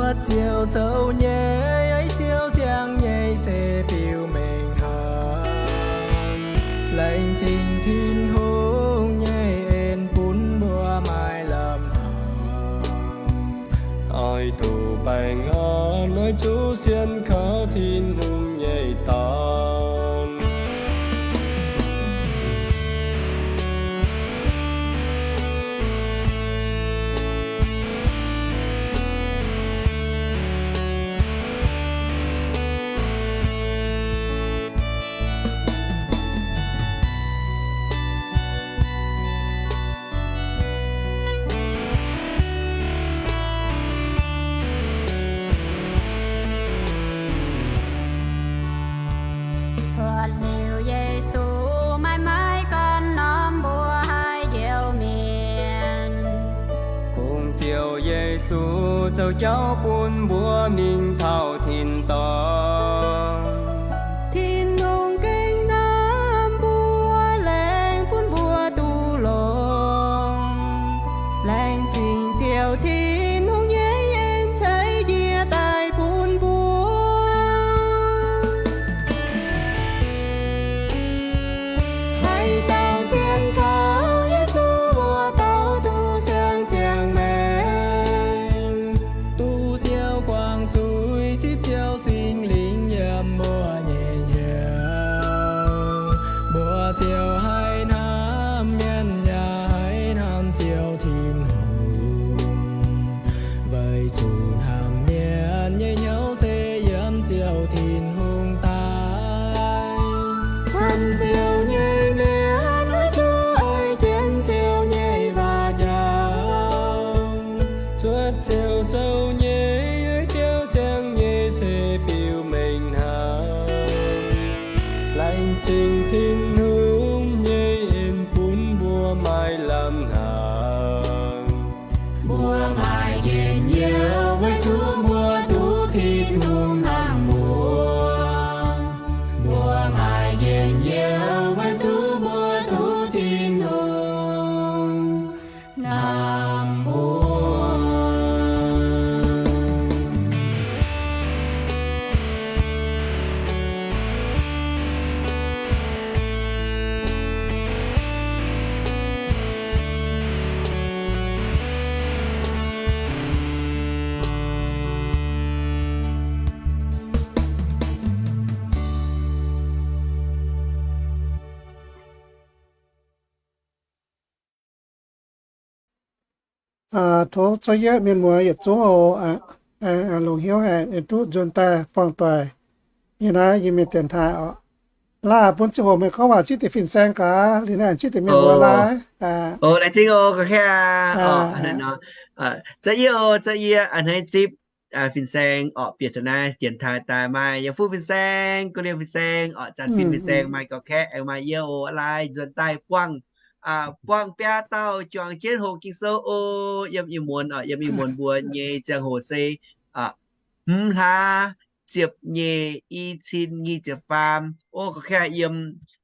Ziouv zoux nyei, Ziouv ziangh nyei se biux mengh hnaangx. Laengz zingh Tin-Hungh nyei en bun mbuo maaih lamh hnaangx. Oix duqv baengh orn, oix zuqc sienx kaux Tin-Hungh nyei dorn. Cuotv liuz Yesu, maaih maiv gorn norm mbuo haaix njoux mienh. Kungx Ziouv Yesu zoux jauv bun mbuo mingh taux tin-dorngh. Tin-Hungh gengh hnamv mbuo, laengz bun mbuo duqv longx. Laengz zingh Ziouv Tin-Hungh nyei en ceix njiec daaih bun mbuo. Haaix dauh sienx kaux Yesu, mbuo dauh duqv siang ziangh maengx. Duqv Ziouv guangc zuiz, zipv Ziouv Singx Lingh yiem mbuo nyei hnyouv. Mbuo ziouc haih hnamv mienh yaac haih hnamv Ziouv Tin-Hungh. Weic zuqc hnangv mienh nyei hnyouv se yiem Ziouv Tin-Hungh daaih. Hnamv Ziouv nyei mienh oix zuqc oix jienv Ziouv nyei waac njaaux. Cuotv Ziouv zoux nyei, Ziouv ziangh nyei se biux mengh hnaangx. Laengz zingh Tin-Hungh nyei en bun mbuo maaih lamh hnaangx. Mbuo maaih njien-youh weic zuqc mbuo duqv Tin-Hungh hnamv mbuo. Mbuo maaih njien-youh weic zuqc mbuo duqv Tin-Hungh hnamv mbuo. Tov cuotv yie mienh muoz yietc zungv oc. Longc hnyouv haengh duqv nzuonx daaih buangh doic yiem naaiv Iu-Mienh dienx taaih oc. Laaih bun ziangh hoc meih gorngv waac zipv deix fin-saeng gaax, liuz naaiv zipv deix mienh muoz laaih. Laengz zingh oc, gorx-kaeqv. Za'yie oc, za'yie a'hneiv zipv fin-saeng orqc, bieqc taux naaiv dienx taaih daaih maaih yiem fuqv fin-saeng, gu'nyuoz fin-saeng orqc, zanc fin fin-saeng maaih gorx-kaeqv aengx maaih yie oc. Laaih nzuonx daaih buangh, buangh biaa dauh juangc jienv hoqc Ging-Sou oc. Yiem ih muonz orqc, yiem ih muonz mbuo nyei ziangh hoc se hmz hlaax ziepc nyeic, i cin nyic ziepc faam. O, gorx-kaeqv,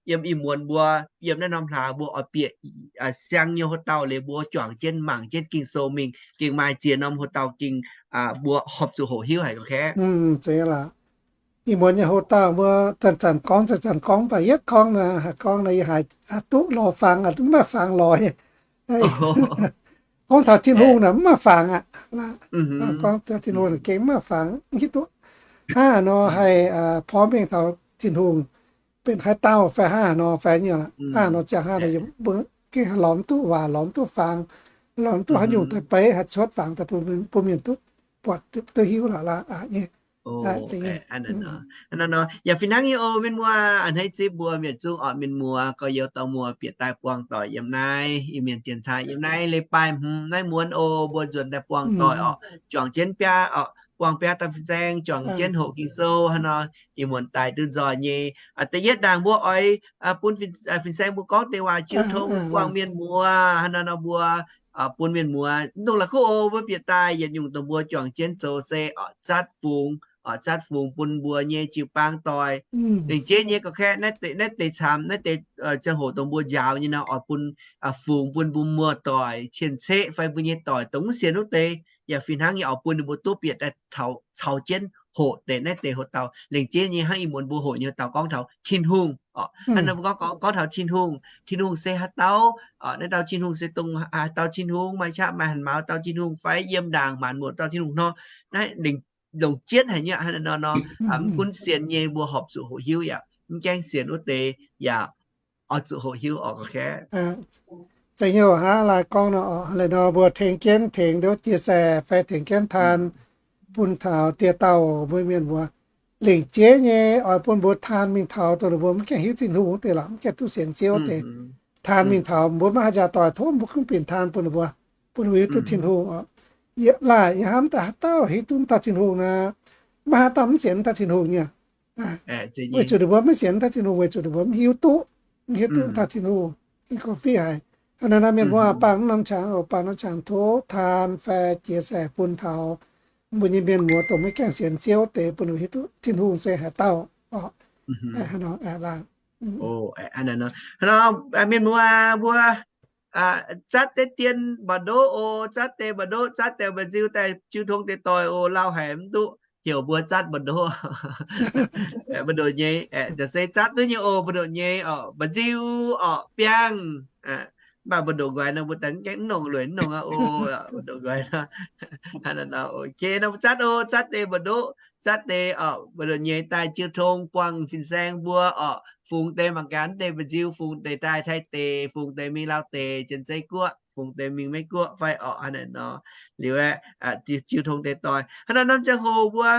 yiem ih muonz mbuo, yiem naaiv norm hlaax mbuo oix bieqc siang nyei hoc-dauh liuz mbuo juangc jienv mangc jienv Ging-Sou mingh gengh maaih ziex norm hoc-dauh gengh mbuo horpc zuqc hoqc hiuv haic, gorx-kaeqv. Ih muonz nyei hoc-dauh mbuo zanc-zanc gorngv, zanc-zanc gorngv, mv baac yietv gorngv naaic, haih gorngv naaic yie haiz duqv lorz fangx, mv maaih fangx lorz. Gorngv taux Tin-Hungh naaic mv maaih fangx aqv. Gorngv taux Tin-Hungh naaic gengh mv maaih fangx, mv hiuv duqv hnangv haaix nor haih porv mengh taux Tin-Hungh benx haaix dauh fai hnangv haaix nor fai nyei. Hnangv haaix nor ziangh hnangv haaix nor yie mbuo gengh lorz mv duqv waac, lorz mv duqv fangx, lorz mv duqv haaix nyungc daaih beiv haih cuotv fangx daaih bun mienh duqv buatc duqv hiuv lorqc nyei. Yaac fih hnangv nyei oc mienh muoz, a'hneiv zipv mbuo mienh zungv orqc, mienh muoz gorx-youz dorh muoz bieqc daaih buangh doic yiem naaiv Iu-Mienh dienx taaih yiem naaiv leiz-baaih hmz naaiv muonz oc, mbuo nzuonx daaih buangh doic orqc, juangc jienv biaa orqc, buangh biaa dauh fin-saeng juangc jienv hoqc Ging-Sou hnangv nor, ih muonz daaih duqv nzoih nyei. Da'yietv ndaangc mbuo oix bun fin-saeng mbuo gorngv deix waac jiu tong buangh mienh muoz hnangv nor, mbuo bun mienh muoz mv dungx la'kuqv oc, mbuo bieqc daaih yietc nyungc dongh mbuo juangc jienv zoux se zatv fungx oc, zatv fungx bun mbuo nyei jiu-baang doic. Lengc jeiv nyei ga'kaeqv naaiv deix, naaiv deix camv, naaiv deix ziangh hoc dongh mbuo njaaux nyei nor, oix bun fungx bun mbuo muoz-doic cien-ceqv fai mbuo nyei doic dongh mv sienx wuov deix, yaac fih hnangv nyei oix bun ninh mbuo duqv bieqc daaih caux jienv hoqc deix naaiv deix hoc-dauh. Lengc jeiv nyei hnangv ih muonz mbuo hoqc nyei hoc-dauh gorngv taux Tin-Hungh oc. Hnangv naaiv mbuo gorngv, gorngv taux Tin-Hungh, Tin-Hungh se haaix dauh? Naaiv dauh Tin-Hungh se dongh haaix dauh Tin-Hungh? Maaih qaqv maaih hanc maux dauh Tin-Hungh fai yiem ndaangc maanc muotc dauh Tin-Hungh nor? Naaiv longc jienv haic nyei aqv. Hnangv naaiv nor, mv gunv sienx nyei mbuo horpc zuqc hoqc hiuv yaac mv gaengh sienx wuov deix yaac oix zuqc hoqc hiuv oc. Zeiz nyei oc, hnangv laai gorngv nor, laaix nor mbuo tengx jienv tengx nduov jiex saeh fai tengx jienv taan bun taux dieh dauh mbuo mienh mbuo. Lengc jeiv nyei oix bun mbuo taan mingh taux dongh ninh mbuo mv gaengh hiuv Tin-Hungh wuov deix lorqc, mv gaengh duqv sienx Ziouv wuov deix. Taan mingh taux mbuo maiv haaix njaaux doic tov mbuo kungx binc taan bun ninh mbuo, bun ninh mbuo hiuv duqv Tin-Hungh oc. Yie laaic yie hnamv daaih haaix dauh hiuv duqv mv dauh Tin-Hungh nor, maiv haaix dauh mv sienx mv dauh Tin-Hungh nyei. Weic zuqc ninh mbuo maiv sienx mv dauh Tin-Hungh weic zuqc ninh mbuo mv hiuv duqv, mv hiuv duqv mv dauh Tin-Hungh. Ging gorngv fih haic. Hnangv naaiv mienh mbuo baamh mv norm qangx oc, baamh norm qangx tov taan fai jiex saeh bun taux mbuo nyei mienh muoz dongh maiv gaengh sienx Ziouv deix bun ninh hiuv duqv Tin-Hungh se haaix dauh oc. Mienh muoz mbuo zatv deix dien mba'ndoqv oc, zatv deix mba'ndoqv, zatv deix mba'nziu daaih jiu tong deix doic oc. Lauh haic mv duqv heuc mbuo zatv mba'ndoqv. Mba'ndoqv nyei, se zatv duqv nyei oc, mba'ndoqv nyei oc, mba'nziu oc, biangh. Mv baac mba'ndoqv nqoi nor mbuo daaih mv gaengh mv nongc lueic mv nongc aqv oc. Mba'ndoqv nqoi nor, ok nor mbuo zatv oc, zatv deix mba'ndoqv, zatv deix oc, mba'ndoqv nyei daaih jiu tong buangh fin-saeng mbuo oc, fungx deix mangc gaax deix mba'nziu, fungx deix daaih Taiv deic, fungx deix mingh Lauv deic, Janx-Zei Guoqv, fungx deix mingh Meiv Guoqv fai oc. Hnangv naaic nor, liuz aeqv, jiu tong deix doic hnangv naaiv norm ziangh hoc mbuo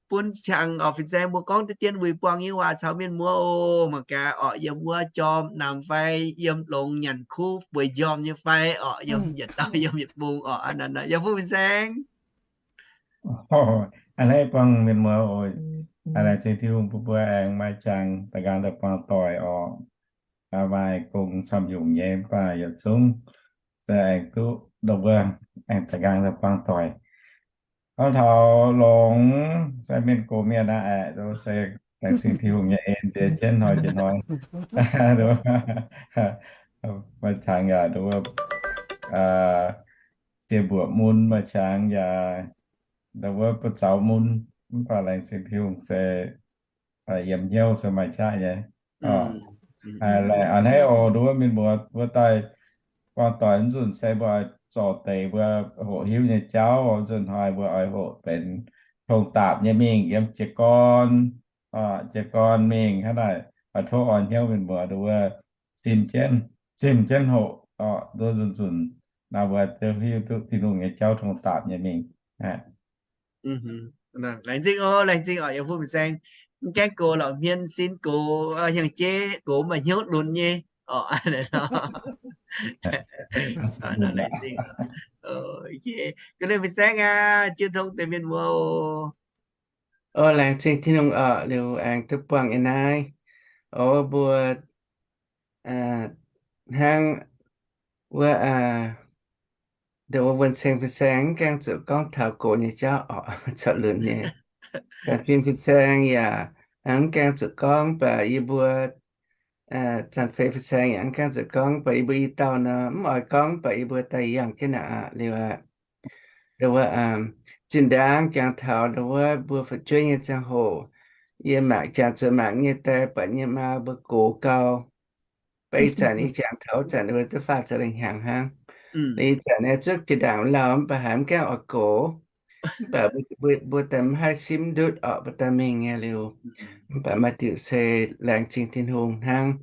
bun qangx oc fin-saeng mbuo gorngv deix dien wuic buangh nyei waac caux mienh muoz oc. Mangc gaax oc, yiem wuov jorm namx fai yiem longx nyanc kuv bueix njormh nyei fai oc, yiem yietc dauh yiem yietc bung oc. Hnangv naaic nor, yaac bun fin-saeng A'hneiv buangh mienh muoz oc. Laengz zingh Tin-Hungh bun mbuo aengx maaih qangx da'nqaang daaih buangh doic oc. Maaih gong camv nyungc nyei mv baac yietc zungv se aengx duqv dongh mbuo aengx da'nqaang daaih buangh doic. Gorngv taux longx se mienh gox mienh aqv, aeqv, se laengz zingh Tin-Hungh nyei en ziex jienv hnoi jiex hnoi. Maaih qangx yaac ziex mbuoqc mun, maaih qangx yaac wuov buoz zaux mun, mv baac laengz zingh Tin-Hungh se yiem hnyouv se maaih qaqv nyei. Laengz a'hneiv oc, nduov mienh muoz mbuo daaih buangh doic nzunc se mbuo oix zorc deix mbuo hoqc hiuv nyei jauv. Nzunc hnoi mbuo oix hoqc benx tong-daapc nyei mingh yiem jiez gorn, jiez gorn mingh hnangv naaic. Oix tov orn hnyouv mienh muoz nduov zimh jienv, zimh jienv hoqc oc, nduov nzunc-nzunc nor mbuo hiuv duqv Tin-Hungh nyei jauv tong-daapc nyei mingh. Laengz zingh oc, laengz zingh oc, yaac bun fin-saeng mv gaengh gox lorqc, hmien sin gox, hnyangx-jeiv gox maaih hnyouv lunx nyei oc. Laengz zingh, ga'naaiv fin-saeng aqv, jiu tong deix mienh muoz oc. Laengz zingh Tin-Hungh oc, liuz aengx duqv buangh ih naaiv. O mbuo hnangv wuov dongh wuov wuonh ceng fin-saeng mv gaengh zuqc gorngv taux gox nyei jauv oc, corc lunx nyei. Zanc fim fin-saeng yaac mv gaengh zuqc gorngv baac yie mbuo, zanc feix fin-saeng yaac mv gaengh zuqc gorngv baac yie mbuo i dauh nor mv oix gorngv baac yie mbuo daaih yangh jienv naaic aqv. Liuz aqv, dongh wuov zinh ndaangv jangx taux dongh wuov mbuo fu'jueiv nyei ziangh hoc, yie mangc jangx zuqc mangc nyei daaih buatc nyei maa mbuo gox gau. Baac ih zanc ih jangx taux zanc mbuo duqv faah ziepc lengh hnyangx hnangv. Ih zanc naaiv zuqc jiex ndaangc lauh mv baac haiz mv gaengh oix gox. Mv baac mbuo daaih mv haih simv ndutv orqc, mbuo daaih mingh nyei liuz. Mv baac maaih diuc se laengz zingh Tin-Hungh hnangv.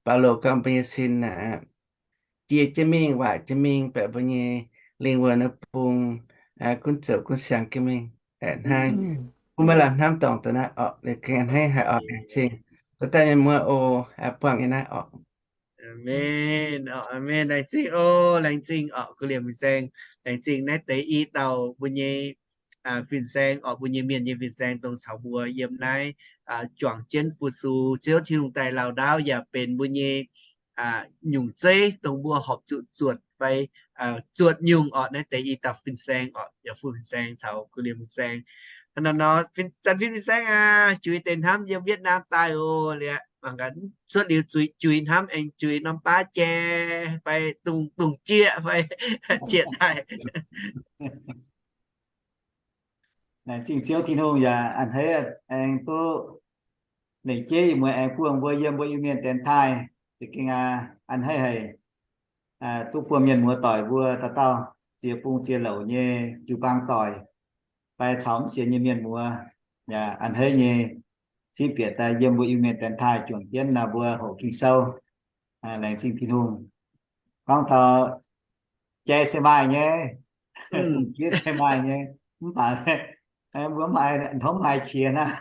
Baulo gorngv mbuo nyei sin aqv, jiex jienv mingh, waaic jienv mingh, baac mbuo nyei lingh wuonh wuov bung gunv zoux gunv siang jienv mingh. Aeqv, hnangv bun mbuo lamh hnamv dorngc daaih naaiv orqc, liuz ga'naaiv haih oix laengz zingh. Zoux daaih mienh muoz oc, buangh yiem naaiv orqc. Aamen, aamen. Laengz zingh oc, laengz zingh orqc, kuv liemh fin-saeng. Laengz zingh naaiv deix i dauh mbuo nyei fin-saeng orqc, mbuo nyei mienh nyei fin-saeng dongh caux mbuo yiem naaiv juangc jienv fu-sux Ziouv Tin-Hungh daaih lauh ndaauv yaac benx mbuo nyei nyungc zeiv dongh mbuo horpc zuqc zuotc fai zuotc nyungc orqc. Naaiv deix i dauh fin-saeng orqc, yaac fu fin-saeng caux kuv liemh fin-saeng. Nor, nor, fin, Zanc Fin fin-saeng aac, juix deix hnamv yiem Vietnam daaih oc. Liuz mangc gaax, cuotv liuz zuiz, juix hnamv aengx juix norm baav jai fai dungz, dungz jieqv fai jieqv daaih. Laengz zingh Ziouv Tin-Hungh yaac a'hneiv aengx duqv lengc jeiv ih muonz aengx buangh mbuo yiem mbuo Iu-Mienh dienx taaih. Za'gengh a'hneiv haic, duqv buangh mienh muoz doic mbuo dauh dauh ziex bung ziex louc nyei jiu-baang doic fai caux mv sienx nyei mienh muoz, yaac a'hneiv nyei cingv bieqc daaih yiem mbuo Iu-Mienh dienx taaih juangc jienv naaiv mbuo hoqc Ging-Sou. Laengz zingh Tin-Hungh. Gorngv taux jai se maaih nyei, dungz jieqv se maaih nyei, mv baac mbuo mv maaih, hnamv maaih qiex naaiv.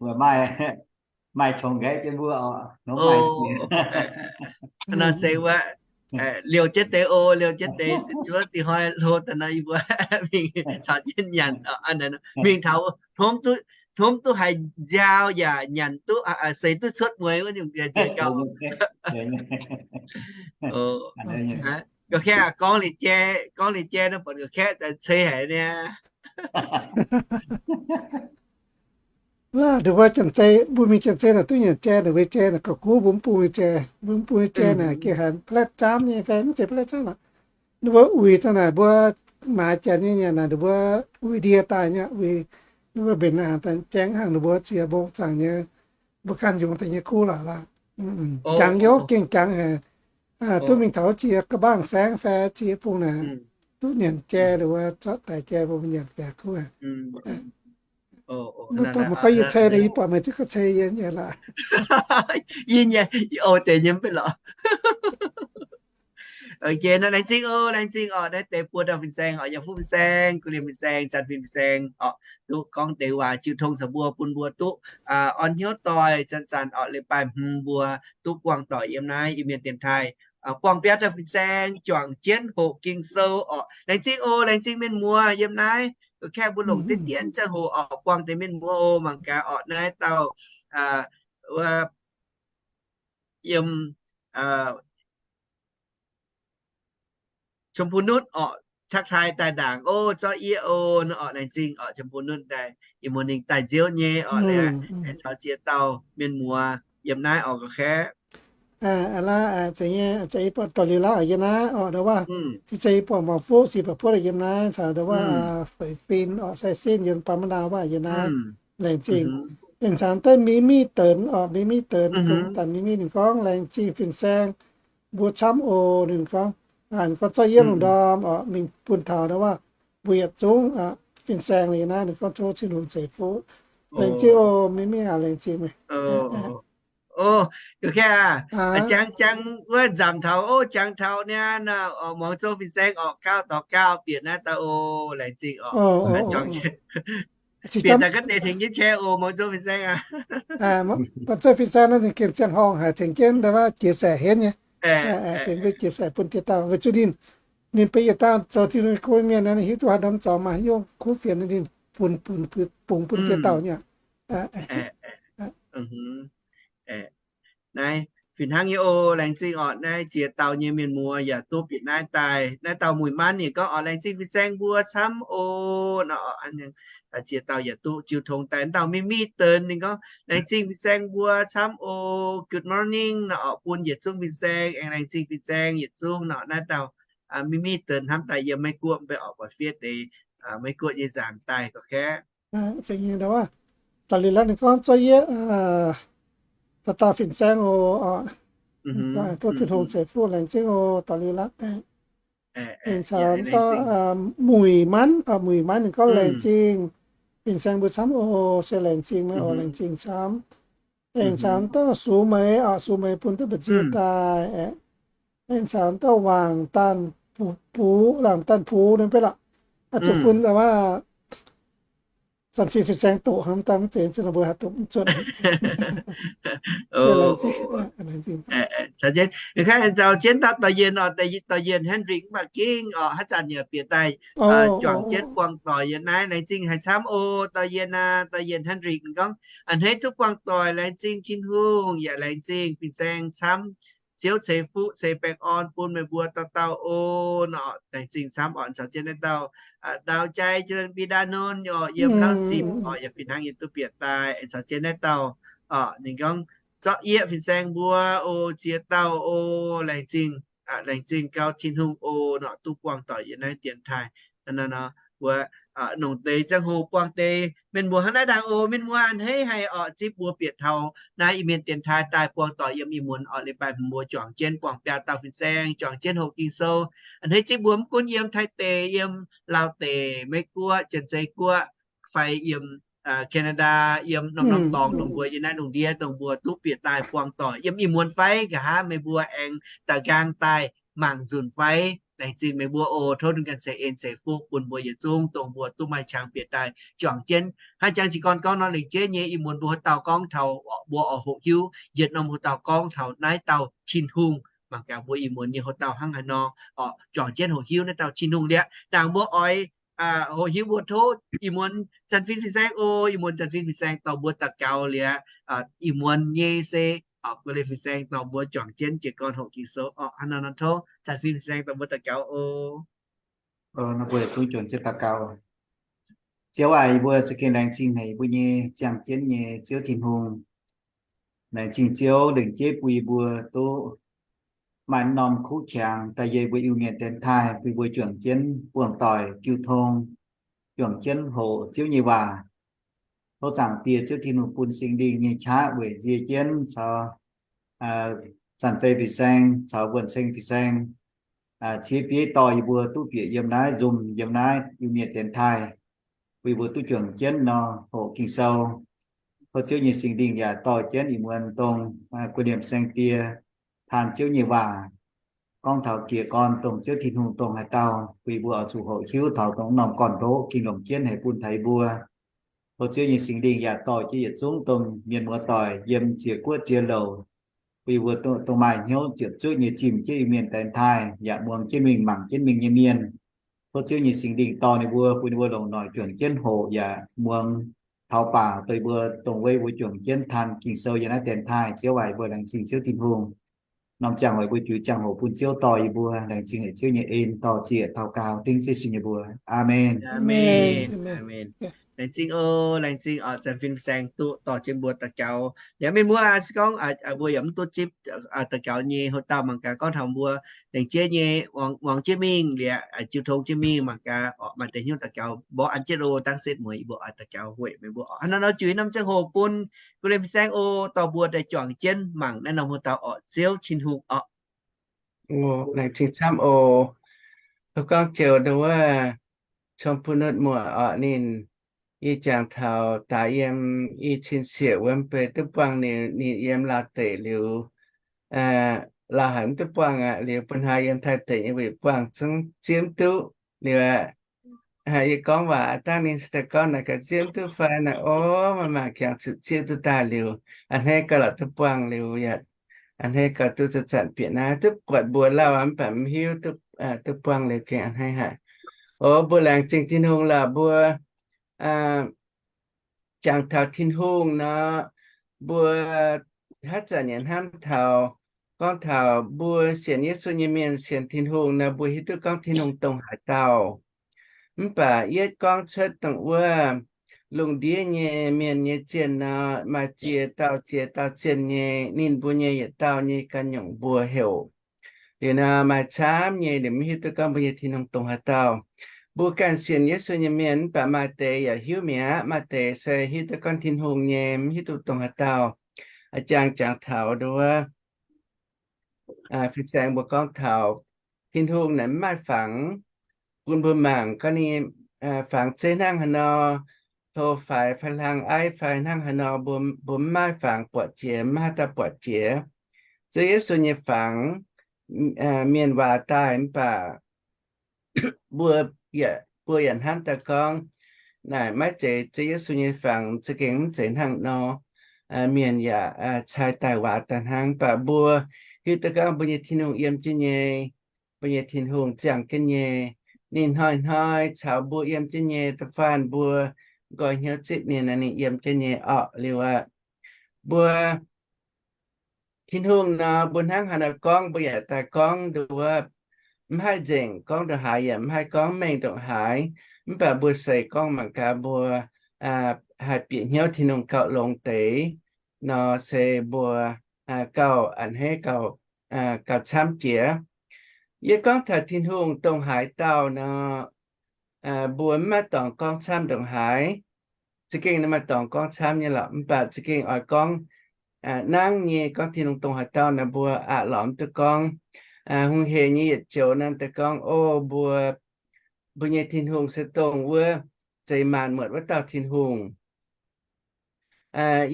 Mbuo maaih, maaih qongx nqaeqv jienv mbuo oc, hnamv maaih qiex. Nor se wuov, liouh jienv deix oc, liouh jienv deix, zuov dingh hnoi hlo daaih nor yie mbuo mingh caux jienv nyanc. Mingh taux hnamv duqv, hnamv duqv haiz nziaaux yaac nyanc duqv, seix duqv cuotv mueiz wuov nyungc diex gauh. Gorngv liuz jai, gorngv liuz jai nor buatc ga'kaeqv ceix haic niaa. Laaix ndongc wuov janx-zei, mbuo mingh janx-zei naaic duqv nyanc jai, ndongc wuov jai naaic gauh kuv, mbuo mv bung nyei jai, mbuo mv bung nyei jai naaic gengh haiz pa'letv zaamv nyei fai mv zeiz pa'letv zaamv lorqc. Ninh mbuo uix daaih naaic mbuo maaiz janx nyei nyanc naaic, ninh mbuo uix ndie daaih nyei, uix ninh mbuo mbenc naaic jaeng hnangv ninh mbuo ziex mbong zaangc nyei, mbuo ganh yungz daaih nyei kuv lorqc laaix. Jangx yaac gengh jangx haic. Duqv mingh taux ziex ga'mbangv saengv fai ziex bung naaic, duqv nyanc jai, ndongc wuov zorqv daic jai mbuo nyanc daaih kuv haic. Mv baac meih gorngv yie cei naaic, yie buatc meih zungv gauh cei yie nyei lorqc. Yie nyei, yie oix deix nyei mv baac lorqc. Ok, nor laengz zingh oc, laengz zingh oc, naaiv deix buo dauh fin-saeng oc, Yaac Fuqv fin-saeng, Guv Liemh fin-saeng, Zanc Fin fin-saeng oc, duqv gorngv deix waac jiu tong caux mbuo, bun mbuo duqv orn hnyouv doic zanc-zanc oc, leiz-baaix hmz mbuo duqv buangh doic yiem naaiv Iu-Mienh dienx taaih, buangh biauv dauh fin-saeng juangc jienv hoqc Ging-Sou oc. Laengz zingh oc, laengz zingh mienh muoz yiem naaiv, ga'kaeqv mbuo longc diqv dien ziangh hoc oc, buangh deix mienh muoz oc. Mangc gaax oc, naaiv dauh wuov yiem Chom Phu Nutv oc, ทักทาย daaih ndaangc oc, zorqv yie oc, nor oc, laengz zingh oc, Chom Phu Nutv daaih, ih muonz ninh daaih nziouv nyei oc, liuz aengx caux ziex dauh mienh muoz yiem naaiv oc, ga'kaeqv. Aa, laaix, za'gengh yie buatc Dorh Liuz Laauv yiem naaiv oc, ndau wuov, za'gengh yie buatc Muangx Fuqv Sipc Baac Buotv yiem naaiv, caux ndau wuov Feix Fin oc, Sai Sin yiem Baac Mv Nau wuov yiem naaiv, laengz zingh. Aengx caux daaih Mingh Mingh Deix oc, Mingh Mingh Deix, Daaih Mingh Mingh ninh gorngv, laengz zingh fin-saeng mbuo camv oc, ninh gorngv. Ninh gorngv zorqv yie lungh ndorm oc, mingh bun taux ndau wuov mbuo yietc zungv fin-saeng liuz naaiv, ninh gorngv tov Tin-Hungh ceix fuqv. Laengz zingh oc, Mingh Mingh aac, laengz zingh meih. O, ga'kaeqv aac, jangx jangx wuov nzamc taux, o, jangx taux niaa, muangx zong fin-saeng orqc, gauh dorh gauh bieqc naaiv dauh o, laengz zingh orqc. Bieqc daaih ga'deix tengx jienv qaqv o, muangx zong fin-saeng aac. Muangx zong fin-saeng naaiv ninh gengh ziangh horngh haic, tengx jienv ndau wuov jiex saeqc henv nyei. Tengx mbuo jiex saeqc bun dieh dauh weic zuqc ninh, ninh benx yietc dauh zoux Tin-Hungh nyei gong mienh naaiv, ninh hiuv duqv haaix norm zorngx maaih haaix nyungc kuv fienx ninh bungx, bungx bun dieh dauh nyei. Naaiv fih hnangv nyei o, laengz zingh orqc. Naaiv ziex dauh nyei mienh muoz yaac duqv bieqc naaiv daaih. Naaiv dauh Muic Manv ninh gorngv orqc, laengz zingh fin-saeng mbuo camv o. Nor, ziex dauh yaac duqv jiu tong daaih. Dauh Mingh Mingh Deix ninh gorngv, laengz zingh fin-saeng mbuo camv o. Good morning nor orqc, bun yietc zungv fin-saeng, aengx laengz zingh fin-saeng yietc zungv nor. Naaiv dauh Mingh Mingh Deix hnamv daaih yiem Meiv Guoqv mv baac orqc, buatc fiev deix Meiv Guoqv nyei nzaanx daaih ga'kaeqv. Dorh Liuz Laauv ninh gorngv zorqv yie dauh dauh fin-saeng oc. Duqv Tin-Hungh ceix fuqv, laengz zingh oc, Dorh Liuz Laauv. Aengx caux dauh Muic Manv, Muic Manv ninh gorngv, laengz zingh fin-saeng mbuo camv oc. Se laengz zingh meih oc, laengz zingh camv. Aengx caux dauh Sux Meix oc, Sux Meix bun duqv mba'nziu daaih. Aengx caux dauh Waangc Danh Bux, Waangc Danh Bux ninh beiv lorqc, zuqc bun wuov Zanc Fin fin-saeng doqc hnangv, dangh mv zeiz mbuo haih doqc mv zuotc. Caux jienv, caux jienv dauh, dauh Yienh oc, dauh Yienh Hendrik mv baac gengh oc, haaix zanc yaac bieqc daaih juangc jienv buangh doic yiem naaiv. Laengz zingh haic camv oc, dauh Yienh aac, dauh Yienh Hendrik ninh gorngv, a'hneiv duqv buangh doic, laengz zingh Tin-Hungh yaac laengz zingh fin-saeng camv. Ziouv ceix fuqv ceix baengh orn bun meih mbuo dauh dauh oc. Nor laengz zingh camv oc. Caux jienv naaiv dauh ndau jai jiex mbi ndaa nunv oc, yiem Lauv Sipc oc, yaac fih hnangv yie duqv bieqc daaih. Caux jienv naaiv dauh oc, ninh gorngv zorqv yie fin-saeng mbuo oc, ziex dauh oc. Laengz zingh, laengz zingh gau Tin-Hungh oc, nor duqv buangh doic yiem naaiv dienx taaih. Nor mbuo nongc deix ziangh hoc buangh deix mienh muoz hnangv naaiv ndaangc oc. Mienh muoz a'hneiv haic oc, zipv mbuo bieqc taux naaiv Iu-Mienh dienx taaih daaih buangh doic yiem ih muonz oc. Leiz-baaix mbuo juangc jienv buangh biaa dauh fin-saeng, juangc jienv hoqc Ging-Sou. A'hneiv zipv mbuo mv gunv yiem Taiv deic, yiem Laauv deic, Meiv Guoqv, Janx-Zei Guoqv, fai yiem Canada, yiem norm-norm dorngx dongh mbuo yiem naaiv lungh ndiev, dongh mbuo duqv bieqc daaih buangh doic yiem ih muonz fai nqa'haav meih mbuo aengx daaih nqaang daaih mangc nzunc fai. Laengz zingh meih mbuo oc. Tov ninh ganh ceix en ceix fuqv bun mbuo yietc zungv dongh mbuo duqv maaih qangx bieqc daaih juangc jienv. Hnangv jangx jiez gorn gorngv nor, lengc jeiv nyei ih muonz mbuo hoqc dauh gorngv taux, mbuo oix hoqc hiuv yietc norm hoqc dauh gorngv taux naaiv dauh Tin-Hungh. Mangc gaax mbuo ih muonz nyei hoqc dauh hnangv haaix nor oc, juangc jienv hoqc hiuv naaiv dauh Tin-Hungh liuz, ndaangc mbuo oix hoqc hiuv mbuo tov ih muonz Zanc Fin Fin-Saeng oc. Ih muonz Zanc Fin Fin-Saeng dorh mbuo daux gaux liuz, ih muonz nyei se Guoqv Liemh Fin-Saeng dorh mbuo juangc jienv jiez gorn hoqc Ging-Sou oc. Hnangv naaiv nor tov Zanc Fin Fin-Saeng dorh mbuo daux gaux oc. Nor mbuo yietc zungv juangc jienv daux gaux. Ziouv aac, yie mbuo za'gengh laengz zingh haic yie mbuo nyei ziangh jienv nyei Ziouv Tin-Hungh. Laengz zingh Ziouv lengc jeiv bun yie mbuo duqv maaih norm kuv qangx daaih yiem mbuo Iu-Mienh dienx taaih, bun yie mbuo juangc jienv buangh doic jiu tong, juangc jienv hoqc Ziouv nyei waac. Tov Zaangc Diex Ziouv Tin-Hungh bun Singx Lingh nyei qaqv weic nzie jienv caux Zanc Fin Fin-Saeng caux Wuonh Ceng Fin-Saeng, cie bieiv dorh yie mbuo duqv bieqc yiem naaiv nzunc, yiem naaiv Iu-Mienh dienx taaih, bun yie mbuo duqv juangc jienv nor hoqc Ging-Sou. Tov Ziouv nyei Singx Lingh yaac dorh jienv ih muonz dongh Guoqv Liemh Saeng Die, taan Ziouv nyei waac, gorngv taux jiez gorn dongh Ziouv Tin-Hungh dongh haaix dauh, bun yie mbuo oix zuqc hoqc hiuv taux dongh norm gorn-ndoqv, ging longc jienv haic bun taux yie mbuo. Tov Ziouv nyei Singx Lingh yaac dorh jienv yietc zungv dongh mienh muoz doic yiem ziex guoqv ziex louc, bun yie mbuo dongh maaih hnyouv ziepc zuoqv nyei zimh jienv Iu-Mienh dienx taaih, yaac muangx jienv mingh, mangc jienv mingh nyei mienh. Tov Ziouv nyei Singx Lingh dorh ninh mbuo, bun ninh mbuo longc noic juangc jienv hoqc yaac muangx taux baac, dongh yie mbuo dongh weiv mbuo juangc jienv taan Ging-Sou yiem naaiv dienx taaih. Ziouv aac, yie mbuo laengz zingh Ziouv Tin-Hungh. Norm ziangh hoc yie mbuo juix ziangh hoc bun Ziouv dorh yie mbuo. Laengz zingh haic Ziouv nyei en, dorh ziec daux gaux dengv Ziouv Yesu nyei mbuox. Aamen. Laengz zingh oc, laengz zingh oc, Zanc Fin Saeng duqv dorh jienv mbuo daux gaux. Liuz mienh muoz se gorngv mbuo yaac mv duqv zipv daux gaux nyei hoc dauh, mangc gaax gorngv taux mbuo lengc jeiv nyei muangx jienv mingh liuz, jiu tong jienv mingh, mangc gaax oc, maaih deix hnyouv daux gaux mborqv an jienv oc. Dangv setv mueiz yie mbuo oix daux gaux weic meih mbuo oc. Hnangv naaiv nor juix norm ziangh hoc bun Guoqv Liemh Fin Saeng oc, dorh mbuo daaih juangc jienv mangc naaiv norm hoc dauh oc, Ziouv Tin-Hungh oc. Laengz zingh camv oc. Tov gorngv joux ndau wuov cong bun nutv muoc oc. Ninh, yie jangx taux daaix yiem i cin sieqv wuov mv bei duqv buangh ninh, ninh yiem Laauv deic liuz, Laauv haic mv duqv buangh aqv. Liuz bun haaix yiem Taiv deic nyei weic buangh zungv zieqv mv duqv. Liuz aqv, yie gorngv waac dangh ninh se daaih gorngv naaic gaax zieqv mv duqv fai naaic, o, maaih mangc jangx zuqc zieqv duqv daaih liuz, a'hneiv gauh lorqc duqv buangh liuz yaac, a'hneiv gauh duqv zanc-zanc bieqc naaiv duqv buatc mbuo lauh mv baac mv hiuv duqv buangh liuz gengh a'hneiv haic. O, mbuo laengz zingh Tin-Hungh lorqc mbuo jangx taux Tin-Hungh nor, mbuo haaix zanc yaac hnamv taux, gorngv taux mbuo sienx Yesu nyei mienh, sienx Tin-Hungh nor, mbuo hiuv duqv gorngv Tin-Hungh dongh haaix dauh. Mv baac yietv gorngv cuotv dongh wuov lungh ndiev nyei mienh nyei zienh nor, maaih ziex dauh ziex dauh zienh nyei, ninh mbuo nyei yietc dauh nyei ganh nyungc mbuox heuc. Liuz nor maaih camv nyei liuz mv hiuv duqv gorngv mbuo nyei Tin-Hungh dongh haaix dauh. Mbuo ganh sienx Yesu nyei mienh mv baac maaih deix yaac hiuv mi'aqv, maaih deix se hiuv duqv gorngv Tin-Hungh nyei, mv hiuv duqv dongh haaix dauh. A'jangx jangx taux nduov fin-saeng mbuo gorngv taux Tin-Hungh naaic mv maaih fangx. Bun mbuo mangc gorngv ninh fangx zeiv hnangv haaix nor, hlo faix fai hlang aiv fai hnangv haaix nor, mbuo mv maaih fangx buatc jiex, mv maaih haaix dauh buatc jiex. Ziouv Yesu nyei fangx, mienh waac daaih mv baac mbuo, mbuo yaac hnamv daaih gorngv naaic maiv zeiz Ziouv Yesu nyei fangx, za'gengh mv zeiz hnangv nor. Mienh yaac cai daaih waac daaih hnangv, mv baac mbuo hiuv duqv gorngv mbuo nyei Tin-Hungh yiem jienv nyei, mbuo nyei Tin-Hungh ziangh jienv nyei. Ninh hnoi-hnoi caux mbuo yiem jienv nyei, da'faanh mbuo nqoi hnyouv zipv ninh, ninh yiem jienv nyei orqc. Liuz aqv, mbuo Tin-Hungh nor, mbuo hnangv haaix nor gorngv, mbuo yaac daaih gorngv nduov, mv haih nzengc gorngv ndongc haaix, yaac mv haih gorngv mengh ndongc haaix. Mv baac mbuo seix gorngv mangc gaax mbuo haih bieqc hnyouv Tin-Hungh gauh longx deix nor, se mbuo gauh a'hneiv gauh, gauh camv jiex. Yie gorngv taux Tin-Hungh dongh haaix dauh nor, mbuo mv maaih dorngx gorngv camv ndongc haaix. Za'gengh maaih dorngx gorngv camv nyei lorqc, mv baac za'gengh oix gorngv nangv nyei, gorngv Tin-Hungh dongh haaix dauh nor, mbuo aqc lorz mv duqv gorngv. Hungh heic nyei yietc joux naaiv daaih gorngv, o, mbuo, mbuo nyei Tin-Hungh se dongh wuov zeix maanc muotc wuov dauh Tin-Hungh.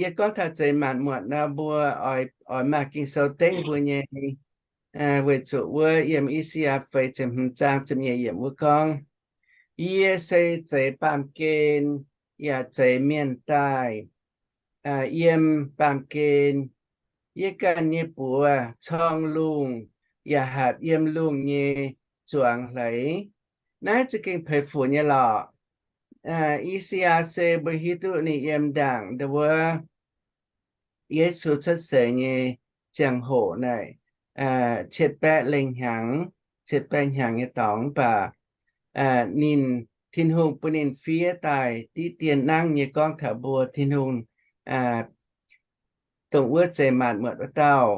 Yie gorngv taux zeix maanc muotc nor, mbuo oix, oix maaih Ging-Sou dengv mbuo nyei, weic zuqc wuov yiem I^saa^yaa feix ziepc hmz zaang ziepc nyeic yiemc wuov gorngv, Yie se zeix baamh gen yaac zeix mienh daaih. Yiem baamh gen yie ganh nyei buoz corng lungh yaac hatc yiem lungh nyei zuangx hleix. Naaiv za'gengh peix fuc nyei lorqc. I^saa^yaa se mbuo hiuv duqv ninh yiem ndaangc ndau wuov Yesu cuotv seix nyei ziangh hoc naaic, cietv baeqv lengh hnyangx, cietv baeqv hnyangx nyei dorngx, mv baac ninh, Tin-Hungh bun ninh fiev daaih diqv dien nangv nyei gorngv taux mbuo Tin-Hungh dongh wuov zeix maanc muotc wuov dauh.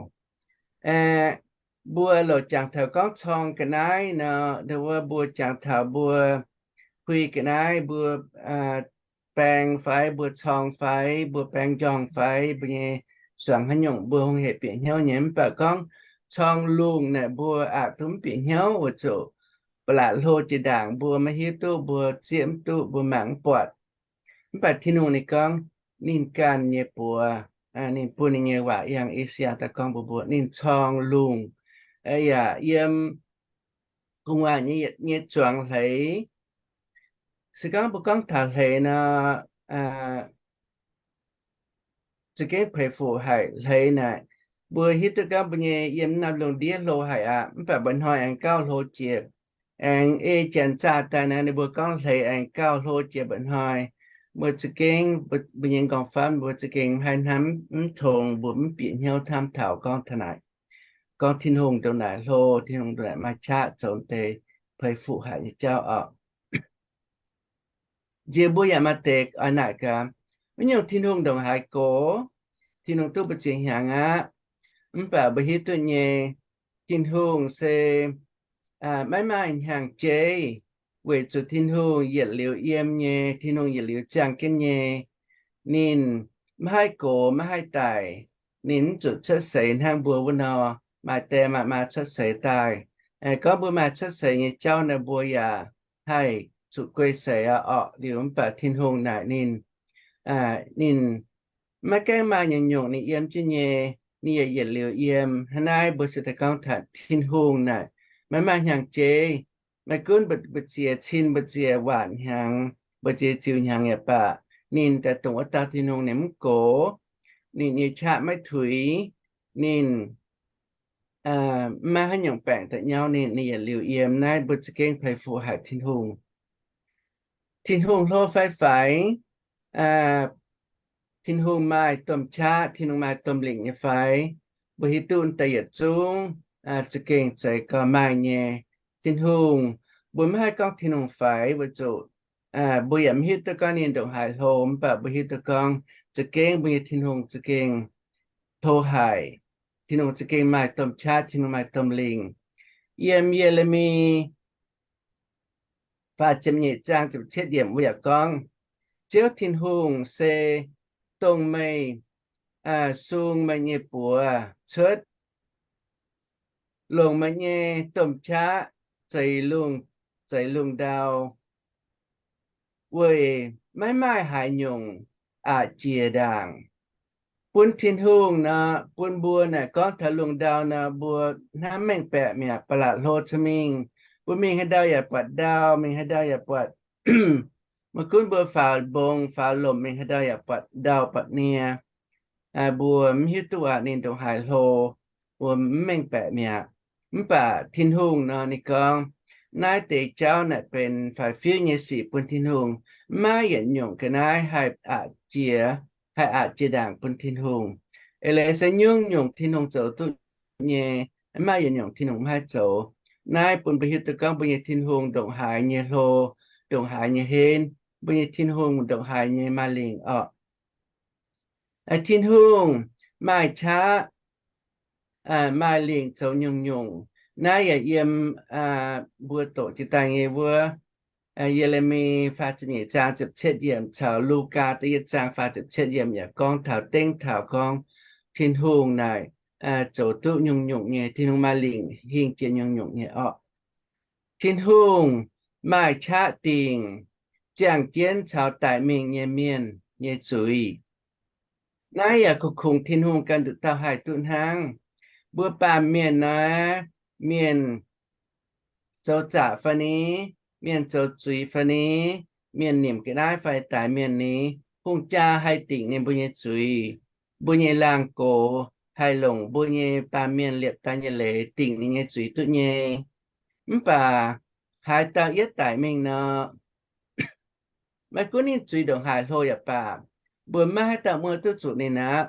Mbuo louc jangx taux gorngv corng ga'naaiv nor, ndau wuov mbuo jangx taux mbuo hui ga'naaiv, mbuo baeng fai mbuo corng fai mbuo baeng njorngh fai mbuo nyei zuangx haaix nyungc mbuo hungh heic bieqc hnyouv nyei. Mv baac gorngv corng lungh naaic mbuo aqc duqv mv bieqc hnyouv weic zuqc ba'laqc hlo jiex ndaangc, mbuo maiv hiuv duqv, mbuo zieqv mv duqv, mbuo mangc mv buatc. Mv baac Tin-Hungh ninh gorngv ninh ganh nyei buoz, ninh bun ninh nyei waac yangh I^saa^yaa daaih gorngv mbuox mbuo ninh corng lungh, yaac yiem gu'nguaaic nyei, nyei zuangx hleix. Se gorngv mbuo gorngv taux hleix nor, za'gengh peix fuc haic. Hleix naaic, mbuo hiuv duqv gorngv mbuo nyei yiem naaiv lungh ndiev hlo haic aqv, mv baac mba'hnoi aengx gauh hlo jiex. Aengx ei janx zaah daaih naaic, ninh mbuo gorngv hleix aengx gauh hlo jiex mba'hnoi. Mbuo za'gengh, mbuo nyei nqorngv-famv mbuo za'gengh haih hnamv mv tongx, mbuo mv bieqc hnyouv hnamv taux gorngv taux naaic, gorngv Tin-Hungh ndongc naaic hlo, Tin-Hungh ndongc naaic maaih qaqv zoux deix peix fuc haic nyei jauv orqc. Nziex mbuo yaac maaih deix oix naaic gaax, wuov nyungc Tin-Hungh ndongc haaix gox, Tin-Hungh duqv mbu'ziex hnyangx aqv. Mv baac mbuo hiuv duqv nyei, Tin-Hungh se maiv maaih hnyangx-jeiv, weic zuqc Tin-Hungh yietc liuz yiem nyei, Tin-Hungh yietc liuz ziangh jienv nyei. Ninh maiv haih gox maiv haih daic. Ninh mv zuqc cuotv seix hnangv mbuo wuov nor, maaih die maaih maa cuotv seix daaih. Gorngv mbuo maaih cuotv seix nyei jauv nor, mbuo yaac haih zuqc guei seix orqc. Liuz mv baac Tin-Hungh naaic ninh, ninh maiv gaengh maaih nyungc-nyungc ninh yiem jienv nyei, ninh yaac yietc liuz yiem. Hnangv naaiv mbuo se daaih gorngv taux Tin-Hungh naaic maiv maaih hnyangx-jeiv. Maiv gunv mbu'ziex cin, mbu'ziex waanc hnyangx, mbu'ziex ziux hnyangx yaac baac, ninh daaih dongh wuov dauh Tin-Hungh, ninh mv gox, ninh nyei qaqv maiv tuix, ninh maiv haaix nyungc baengc daaih nyauv ninh, ninh yietc liuz yiem. Naaiv mbuo za'gengh peix fuc haic Tin-Hungh. Tin-Hungh hlo fai faix? Tin-Hungh maaih domh qaqv, Tin-Hungh maaih domh lingc nyei fai? Mbuo hiuv duqv daaih yietc zungv za'gengh zeiz gorx maaih nyei. Tin-Hungh, mbuo maiv haih gorngv Tin-Hungh faix weic zuqc mbuo yaac maiv hiuv duqv gorngv ninh ndongc haaix hlo, mv baac mbuo hiuv duqv gorngv za'gengh mbuo nyei Tin-Hungh za'gengh hlo haic. Tin-Hungh za'gengh maaih domh qaqv, Tin-Hungh maaih domh lingc. Yiem Ye^le^mi faah ziepc nyeic zaang ziepc cietv yiemc wuov yaac gorngv, Ziouv Tin-Hungh se dongh meih sung meih nyei buoz cuotv, longc meih nyei domh qaqv zeix lungh, zeix lungh ndau, weic maiv maaih haaix nyungc aqc jiex ndaangc. Bun Tin-Hungh nor, bun mbuo naaic gorngv taux lungh ndau nor, mbuo hnamv mengh baeqc mi'aqv, ba'laqc hlo cuotv mingh. Mbuo mingh haaix ndau yaac buatc ndau, mingh haaix ndau yaac buatc. Maiv gunv mbuo faaux mbong faaux lomc, mingh haaix ndau yaac buatc ndau buatc nie. Mbuo mv hiuv duqv aqv ninh ndongc haaix hlo, mbuo mv mengh baeqc mi'aqv. Mv baac Tin-Hungh nor, ninh gorngv, naaiv deix jauv naaic benx faix-fiuv nyei sic bun Tin-Hungh. Maiv maaih yietc nyungc ga'naaiv haih aqc jiex, haih aqc jiex ndaangc bun Tin-Hungh. Eix leiz se nyungc-nyungc Tin-Hungh zoux duqv nyei, maiv maaih yietc nyungc Tin-Hungh maiv haih zoux. Naaiv bun mbuo hiuv duqv gorngv mbuo nyei Tin-Hungh ndongc haaix nyei hlo, ndongc haaix nyei henv, mbuo nyei Tin-Hungh ndongc haaix nyei maaih lingc orqc. Tin-Hungh maaih qaqv, maaih lingc zoux nyungc-nyungc. Naaiv yaac yiem mbuo doqc jiex daaih nyei wuov Ye^le^mi faah ziepc nyeic zaang ziepc cietv yiemc caux Lugaa da'yietv zaang faah ziepc cietv yiemc yaac gorngv taux dengv taux gorngv Tin-Hungh naaic zoux duqv nyungc-nyungc nyei. Tin-Hungh maaih lingc hingh jiex nyungc-nyungc nyei orqc. Tin-Hungh maaih qaqv dingc ziangh jienv caux daic mingh nyei mienh nyei zuiz. Naaiv yaac kungx-kungx Tin-Hungh ganh nduqc dauh haih duqv hnangv. Mbuo baamh mienh naaiv, mienh zoux zaqc fai ni, mienh zoux zuiz fai ni, mienh nimc ga'naaiv fai daix mienh ni, hungh jaa haih dingc ninh mbuo nyei zuiz. Mbuo nyei laangz gox haih longc mbuo nyei baamh mienh liepc daaih nyei leiz dingc ninh nyei zuiz duqv nyei. Mv baac haaix dauh yietv daic mingh nor, maiv gunv ninh zuiz ndongc haaix hlo yaac baac, mbuo maiv haaix dauh muoz duqv zuqc ninh aqv.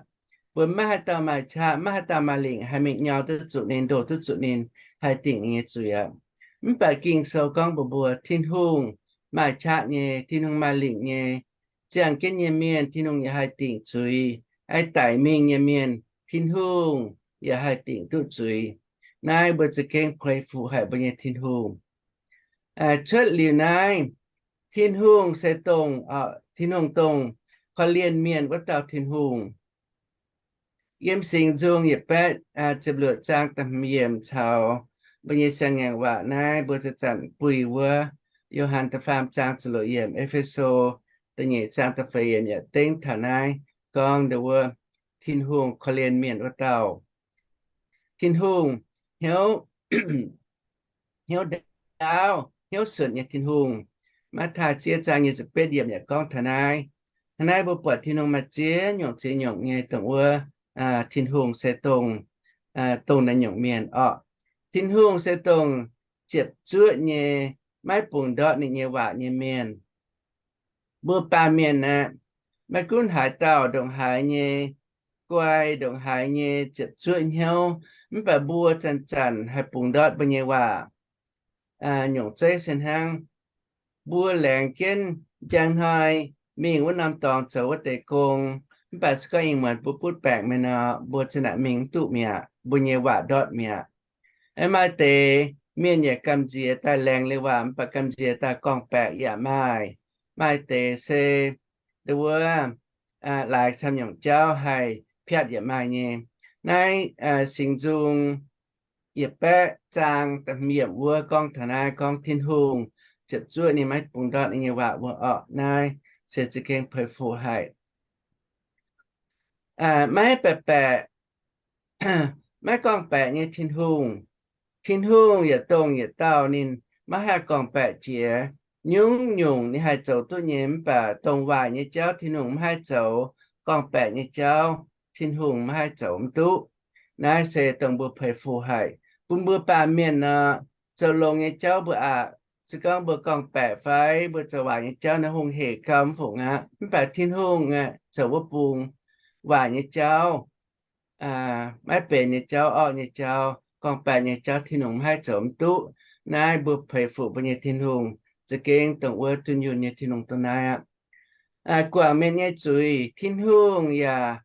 Mbuo maiv haaix dauh maaih qaqv, maiv haaix dauh maaih lingc haih mingh nyau duqv zuqc ninh, ndoh duqv zuqc ninh, haih dingc ninh nyei zuiz aqv. Mv baac Ging-Sou gorngv mbuox mbuo, Tin-Hungh maaih qaqv nyei, Tin-Hungh maaih lingc nyei. Ziangh jienv nyei mienh Tin-Hungh yaac haih dingc zuiz. Aengx daic mingh nyei mienh Tin-Hungh yaac haih dingc duqv zuiz. Naaiv mbuo za'gengh peix fuqv haic mbuo nyei Tin-Hungh. Cuotv liuz naaiv, Tin-Hungh se dongh, Tin-Hungh dongh korv-lienh mienh wuov dauh Tin-Hungh. Yiem Singx Nzung yietc baeqv ziepc luoqc zaang da'hmz yiemc caux mbuo nyei siang-ngaengc waac naaiv mbuo zanc-zanc buih wuov Yo^han da'faam zaang ziepc luoqc yiemc, E^fe^so da'nyeic zaang da'feix yiemc yaac dengv taux naaiv gorngv ndau wuov Tin-Hungh korv-lienh mienh wuov dauh. Tin-Hungh hnyouv, hnyouv ndaauv, hnyouv suonc nyei Tin-Hungh. Matv^taai ziex zaang nyei ziepc betv yiemc yaac gorngv taux naaiv. Hnangv naaiv mbuo buatc Tin-Hungh maaih ziex nyungc ziex nyungc nyei dongh wuov Tin-Hungh se dongh, dongh naaiv nyungc mienh orqc. Tin-Hungh se dongh ziepc zuoqv nyei, maiv bungx ndortv ninh nyei waac nyei mienh. Mbuo baamh mienh aeqv, maiv gunv haaix dauh ndongc haaix nyei guai, ndongc haaix nyei ziepc zuoqv hnyouv, mv baac mbuo zanc-zanc haih bungx ndortv mbuo nyei waac. Nyungc zeiv se hnangv, mbuo laengz jienv njang hnoi mingh wuov norm dorngx zoux wuov deix gong, mv baac se gorngv ih muonz mbuo butv baengc mingh nor, mbuo za'naaic mingh mv duqv mi'aqv, mbuo nyei waac ndortv mi'aqv. Maaih deix mienh yaac gamh nziex daaih laengz liuz waac, mv baac gamh nziex daaih gorngv-baeqc yaac maaih. Maaih deix se ndau wuov laaix camv nyungc jauv haih piatv yaac maaih nyei. Naaiv Singx Nzung yietc baeqv zaang da'hmz yiemc wuov gorngv taux naaiv, gorngv Tin-Hungh ziepc zuoqv ninh maiv bungx ndortv ninh nyei waac wuov orqc. Naaiv se za'gengh peix fuqv haic. Maiv baeqc baeqc, maiv gorngv-baeqc nyei Tin-Hungh. Tin-Hungh yietc dongh yietc dauh ninh maiv haih gorngv-baeqc jiex. Nyungc-nyungc ninh haih zoux duqv nyei, mv baac dongh waaic nyei jauv Tin-Hungh maiv haih zoux, gorngv-baeqc nyei jauv Tin-Hungh maiv haih zoux mv duqv. Naaiv se dongh mbuo peix fuqv haic. Bun mbuo baamh mienh nor, zoux longx nyei jauv mbuo aqc, se gorngv mbuo gorngv-baeqc fai mbuo zoux waaic nyei jauv naaiv, hungh hec gauh mv fungc aqv. Mv baac Tin-Hungh aeqv, zoux wuov bung waaic nyei jauv, maiv benx nyei jauv, orqv nyei jauv, gorngv-baeqc nyei jauv Tin-Hungh maiv haih zoux mv duqv. Naaiv mbuo peix fuqv mbuo nyei Tin-Hungh za'gengh dongh wuov dunh yunh nyei Tin-Hungh dongh naaiv aqv. Guangc mienh nyei zuiz, Tin-Hungh yaac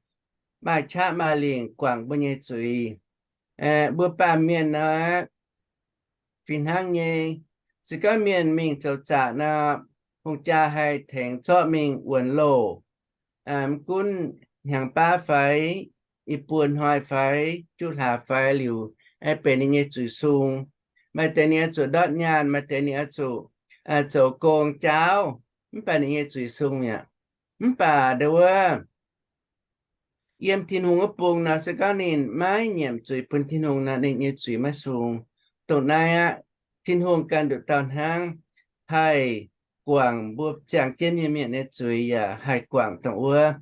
maaih qaqv maaih lingc guangc mbuo nyei zuiz. Mbuo baamh mienh nor, fih hnangv nyei, se gorngv mienh mingh zoux zaqc nor, hungh jaa haih tengx zorqv mingh wuonx loh. Mv gunv hnyangx baav fai, i buo hnoi fai, juqv hlaax fai liuz, aengx benx ninh nyei zuiz sung. Maaih deix ninh oix zuqc ndortv nyaanh, maaih deix ninh oix zuqc zoux gong jaauv, mv baac ninh nyei zuiz sung mi'aqv. Mv baac ndau wuov yiem Tin-Hungh wuov bung nor, se gorngv ninh maiv nyiemc zuiz bun Tin-Hungh nor, ninh nyei zuiz maiv sung. Dongh naaiv aqv, Tin-Hungh ganh nduqc dauh hnangv haih guangc mbuo ziangh jienv nyei mienh nyei zuiz, yaac haih guangc dongh wuov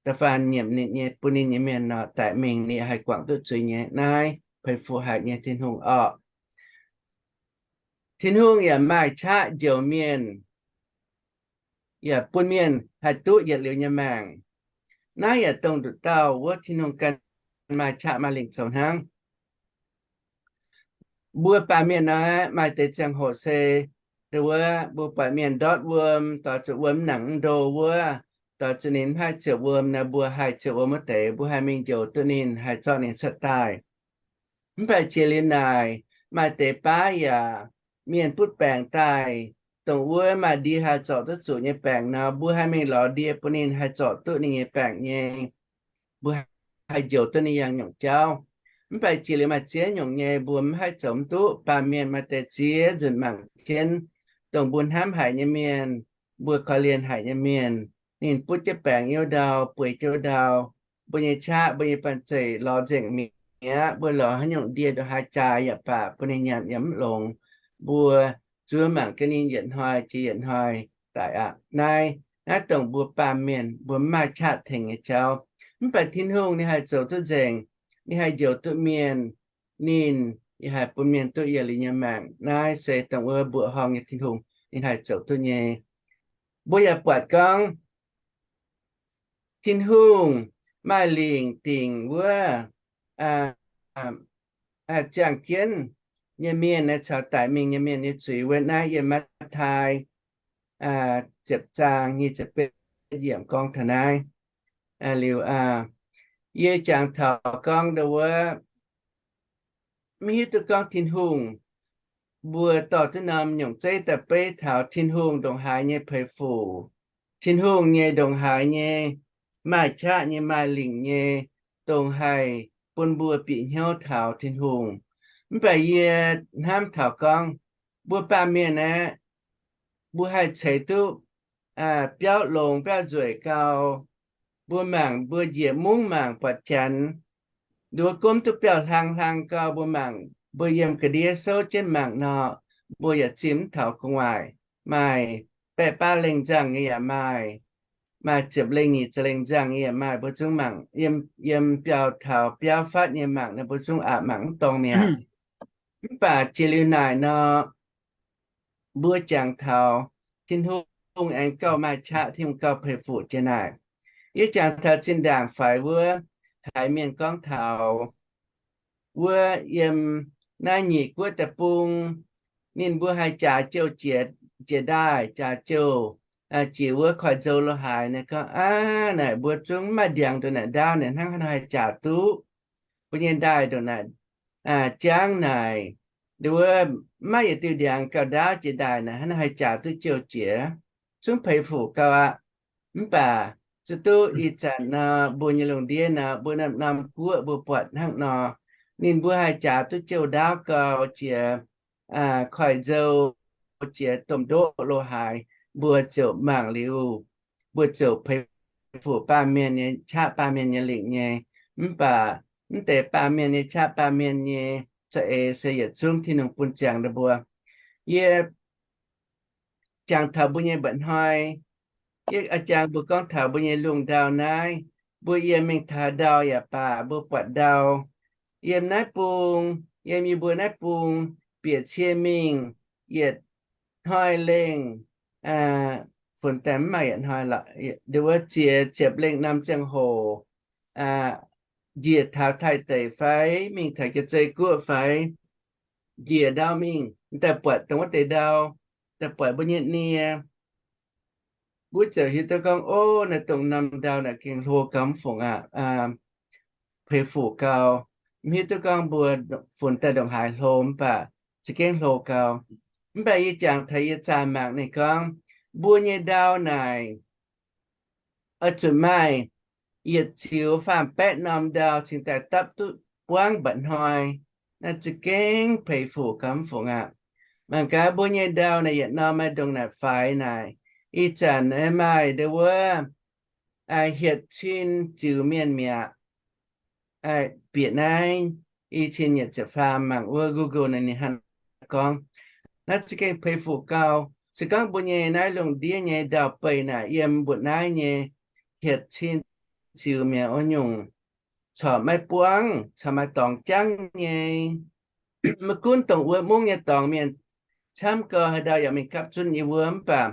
da'faanh nyiemc ninh nyei, bun ninh nyei mienh nor, daic mingh ninh haih guangc duqv zuiz nyei. Naaiv peix fuqv haic nyei Tin-Hungh orqc. Tin-Hungh yaac maaih qaqv njoux mienh, yaac bun mienh haih duqv yietc liuz nyei maengc. Naaiv yaac dongh nduqc dauh wuov Tin-Hungh ganh maaih qaqv maaih lingc zoux hnangv. Mbuo baamh mienh naaiv maaih deix ziangh hoc se, ndongc wuov mbuo buatc mienh ndortv wuom, doix zuqc wuom nangc mv ndo wuov, doix zuqc ninh mv haih ziouc wuom naaic, mbuo haih ziouc wuom wuov deix, mbuo haih mingh njoux duqv ninh, haih zorqv ninh cuotv daaih. Mv baac jiex liuz naaic, maaih deix baav yaac mienh butv baengc daaih, dongh wuov maaih ndie haih zorc duqv zuqc nyei baengc nor, mbuo haih mingh lorz ndie bun ninh haih zorc duqv ninh nyei baengc nyei, mbuo haih njoux duqv ninh yangh nyungc jauv. Mv baac jiex liuz maaih ziex nyungc nyei mbuo mv haih zoux mv duqv. Baamh mienh maaih deix ziex nzunc mangc jienv, dongh mbuo hnamv haic nyei mienh, mbuo korv-lienh haic nyei mienh, ninh butv jienv baengc youv ndau, bueix jouv ndau, mbuo nyei qaqv, mbuo nyei banh zeic lorz nzengc mi'aqv, mbuo lorz haaix nyungc ndie ndongc haaix jaax yaac baac bun ninh nyanc yaac mv longx. Mbuo zuov mangc gaax ninh yietc hnoi jiex yietc hnoi daic aqv. Naaiv, naaiv dongh mbuo baamh mienh mbuo mv maaih qaqv tengx nyei jauv. Mv baac Tin-Hungh ninh haih zoux duqv nzengc, ninh haih njoux duqv mienh, ninh yaac haih bun mienh duqv yietc liuz nyei maengc. Naaiv se dongh wuov mbuoqc horngh nyei Tin-Hungh ninh haih zoux duqv nyei. Mbuo yaac buatc gorngv Tin-Hungh maaih lingc dingc wuov ziangh jienv nyei mienh naaiv caux daic mingh nyei mienh nyei zuiz wuov. Naaiv yiem Matv^taai ziepc zaang nyic ziepc betv yiemc gorngv taux naaiv. Liuz, yie jangx taux gorngv ndongc wuov, mv hiuv duqv gorngv Tin-Hungh, mbuo dorh duqv norm nyungc zeiv daaih beiv taux Tin-Hungh ndongc haaix nyei peix fuc, Tin-Hungh nyei ndongc haaix nyei maaih qaqv nyei, maaih lingc nyei, dongh haih bun mbuo bieqc hnyouv taux Tin-Hungh. Mv baac yie hnamv taux gorngv, mbuo baamh mienh aeqv, mbuo haih ceix duqv biauv longx biauv nzueic gau. Mbuo mangc, mbuo njiec mungv mangc buatc janx, nduov gomv duqv biauv hlang hlang gau. Mbuo mangc, mbuo yiem ga'ndiev souv jienv mangc nor, mbuo yaac zimh mv taux gu'nguaaic. Maaih baeqv baav lengh nzangh nyei yaac maaih, maaih ziepc lengh nyic ziepc lengh nzangh nyei yaac maaih. Mbuo zungv mangc yiem, yiem biauv taux biauv fatv nyei mangc nor, mbuo zungv aqc mangc mv dorngx mi'aqv. Mv baac jiex liuz naaic nor, mbuo jangx taux Tin-Hungh aengx gauh maaih qaqv, Tin-Hungh gauh peix fuc jiex naaic. Yie jangx taux zinh ndaangc faix wuov, haiz mienh gorngv taux wuov yiem naaiv Nyic Guoqv deic-bung, ninh mbuo haih jaax jouh jiex, jiex ndaaih, jaax jouh jiex wuov koiv-nzou lo haaix. Naaiv gorngv, aav, naaic mbuo zungv mv maaih ndiangx ndongc naaic ndaauv naaic hnangv haaix nor haih jaax duqv mbuo nyei ndaaih ndongc naaic jangv naaic. Nduov maiv yietc diuh ndiangx gauh ndaauv jiex ndaaih naaic hnangv haaix nor haih jaax duqv jouh jiex. Zungv peix fuc gau aqv. Mv baac zuqc duqv ih zanc nor mbuo nyei lungh ndiev nor, mbuo norm-norm guoqv mbuo buatc hnangv nor, ninh mbuo haih jaax duqv jouh ndaauv gau jiex koiv-nzou, jiex domh ndoqv lo haaix, mbuo ziouc mangc liuz, mbuo ziouc peix fuc baamh mienh nyei qaqv, baamh mienh nyei lingc nyei. Mv baac mv deix baamh mienh nyei qaqv, baamh mienh nyei za'eix se yietc zungv Tin-Hungh bun ziangx ndau mbuo. Yie jangx taux mbuo nyei mba'hnoi, yie jangx mbuo gorngv taux mbuo nyei lungh ndau naaiv, mbuo yiem mingh taux ndau yaac baac, mbuo buatc ndau yiem naaiv bung, yiem yie mbuo naaiv bung, bieqc cie mingh yietc hnoi lengh, funx daaih mv maaih yietc hnoi lorqc, nduov ziex ziepc lengh norm ziangh hoc, njiec taux Taiv deic fai mingh taux Jaav-Zei Guoqv fai, njiec ndau mingh daaih buatc dongh wuov deix ndau, daaih buatc mbuo nyei nie, mbuo ziouc hiuv duqv gorngv, ov, naaiv dongh norm ndau naaic gengh hlo gau mv fungc aqv. Peix fuc gau. Mv hiuv duqv gorngv mbuo funx daaih ndongc haaix hlo mv baac za'gengh hlo gau. Mv baac yie jangx taux yie zaah mangc ninh gorngv, mbuo nyei ndau naaic oix zuqc maaih yietc ziux faam-baeqv norm ndau cingx daaih dapv duqv buangv mba'hnoi. Naaiv za'gengh peix fuc gau mv fungc aqv. Mangc gaax mbuo nyei ndau naaic yietc norm maaih ndongc naaic faix naaic. Ih zanc maaih ndau wuov hietc cin ziux mienh mi'aqv. Bieqc naaiv i cin yietc ziepc faam mangc wuov Google naaic ninh hnangv gorngv. Naaiv za'gengh peix fuc gau. Se gorngv mbuo nyei naaiv lungh ndiev nyei ndau-beih naaic yiem mbu'naaiv nyei hietc cin ziux mi'aqv wuov nyungc, corc maiv buangv, corc maaih dorngx jangv nyei. Maiv gunv dongh wuov mungv nyei dorngx mienh camv gau, haaix ndau yaac mingh gapv zunv nyei wuov, mv baac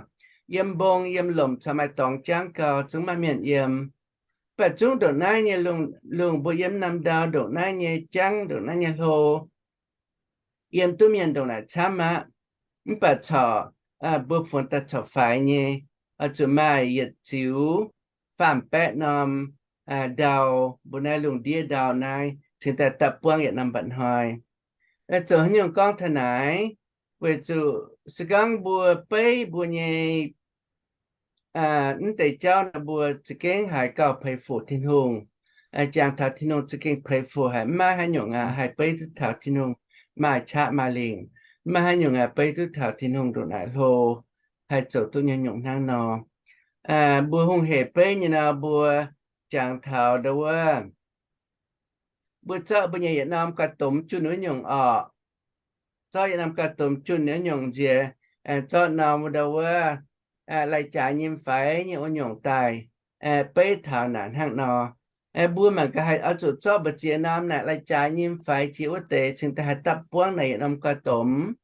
yiem mbong yiem lomc corc maaih dorngx jangv gau, zungv maiv mienh yiem. baac zungv ndongc naaiv nyei lungh, lungh mbuo yiem norm ndau ndongc naaiv nyei jangv, ndongc naaiv nyei hlo, yiem duqv mienh ndongc naaic camv aqv. Mv baac corc mbuo funx daaih corc faix nyei, oix zuqc maaih yietc ziux faam-baeqv norm ndau, mbuo naaiv lungh ndiev ndau naaiv cingx daaih dapv buangv yietc norm mba'hnoi. Zoux haaix nyungc gorngv taux naaiv? Weic zuqc se gorngv mbuo beiv mbuo nyei mv deix jauv nor, mbuo za'gengh haiz gauh peix fuc Tin-Hungh. Jangx taux Tin-Hungh za'gengh peix fuc haic, mv maaih haaix nyungc aqv haih beiv duqv taux Tin-Hungh maaih qaqv maaih lingc. Mv maaih haaix nyungc aqv beiv duqv taux Tin-Hungh ndongc naaic hlo haih zoux duqv nyei nyungc hnangv nor. Mbuo hungh hec beiv nyei nor, mbuo jangx taux ndau wuov, mbuo zorqv mbuo nyei yietc norm ga'domx junh wuov nyungc orqc. Zorqv yietc norm ga'domx junh wuov nyungc nziex, zorqv norm ndau wuov lai-jaaix nyim faix nyei wuov nyungc daaih beiv taux naaic hnangv nor. Mbuo mangc gaax, haih oix zuqc zorqv mbu'ziex norm naaic lai-jaaix nyim faix jiex wuov deix cingx daaih haih dapv buangv naaic yietc norm ga'domx.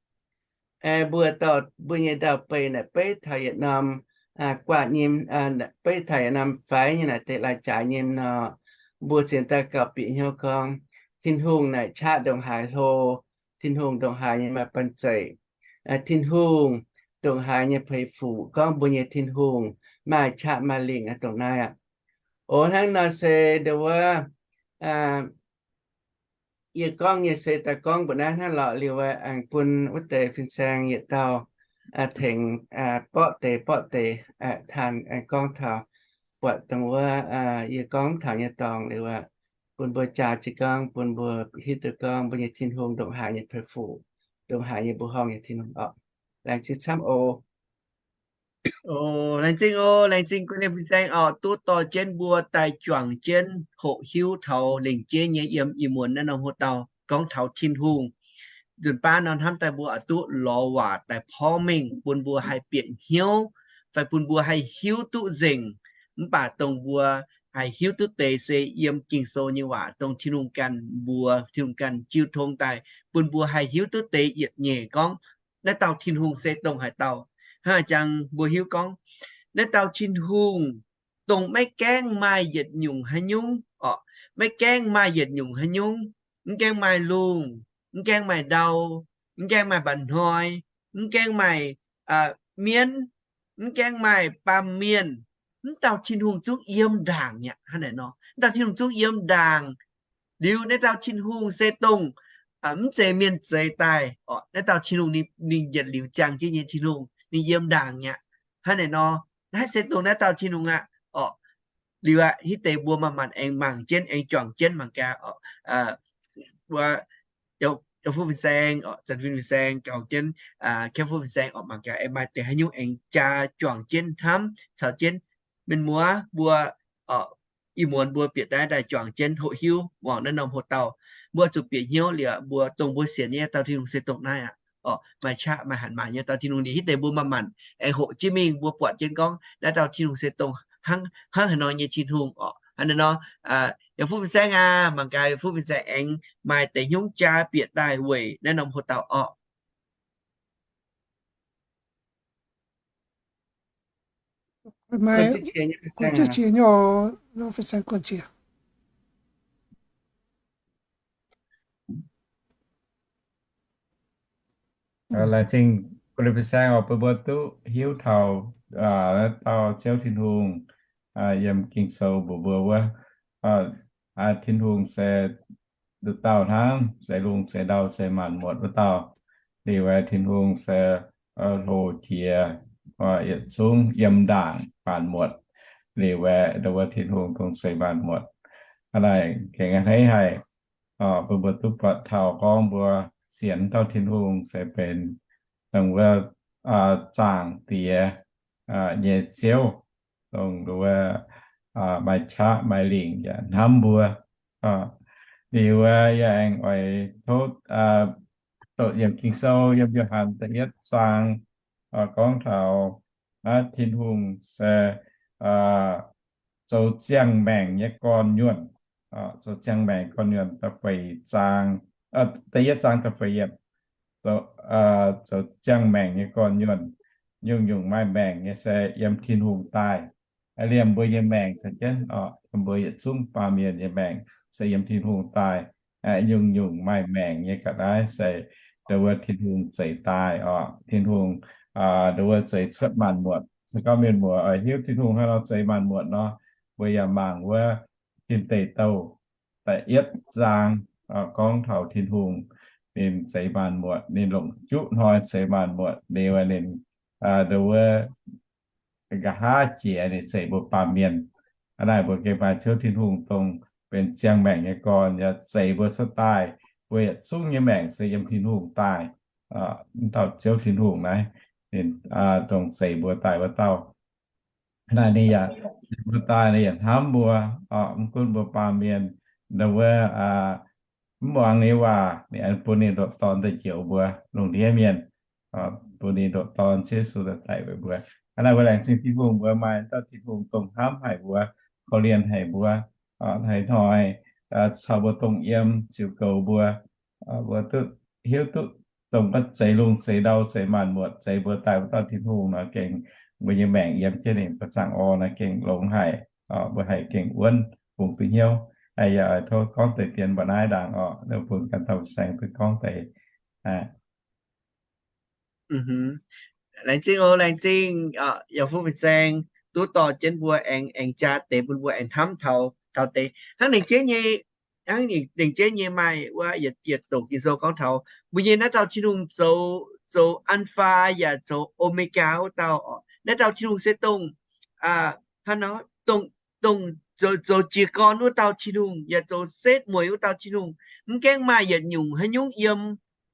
Mbuo dorh mbuo nyei ndau-beih naaic beiv taux yietc norm guaav nyim, beiv taux yietc norm faix nyei naaic deix lai-jaaix nyim nor, mbuo cingx daaih gauh bieqc hnyouv gorngv, Tin-Hungh naaic qaqv ndongc haaix hlo, Tin-Hungh ndongc haaix nyei maaih banh zeic, Tin-Hungh ndongc haaix nyei peix fuc, gorngv mbuo nyei Tin-Hungh maaih qaqv maaih lingc aqv, dongh naaiv aqv. O, hnangv nor se ndau wuov, yie gorngv nyei se daaih gorngv mbuoqc naaiv hnangv lorqc. Liuz aengx bun wuov deix fin-saeng yietc dauh tengx borqv deix borqv deix, taan aengx gorngv taux buatc dongh wuov yie gorngv taux nyei dorngx. Liuz bun mbuo jaa jiez gorngv, bun mbuo hiuv duqv gorngv mbuo nyei Tin-Hungh ndongc haaix nyei peix fuc, ndongc haaix nyei mbuoqc horngh nyei Tin-Hungh orqc. Laengz zingh camv oc. O, laengz zingh oc, laengz zingh gu'nyuoz fin-saeng orqc, duqv dorh jienv mbuo daaih juangc jienv hoqc hiuv taux lengc jeiv nyei yiem ih muonz naaiv norm hoc-dauh gorngv taux Tin-Hungh. Nzunc baav nor hnamv daaih mbuo oix duqv lorz waac daaih porv mengh bun mbuo haih bieqc hnyouv, fai bun mbuo haih hiuv duqv nzengc. Mv baac dongh mbuo haih hiuv duqv deix se yiem Ging-Sou nyei waac, dongh Tin-Hungh ganh mbuox, Tin-Hungh ganh jiu tong daaih bun mbuo haih hiuv duqv deix yietc nyeic gorngv naaiv dauh Tin-Hungh se dongh haaix dauh. Hnangv jangx mbuo hiuv gorngv naaiv dauh Tin-Hungh dongh maiv gaengh maaih yietc nyungc haaix nyungc orqc, maiv gaengh maaih yietc nyungc haaix nyungc, mv gaengh maaih lungh, mv gaengh maaih ndau, mv gaengh maaih mba'hnoi, mv gaengh maaih mienv, mv gaengh maaih baamh mienh, mv dauh Tin-Hungh zungv yiem ndaangc mi'aqv. Hnangv naaic nor, mv dauh Tin-Hungh zungv yiem ndaangc. Liuz naaiv dauh Tin-Hungh se dongh mv zeiz mienh zeix daaih orqc. Naaiv dauh Tin-Hungh ninh, ninh yietc liuz ziangh jienv nyei Tin-Hungh, ninh yiem ndaangc mi'aqv. Hnangv naaic nor, naaiv se dongh naaiv dauh Tin-Hungh aqv orqc. Liuz aqv, hitv deix mbuo manc-manc aengx mangc jienv, aengx juangc jienv mangc gaax orqc. Mbuo yiem fuqv fin-saeng orqc, zanc fin-saeng gaux jienv, kemv fuqv fin-saeng orqc, mangc gaax aengx maaih deix haaix nyungc aengx jaa juangc jienv hnamv caux jienv mienh muoz mbuo orqc. Ih muonz mbuo bieqc daaih daaih juangc jienv hoqc hiuv muangx naaiv norm hoc-dauh, mbuo zuqc bieqc hnyouv liuz, mbuo dongh mbuo sienx nyei dauh Tin-Hungh se dongh naaiv aqv orqc. Maaih qaqv maaih hanc maanc nyei dauh Tin-Hungh. Liuz hitv deix mbuo manc-manc aengx hoqc jienv mingh, mbuo buatc jienv gorngv naaiv dauh Tin-Hungh se dongh hnangv, hnangv haaix nor nyei Tin-Hungh orqc. Hnangv naaiv nor, yiem fuqv fin-saeng aac, mangc gaax yiem fuqv fin-saeng aengx maaih deix hnyouv jaa bieqc daaih weic naaiv norm hoc-dauh orqc. Maaih guon jiex nyei, laengz zingh guon fin-saeng oc, bun mbuo duqv hiuv taux naaiv dauh Ziouv Tin-Hungh yiem Ging-Sou mbuox mbuo wuov, Tin-Hungh se nduqc dauh hnangv, zeix lungh zeix ndau zeix maanc muotc wuov dauh. Liuz aeqv, Tin-Hungh se hlo jiex yietc zungv yiem ndaangc maanc muotc. Liuz aeqv, ndau wuov Tin-Hungh dongh zeix maanc muotc. Hnangv naaic gengh a'hneiv haic, bun mbuo duqv buatc taux gorngv mbuo sienx dauh Tin-Hungh se benx dongh wuov zaangc Diex nyei Ziouv, dongh wuov maaih qaqv maaih lingc yaac hnamv mbuo. Liuz yaac aengx oix tov doqc yiem Ging-Sou yiem Yo^han da'yietv zaang gorngv taux Tin-Hungh se zoux ziangh maengc nyei gorn-nyuonh. Zoux ziangh maengc gorn-nyuonh da'feix zaang, da'yietv zaang da'feix yiemc, zoux ziangh maengc nyei gorn-nyuonh. Nyungc-nyungc maaih maengc nyei se yiem Tin-Hungh daaih. liemh mbuo nyei maengc caux jienv, mbuo yietc zungv baamh mienh nyei maengc se yiem Tin-Hungh daaih. Nyungc-nyungc maaih maengc nyei ga'naaiv se ndongc wuov Tin-Hungh zeix daaih oc. Tin-Hungh ndongc wuov zeix cuotv maanc muotc. Se gorngv mienh muoz oix hiuv Tin-Hungh haaix nor zeix maanc muotc nor, mbuo yaac mangc wuov Tin Deic Douh da'yietv zaang gorngv taux Tin-Hungh ninh zeix maanc muotc, ninh longc juqv hnoi zeix maanc muotc liuz, ninh ndongc wuov nqa'haav jiex ninh zeix mbuo baamh mienh. Hnangv naaic mbuo gengh maaih Ziouv Tin-Hungh dongh benx ziangh maengc nyei gorn yaac zeix mbuo cuotv daaih. Mbuo yietc zungv nyei maengc se yiem Tin-Hungh daaih. Mv dauh Ziouv Tin-Hungh naaiv, ninh dongh zeix mbuo daaih wuov dauh. Naaic ninh yaac, mbuo daaih ninh yaac hnamv mbuo, mv gunv mbuo baamh mienh ndongc wuov mv muangx ninh waac, ninh bun ninh ndoqc Dorn daaih njoux mbuo lungh ndiev mienh, bun ninh ndoqc Dorn Ziouv Yesu daaih daic weic mbuo. Hnangv naaic mbuo laengz zingh Tin-Hungh, mbuo maaih dauh Tin-Hungh dongh hnamv haic mbuo, korv-lienh haic mbuo, haaix hnoi caux mbuo dongh yiem ziux goux mbuo, mbuo duqv hiuv duqv dongh gorngv zeix lungh zeix ndau zeix maanc muotc zeix mbuo daaih wuov dauh Tin-Hungh nor, gengh mbuo nyei maengc yiem jienv ninh ba'zangc orn nor gengh longx haic. Mbuo haih gengh wuonv bungx duqv hnyouv. Yaac oix tov gorngv deix dien mba'naaiv ndaangc oc, bun ganh dauh saeng duqv gorngv deix. Laengz zingh oc, laengz zingh yaac fuqv fin-saeng duqv dorh jienv mbuo aengx, aengx jaa deix bun mbuo aengx hnamv taux, taux deix hnangv nengc jeiv nyei, hnangv nengc jeiv nyei maaih wuov yietc, yietc doqc Ging-Sou gorngv taux mbuo nyei naaiv dauh Tin-Hungh zoux, zoux An^faa yaac zoux O^me^gaa wuov dauh oc. Naaiv dauh Tin-Hungh se dongh, hnangv nor, dongh, dongh zoux, zoux jiez gorn wuov dauh Tin-Hungh yaac zoux setv mueiz wuov dauh Tin-Hungh. Mv gaengh maaih yietc nyungc haaix nyungc yiem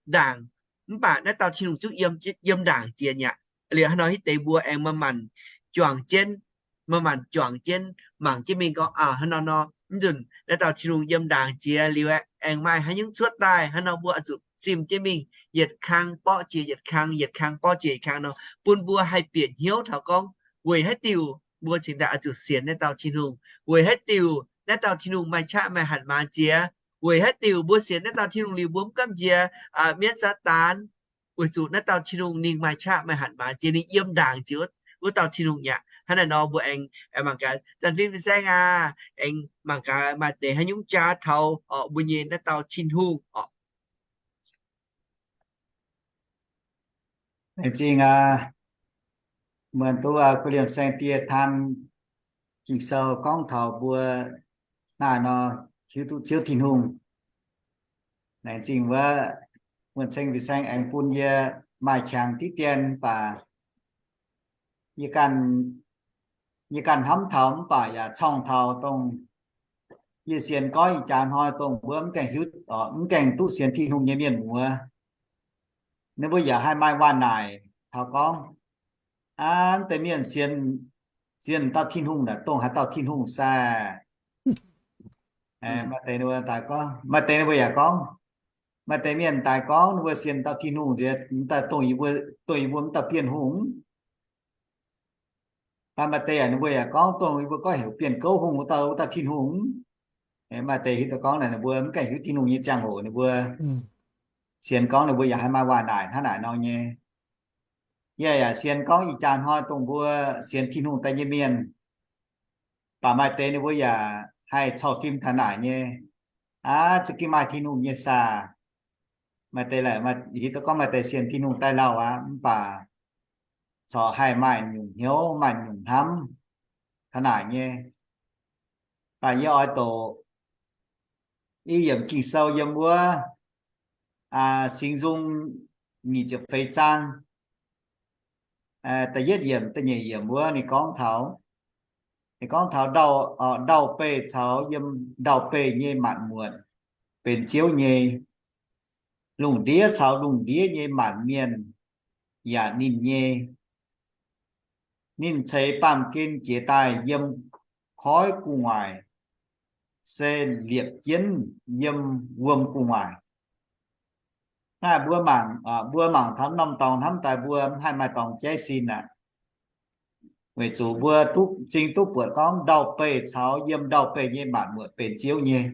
ndaangc, mv baac naaiv dauh Tin-Hungh zungv yiem, yiem ndaangc jiex mi'aqv. Liuz hnangv nor hitv deix mbuo aengx maaih maanc juangc jienv, maaih maanc juangc jienv mangc jienv mingh gorngv, hnangv nor nor, mv nzunc naaiv dauh Tin-Hungh yiem ndaangc jiex liuz aeqv, aengx maaih haaix nyungc cuotv daaih. Hnangv nor mbuo oix zuqc zimh jienv mingh, yietc kang borqv jiex yietc kang, yietc kang borqv jiex yietc kang nor, bun mbuo haih bieqc hnyouv taux gorngv weic haaix diuc mbuo cingx daaih oix zuqc sienx naaiv dauh Tin-Hungh, weic haaix diuc naaiv dauh Tin-Hungh maaih qaqv maaih hatc maaz jiex, weic haaix diuc mbuo sienx naaiv dauh Tin-Hungh liuz mbuo mv gamh nziex mienv Saadaan, weic zuqc naaiv dauh Tin-Hungh ninh maaih qaqv maaih hatc maaz jiex, ninh yiem ndaangc jiex wuov dauh Tin-Hungh mi'aqv. Hnangv naaiv nor mbuo aengx, aengx mangc gaax, zanc fim fin-saeng aac, aengx mangc gaax maaih deix haaix nyungc jaa taux orqc mbuo nyei naaiv dauh Tin-Hungh orqc. Laengz zingh aac, muonc duqv aac, guv liemh saeng-die taan Ging-Sou gorngv taux mbuo hnangv nor hiuv duqv Ziouv Tin-Hungh. Laengz zingh wuov, muonc ceng fin-saeng aengx bun yie maaih qangx diqv dien baac yie ganh, yie ganh hnamv taux mv baac yaac corngh taux dongh yie sienx gorngv ih jaax hnoi dongh mbuo mv gaengh hiuv, mv gaengh duqv sienx Tin-Hungh nyei mienh muoz, ninh mbuo yaac haih maaih waac-naaic taux gorngv, aa, deix mienh sienx, sienx dauh Tin-Hungh naaic dongh haaix dauh Tin-Hungh sai? Maaih deix ninh mbuo daaih gorngv, maaih deix ninh mbuo yaac gorngv, maaih deix mienh daaih gorngv ninh mbuo sienx dauh Tin-Hungh nziex daaih dongh yie mbuo, dongh yie mbuo mv dauh Bienh Hungh. Mv baac maaih deix yaac ninh mbuo yaac gorngv dongh yie mbuo gorngv heuc Bienh Gouv Hungh wuov dauh, wuov dauh Tin-Hungh. Maaih deix hiuv duqv gorngv naaic ninh mbuo mv gaengh hiuv Tin-Hungh nyei ziangh hoc ninh mbuo sienx gorngv ninh mbuo yaac haih maaih waac-naaic hnangv naaic nor nyei. Yie yaac sienx gorngv ih jaax hnoi dongh mbuo sienx Tin-Hungh daaih nyei mienh, baac maaih deix ninh mbuo yaac haih corc fim taux naaic nyei. Aav, za'gengh maaih Tin-Hungh nyei saah? Maaih deix laaix hiuv duqv gorngv maaih deix sienx Tin-Hungh daaih lauh aqv, mv baac corc haih maaih nyungc hnyouv maaih nyungc hnamv taux naaic nyei. Baac yie oix doqc i yiemc Ging-Sou yiem wuov Singx Nzung nyic ziepc feix zaang da'yietv yiemc da'nyeic yiemc wuov ninh gorngv taux, ninh gorngv taux ndau-beih caux yiem ndau-beih nyei maanc muotc benx Ziouv nyei. Lungh ndiev caux lungh ndiev nyei maanc mienh yaac ninh nyei. Ninh ceix baamh gen jiez daaih yiem koiv gu'nguaaic, se liepc jienv yiem wuom gu'nguaaic. Naaiv mbuo mangc, mbuo mangc taux norm dorngx hnamv daaih mbuo mv haih maaih dorngx jaiv sin aqv. Weic zuqc mbuo duqv, zingh duqv buatc gorngv ndau-beih caux yiem ndau-beih nyei maanc muotc benx Ziouv nyei.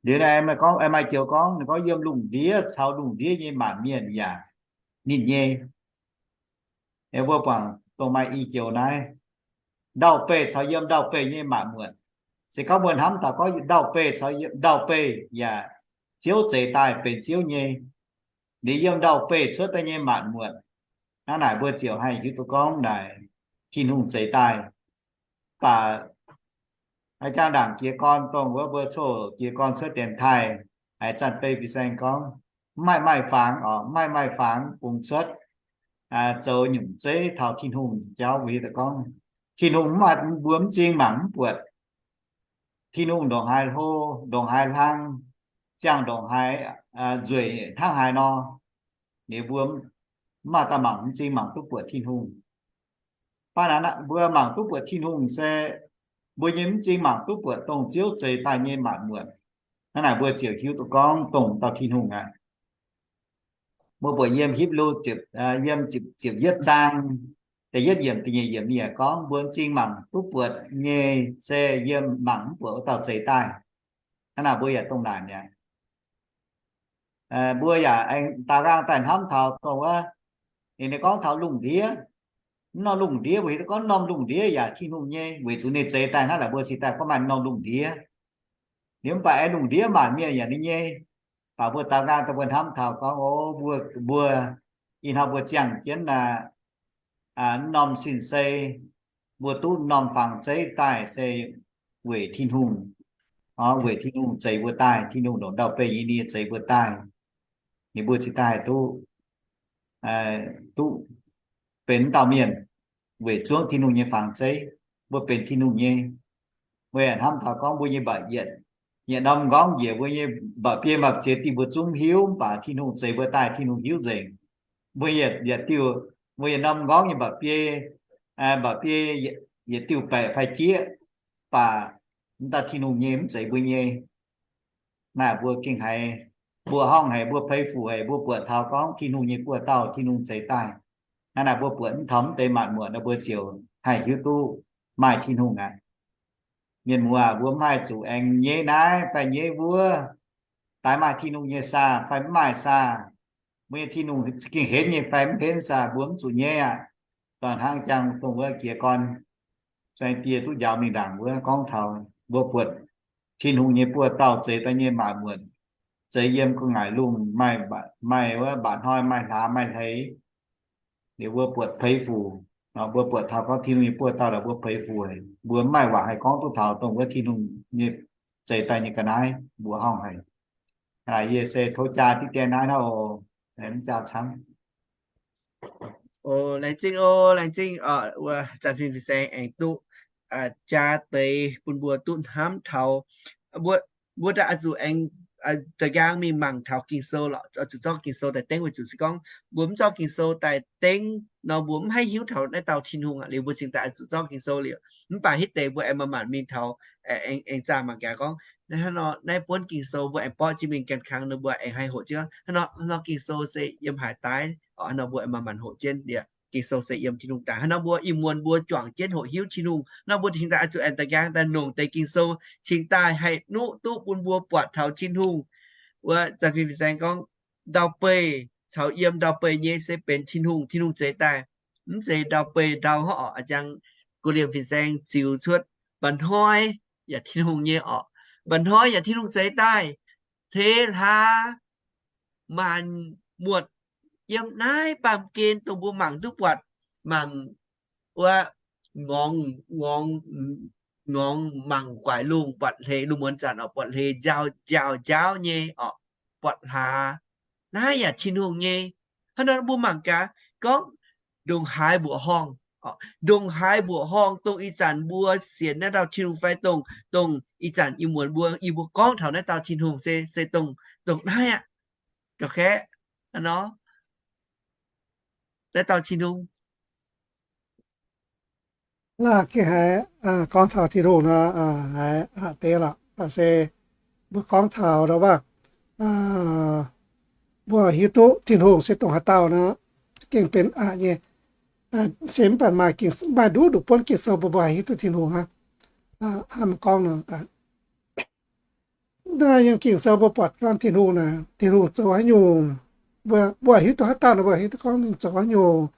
Liuz naaiv maaih gorngv, maaih joux gorngv, ninh gorngv yiem lungh ndiev caux lungh ndiev nyei maanc mienh yaac ninh nyei. Mbuo buangc dongh maaih i joux naaiv. ndau-beih caux yiem ndau-beih nyei maanc muotc. Se gorngv mbuo hnamv taux gorngv ndau-beih caux yiem ndau-beih yaac Ziouv zeix daaih benx Ziouv nyei, ninh yiem ndau-beih cuotv daaih nyei maanc muotc, hnangv naaic mbuo ziouc haih hiuv duqv gorngv naaic Tin-Hungh zeix daaih. Mv baac haaix jangx ndaangc jiez gorn dongh wuov mbuo coqv jiez gorn cuotv dienx taaih, haaix zanc beiv fin-saeng gorngv, mv haih maaih fangx oc, mv haih maaih fangx bungx cuotv zoux nyungc zeiv taux Tin-Hungh jauv. Mbuo hiuv duqv gorngv Tin-Hungh mv maaih, mbuo mv zing mangc mv buatc. Tin-Hungh ndongc haaix hlo, ndongc haaix hlang, ziangh ndongc haaix nzueic hnangv haaix nor, ninh mbuo mv maaih dauh mangc, mv zing mangc duqv buatc Tin-Hungh. Baac naaiv mbuo mangc duqv buatc Tin-Hungh se mbuo nyei mv zing mangc duqv buatc dongh Ziouv zeix daaih nyei maanc muotc. Hnangv naaic mbuo ziouc hiuv duqv gorngv dongh dauh Tin-Hungh aqv. Mbuo buatc yiem Hipv^lu, yiem ziepc yietv zaang da'yietv yiemc, da'nyeic yiemc ninh yaac gorngv mbuo m'zing mangc duqv buatc nyei se yiem mangc mv buatc wuov dauh zeix daaih. Hnangv naaic mbuo yaac dongh naaic mi'aqv. Mbuo yaac aengx daaux nqaang daaih hnamv taux dongh wuov, ninh gorngv taux lungh ndiev. Mv norm lungh ndiev, mbuo hiuv duqv gorngv norm lungh ndiev yaac Tin-Hungh nyei, weic zuqc ninh zeix daaih hnangv naaic mbuo cingx daaih gorngv maaih norm lungh ndiev. Liuz mv baac aengx lungh ndiev maanc mienh yaac ninh nyei. Baac mbuo daaux nqaang daaih mbuo hnamv taux gorngv, o, mbuo, mbuo ih hnoi mbuo ziangh jienv naaic, mv norm sin-sei, mbuo duqv mv norm fangx zeiv daaih se weic Tin-Hungh, weic Tin-Hungh zeix mbuo daaih. Tin-Hungh ndongc ndau-beih nyei nie zeix mbuo daaih, ninh mbuo cingx daaih duqv, duqv benx mv dauh mienh, weic zuangx Tin-Hungh nyei fangx zeiv, mbuo benx Tin-Hungh nyei. Mbuo yaac hnamv taux gorngv mbuo nyei mba'biei, yietc norm m'nqorngv njiec mbuo nyei mba'biei maaih ziex diuh mbuo zungv hiuv, mv baac Tin-Hungh zeix mbuo daaih Tin-Hungh hiuv nzengc. Mbuo yietc, yietc diuh, mbuo yietc norm m'nqorngv nyei mba'biei, mba'biei yietc diuh baeqc fai jieqv, mv baac mv dauh Tin-Hungh nyei mv zeiz mbuo nyei. Naaic mbuo gengh haiz, mbuo horngh haic, mbuo peix fuc haic, mbuo buatc taux gorngv Tin-Hungh nyei buoz-dauh, Tin-Hungh zeix daaih. Hnangv naaic mbuo buatc mv taux mv deix maanc muotc nor mbuo ziouc haih hiuv duqv maaih Tin-Hungh aqv. Mienh muoz, mbuo mv haih zuqc aengx nyeiv naaiv fai nyeiv wuov, daaih maaih Tin-Hungh nyei saah fai mv maaih saah, mbuo nyei Tin-Hungh gengh henv nyei fai mv henv saah, mbuo mv zuqc nyeiv aqv. Dongh hnangv jangx dongh wuov jiez gorn Zaangc Die duqv njaaux mingh ndaangc wuov gorngv taux mbuo buatc Tin-Hungh nyei buoz-dauh zeix daaih nyei maanc muotc, zeix yiem gu'nguaaic lungh, maaih, maaih wuov mba'hnoi, maaih hlaax, maaih hleix. Liuz mbuo buatc peix fuc, mbuo buatc taux gorngv Tin-Hungh nyei buoz-dauh lorqc, mbuo peix fuc, mbuo mv maaih waac haih gorngv duqv taux dongh wuov Tin-Hungh nyei zeix daaih nyei ga'naaiv. Mbuo horngh haic. Yie se tov jaa diqv dien naaiv nor oc. Mv jaa camv. O, laengz zingh o, laengz zingh oc, wuov zanc fim fin-saeng aengx duqv jaa deix bun mbuo duqv hnamv taux. Mbuo, mbuo daaih oix zuqc aengx da'nqaang mingh mangc taux Ging-Sou lorqc, oix zuqc zorqv Ging-Sou daaih dengv, weic zuqc se gorngv mbuo mv zorqv Ging-Sou daaih dengv nor, mbuo mv haih hiuv taux naaiv dauh Tin-Hungh aqv. Liuz mbuo cingx daaih oix zuqc zorqv Ging-Sou liuz, mv baac hitv deix mbuo aengx manc-manc mingh taux, aengx zaah mangc gaax gorngv, hnangv nor naaiv buonv Ging-Sou mbuo aengx borqv jienv mingh ganh kangx nor, mbuo aengx haih hoqc jienv. Hnangv nor, hnangv nor Ging-Sou se yiem haaix daaih, hnangv nor mbuo aengx manc-manc hoqc jienv liuz, Ging-Sou se yiem Tin-Hungh daaih. Hnangv nor mbuo ih muonz mbuo juangc jienv hoqc hiuv Tin-Hungh nor, mbuo cingx daaih oix zuqc aengx da'nqaang daaih nongc deix Ging-Sou cingx daaih haih nuqv duqv bun mbuo buatc taux Tin-Hungh. Wuov zanc fim fin-saeng gorngv, ndau-beih caux yiem ndau-beih nyei se benx Tin-Hungh, Tin-Hungh zeix daaih. Mv zeiz ndau-beih ndau hnangv oc. A'jang go liemh fin-saeng ziux cuotv mba'hnoi yaac Tin-Hungh nyei oc. Mba'hnoi yaac Tin-Hungh zeix daaih. Hleix hlaax, maanc muotc, yiem naaiv baamh gen dongh mbuo mangc duqv buatc, mangc wuov, ngorngx, ngorngx, ngorngx mangc guaix lungh buatc hleix, lungh muonz zanc oc, buatc hleix njaaux njaaux njaaux nyei oc, buatc hlaax, naaiv yaac Tin-Hungh nyei. Hnangv nor mbuo mangc gaax gorngv ndongc haaix mbuoqc horngh, ndongc haaix mbuoqc horngh dongh ih zanc mbuo sienx naaiv dauh Tin-Hungh fai dongh, dongh ih zanc ih muonz mbuo, yie mbuo gorngv taux naaiv dauh Tin-Hungh se, se dongh, dongh naaiv aqv. Ga'kaeqv, hnangv nor, naaiv dauh Tin-Hungh. Laaih gengh haiz gorngv taux Tin-Hungh nor, haiz aqc deix lorqc. Mv baac se mbuo gorngv taux ndau wuov, mbuo hiuv duqv Tin-Hungh se dongh haaix dauh nor, gengh benx aqc nyei. Se mv baac maaih ging, maaih nduqc nduqc buonv Ging-Sou mbuo, mbuo haih hiuv duqv Tin-Hungh hnangv. Hnangv mbuo gorngv nor, naaiv yiem Ging-Sou mbuo buatc gorngv Tin-Hungh naaic, Tin-Hungh zoux haaix nyungc, mbuo, mbuo hiuv duqv haaix dauh nor, mbuo hiuv duqv gorngv ninh zoux haaix nyungc,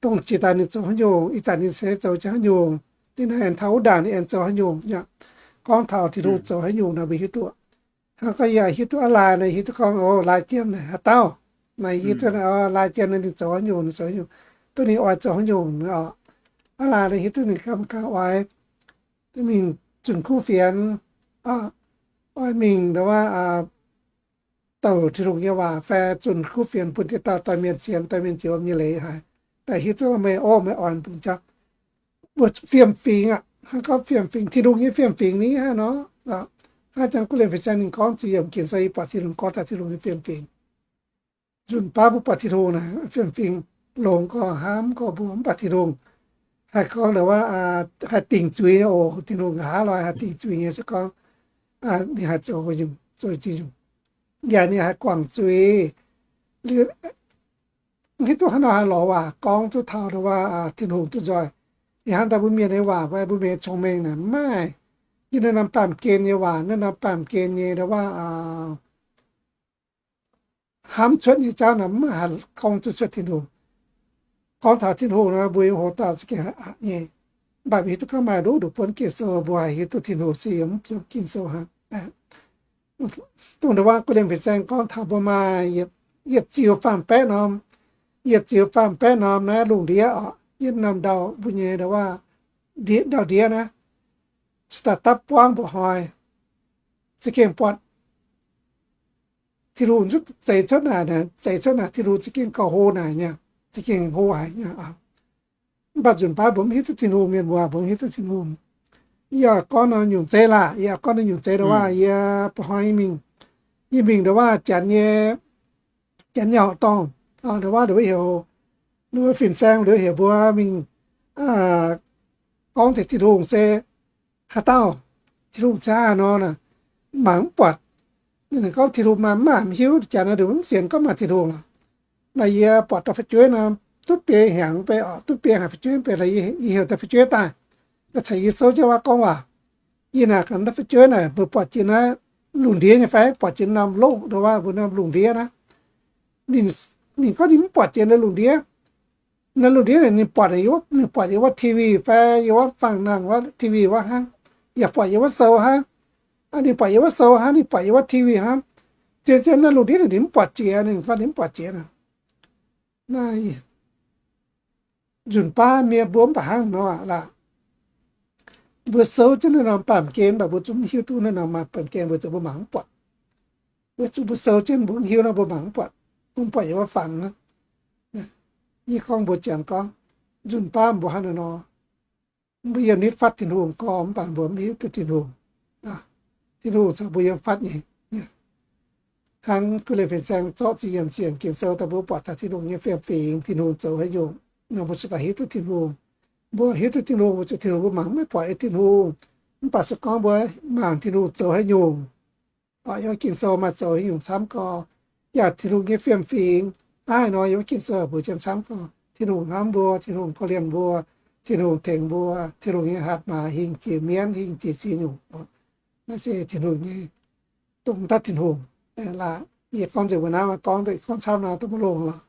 dongh jiex daaih ninh zoux haaix nyungc, ih zanc ninh se zoux jangx haaix nyungc, Ninh aengx taux wuov ndaangc ninh aengx zoux haaix nyungc. Gorngv taux Tin-Hungh zoux haaix nyungc naaic mbuo hiuv duqv. Hnangv gorngv yie hiuv duqv aav lai naaic, hiuv duqv gorngv, o, lai jiem naaic haaix dauh. Naaic hiuv duqv, o, lai jiem naaic ninh zoux haaix nyungc, ninh zoux haaix nyungc, duqv ninh oix zoux haaix nyungc oc. Aav lai naaic hiuv duqv ninh ganh ganh oix mingh zunh kuv fienx, oix mingh ndongc wuov douc Tin-Hungh nyei waac fai zunh kuv fienx bun dieh dauh dauh mienh sienx, dauh mienh jiex wuom nyei leiz haic. Daaih hiuv duqv meih, o, meih oix bun jauv. Mbuo fiem-fingx aqv. Hnangv gorngv fiem-fingx, Tin-Hungh nyei fiem-fingx ni haic nor. Hnangv jangx guv liemh fin-saeng ninh gorngv ziepc yiemc Ging-Sou, yie buatc Tin-Hungh gorngv taux Tin-Hungh nyei fiem-fingx. Nzunc baav mbuo buatc Tin-Hungh naaic fiem-fingx, longx gorx, hnamv gorx, mbuo mv baac Tin-Hungh haih gorngv ndongc wuov, haih dingc zuiz nyei oc. Tin-Hungh nqa'haav lorz haih dingc zuiz nyei se gorngv ninh haih zoux, zoux nyungc, yaac ninh haih guangc zuiz. Mv hiuv duqv haaix nor haih lorz waac gorngv duqv taux ndongc wuov Tin-Hungh duqv nzoih. Ninh hnangv daaih mbuo mienh nyei waac fai mbuo mienh nyei cong-mengh naaic mv maaih. Yiem naaiv norm baamh gen nyei waac, naaiv norm baamh gen nyei ndongc wuov hnamv cuotv nyei jauv naaic mv maaih haih gorngv duqv cuotv Tin-Hungh. Gorngv taux Tin-Hungh nor, mbuo yiem hoc dauh za'gengh aqc nyei. Mv baac mbuo hiuv duqv gorngv maaih nduqc nduqc buonv Ging-Sou mbuo haih hiuv duqv Tin-Hungh se yiem, yiem Ging-Sou hnangv. Dongh ndongc wuov guv liemh fin-saeng gorngv taux mbuo maaih yietc ziux faam-baeqv norm, yietc ziux faam-baeqv norm naaiv lungh ndiev oc, yiem norm ndau mbuo nyei ndongc wuov ndau ndiev naaiv, se daaih dapv buangv mba'hnoi, za'gengh buatc Tin-Hungh zeix cuotv naaic, zeix cuotv naaic Tin-Hungh za'gengh gauh hlo naaic nyei, za'gengh hlo haic nyei. Mv baac nzunc baav mbuo mv hiuv duqv Tin-Hungh, mienh muoz, mbuo mv hiuv duqv Tin-Hungh. Yie gorngv nor nyungc zeiv laah, yie gorngv nor nyungc zeiv ndongc wuov yie ba'hnoi mingh, yie mingh ndongc wuov Janx nyei, Janx nyei horqc dorngh, ndongc wuov, ndongc wuov heuc, ndongc wuov fin-saeng ndongc wuov heuc mbuo mingh gorngv taux Tin-Hungh se haaix dauh, Tin-Hungh se haaix nor naaic, mangc mv buatc. Ninh gorngv Tin-Hungh maaih mv maaih mv hiuv, Janx naaiv nduqc mv sienx gorngv maaih Tin-Hungh lorqc. Naaic yie buatc dauh fu'jueiv nor, duqv biei hnyangx mv bei oc, duqv biei hnyangx fu'jueiv mv bei, yie heuc dauh fu'jueiv daaih, daaih caux yie souv jienv waac gorngv waac. Yie naaic gaax dauh fu'jueiv naaic, mbuo buatc jiex naaiv lungh ndiev nyei fai buatc jiex norm loqv ndongc wuov mbuo norm lungh ndiev naaiv. Ninh, ninh gorngv ninh mv buatc jiex naaiv lungh ndiev. Naaiv lungh ndiev naaic ninh buatc, ninh buatc yiem wuov T V fai yiem wuov fangx nangh wuov T V wuov hnangv, yaac buatc yiem wuov sou hnangv. Ninh buatc yiem wuov sou hnangv, ninh buatc yiem wuov T V hnangv. Zien zien naaiv lungh ndiev naaic ninh mv buatc jiex, ninh gorngv ninh mv buatc jiex. Naaiv nzunc baav mienh mbuo mv baac hnangv nor aqv laah. Mbuo souv jienv naaiv norm baamh gen, mv baac mbuo zungv mv hiuv duqv naaiv norm baamh gen, weic zuqc mbuo mangc mv buatc. Weic zuqc mbuo souv jienv mbuo mv hiuv nor, mbuo mangc mv buatc, mv buatc yiem wuov fangx. Yie gorngv mbuo janx gorngv, nzunc baav mbuo hnangv naaiv nor, mbuo yiem nitv fatv Tin-Hungh gorngv, mv baac mbuo mv hiuv duqv Tin-Hungh. Tin-Hungh caux mbuo yiem fatv nyei. Hnangv Guv Leiz Fin-Saeng zorqv ziepc yiemc ziepc Ging-Sou daaih mbuo buatc taux Tin-Hungh nyei fiem-fingx, Tin-Hungh zoux haaix nyungc nor, mbuo cingx daaih hiuv duqv Tin-Hungh. Mbuo hiuv duqv Tin-Hungh, weic zuqc Tin-Hungh mbuo mangc mv buatc nyei Tin-Hungh. Mv baac se gorngv mbuo mangc Tin-Hungh zoux haaix nyungc. Yiem wuov Ging-Sou maaih zoux haaix nyungc camv gorx, yaac Tin-Hungh nyei fiem-fingx hnangv haaix nor, yiem wuov Ging-Sou mbuox jienv camv gorx. Tin-Hungh hnamv mbuo, Tin-Hungh korv-lienh mbuo, Tin-Hungh tengx mbuo, Tin-Hungh nyei hatc maaz hingh jiex mienv, hingh jiex ziex nyungc. Naaiv se Tin-Hungh nyei, dongh daaih Tin-Hungh. Yie gorngv nzengc mbuo naaiv, gorngv, gorngv camv nor dongh mbuo longx lorqc.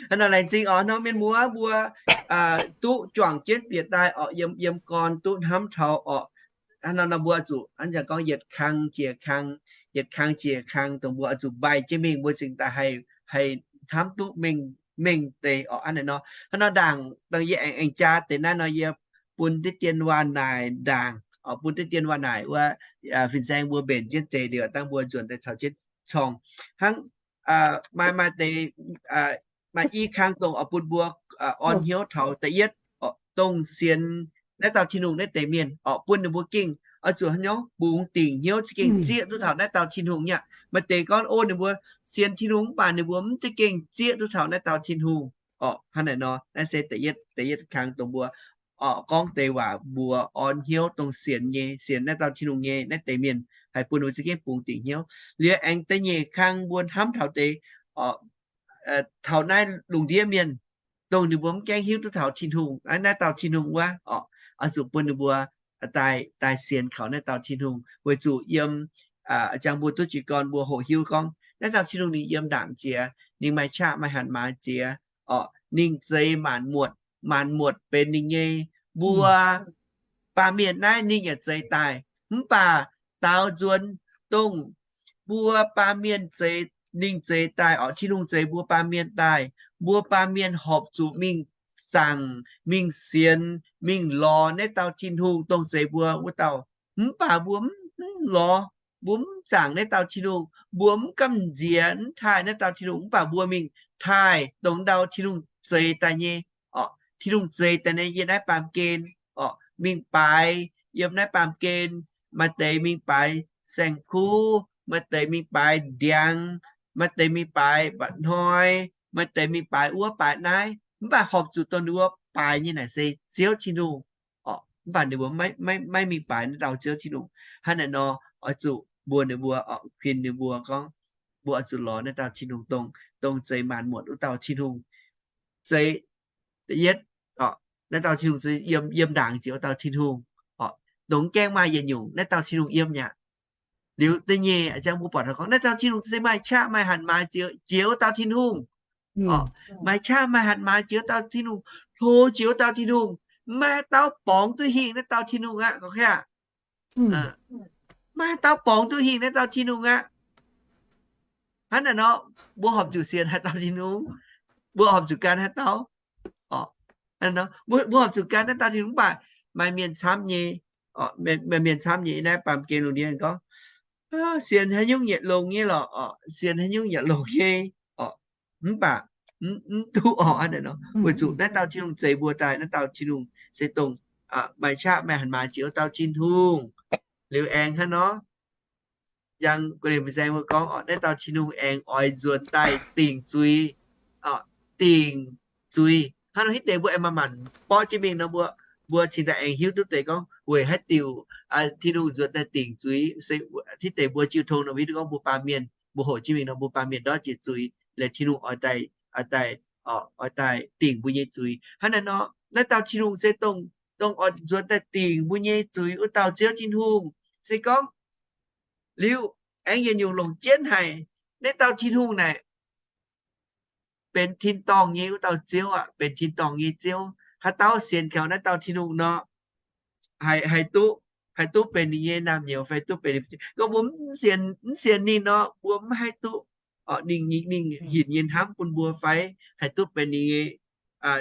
Hnangv nor laengz zingh oc, hnangv mienh muoz mbuo duqv juangc jienv bieqc daaih oc, yiem, yiem gorn duqv hnamv taux oc. Hnangv nor nor mbuo zuqc hnangv zanc gorngv yietc kang jiex kang, yietc kang jiex kang, dongh mbuo zuqc mbaih jienv mingh mbuo cingx daaih haih, haih hnamv duqv mengh, mengh deix oc. Hnangv naaiv nor, hnangv nor ndaangc, dangh yie aengx, aengx jaa deix naaiv nor, yie bun diqv dien waac-naaic ndaangc oc, bun diqv dien waac-naaic wuov, fin-saeng mbuo mbenc jienv deix liuz dangh mbuo nzuonx daaih caux jienv corng. Hnangv maaih, maaih deix, maaih i kang dongh oix bun mbuo orn hnyouv taux da'yietv, dongh sienx naaiv dauh Tin-Hungh naaiv deix mienh oc, bun ninh mbuo gengh oix zuqc haaix nyungc, bungx dingc hnyouv za'gengh zieqv duqv taux naaiv dauh Tin-Hungh nyei aqv. Maaih deix gorngv, o, ninh mbuo sienx Tin-Hungh mv baac ninh mbuo mv za'gengh zieqv duqv taux naaiv dauh Tin-Hungh oc. Hnangv naaic nor, naaiv se da'yietv, da'yietv kang dongh mbuo oc, gorngv deix waac mbuox orn hnyouv dongh sienx nyei, sienx naaiv dauh Tin-Hungh nyei naaiv deix mienh, haih bun ninh mbuo za'gengh bungx dingc hnyouv. Liuz aengx da'nyeic kang mbuo hnamv taux deix oc, taux naaiv lungh ndiev mienh, dongh ninh mbuo mv gaengh hiuv duqv taux Tin-Hungh, naaiv, naaiv dauh Tin-Hungh wuov oc, oix zuqc bun ninh mbuo daaih, daaih sienx kaux naaiv dauh Tin-Hungh, weic zuqc yiem, jangx mbuo duqv jiez gorn mbuo hoqc hiuv gorngv naaiv dauh Tin-Hungh ninh yiem ndaangc jiex, ninh maaih qaqv maaih hatc maaz jiex oc, ninh zeix maanc muotc maanc muotc benx ninh nyei. Mbuo baamh mienh naaiv ninh yaac zeix daaih. Mv baac daaux nzuonx dongh mbuo baamh mienh zeix, ninh zeix daaih orqc, Tin-Hungh zeix mbuo baamh mienh daaih, mbuo baamh mienh horpc zuqc mingh zaangc, mingh sienx, mingh lorz naaiv dauh Tin-Hungh dongh zeix mbuo wuov dauh. Mv baac mbuo mv lorz, mbuo mv zaangc naaiv dauh Tin-Hungh, mbuo mv gamh nziex, mv taaih naaiv dauh Tin-Hungh, mv baac mbuo mingh taaih dongh ndau Tin-Hungh zeix daaih nyei orqc, Tin-Hungh zeix daaih nyei yiem naaiv baamh gen orqc, mingh baaix yiem naaiv baamh gen. Maaih deix mingh baaix saeng-kuv, maaih deix mingh baaix ndiangx, maaih deix mingh baaix mba'hnoi, maaih deix mingh baaix wuov baaix naaiv. Mv baac horpc zuqc dongh ninh mbuo baaix nyei naaic se Ziouv Tin-Hungh orqc. Mv baac ninh mbuo maiv mingh baaix naaiv dauh Ziouv Tin-Hungh. Hnangv naaic nor, oix zuqc mbuox ninh mbuo orqc, kuinx ninh mbuo gorngv, mbuo oix zuqc lorz naaiv dauh Tin-Hungh dongh, dongh zeix maanc muotc wuov dauh Tin-Hungh. Zeix da'yietv orqc, naaiv dauh Tin-Hungh se yiem, yiem ndaangc jiex wuov dauh Tin-Hungh orqc. Dongh gaengh maaih yietc nyungc naaiv dauh Tin-Hungh yiem nyei aqv. Liuz da'nyeic a'jang mbuo buatc gorngv naaiv dauh Tin-Hungh se maaih qaqv maaih hatc maaz jiex, jiex wuov dauh Tin-Hungh orqc. Maaih qaqv maaih hatc maaz jiex wuov dauh Tin-Hungh, hlo jiex wuov dauh Tin-Hungh. Maiv haaix dauh borngz duqv hingh naaiv dauh Tin-Hungh aqv, gorngv aqv. Maiv haaix dauh borngz duqv hingh naaiv dauh Tin-Hungh aqv. Hnangv naaic nor, mbuo horpc zuqc sienx haaix dauh Tin-Hungh? Mbuo horpc zuqc gan haaix dauh? Mbuo horpc zuqc gan naaiv dauh Tin-Hungh. Mv baac maaih mienh camv nyei, maaih mienh camv nyei naaiv baamh gen lungh ndiev gorngv, sienx haaix nyungc yietc longx nyei lorqc, sienx haaix nyungc yietc longx nyei. Mv baac mv duqv orqc. Weic zuqc naaiv dauh Tin-Hungh zeix mbuo daaih, naaiv dauh Tin-Hungh se dongh maaih qaqv maaih hatc maaz jiex wuov dauh Tin-Hungh. Liuz aengx hnangv nor, yangh guei liemh fin-saeng mbuo gorngv orqc, naaiv dauh Tin-Hungh aengx oix nzuonx daaih dingc zuiz, dingc zuiz. Hnangv nor hitv deix mbuo aengx manc-manc borqv jienv mingh nor, mbuo, mbuo cingx daaih aengx hiuv duqv deix gorngv weic haaix diuc Tin-Hungh nzuonx daaih dingc zuiz. Se hitv deix mbuo jiu tong nor, hiuv duqv gorngv mbuo baamh mienh, mbuo hoqc jienv mingh nor, mbuo baamh mienh ndortv jiex zuiz, liuz Tin-Hungh oix daaih, oix daaih, oix daaih dingc mbuo nyei zuiz. Hnangv naaiv nor, naaiv dauh Tin-Hungh se dongh, dongh oix nzuonx daaih dingc mbuo nyei zuiz wuov dauh Ziouv Tin-Hungh. Se gorngv liuz aengx yietc nyungc longc jienv haic, naaiv dauh Tin-Hungh naaic benx tin-dorngh nyei wuov dauh Ziouv aqv, benx tin-dorngh nyei Ziouv. Haaix dauh sienx kaux naaiv dauh Tin-Hungh nor, haih, haih duqv, haih duqv benx ninh nyei naamh nyouz fai duqv benx ninh, gorngv mbuo mv sienx, mv sienx ninh nor, mbuo mv haih duqv ninh, ninh hinc nyei hnamv bun mbuo fai haih duqv benx ninh nyei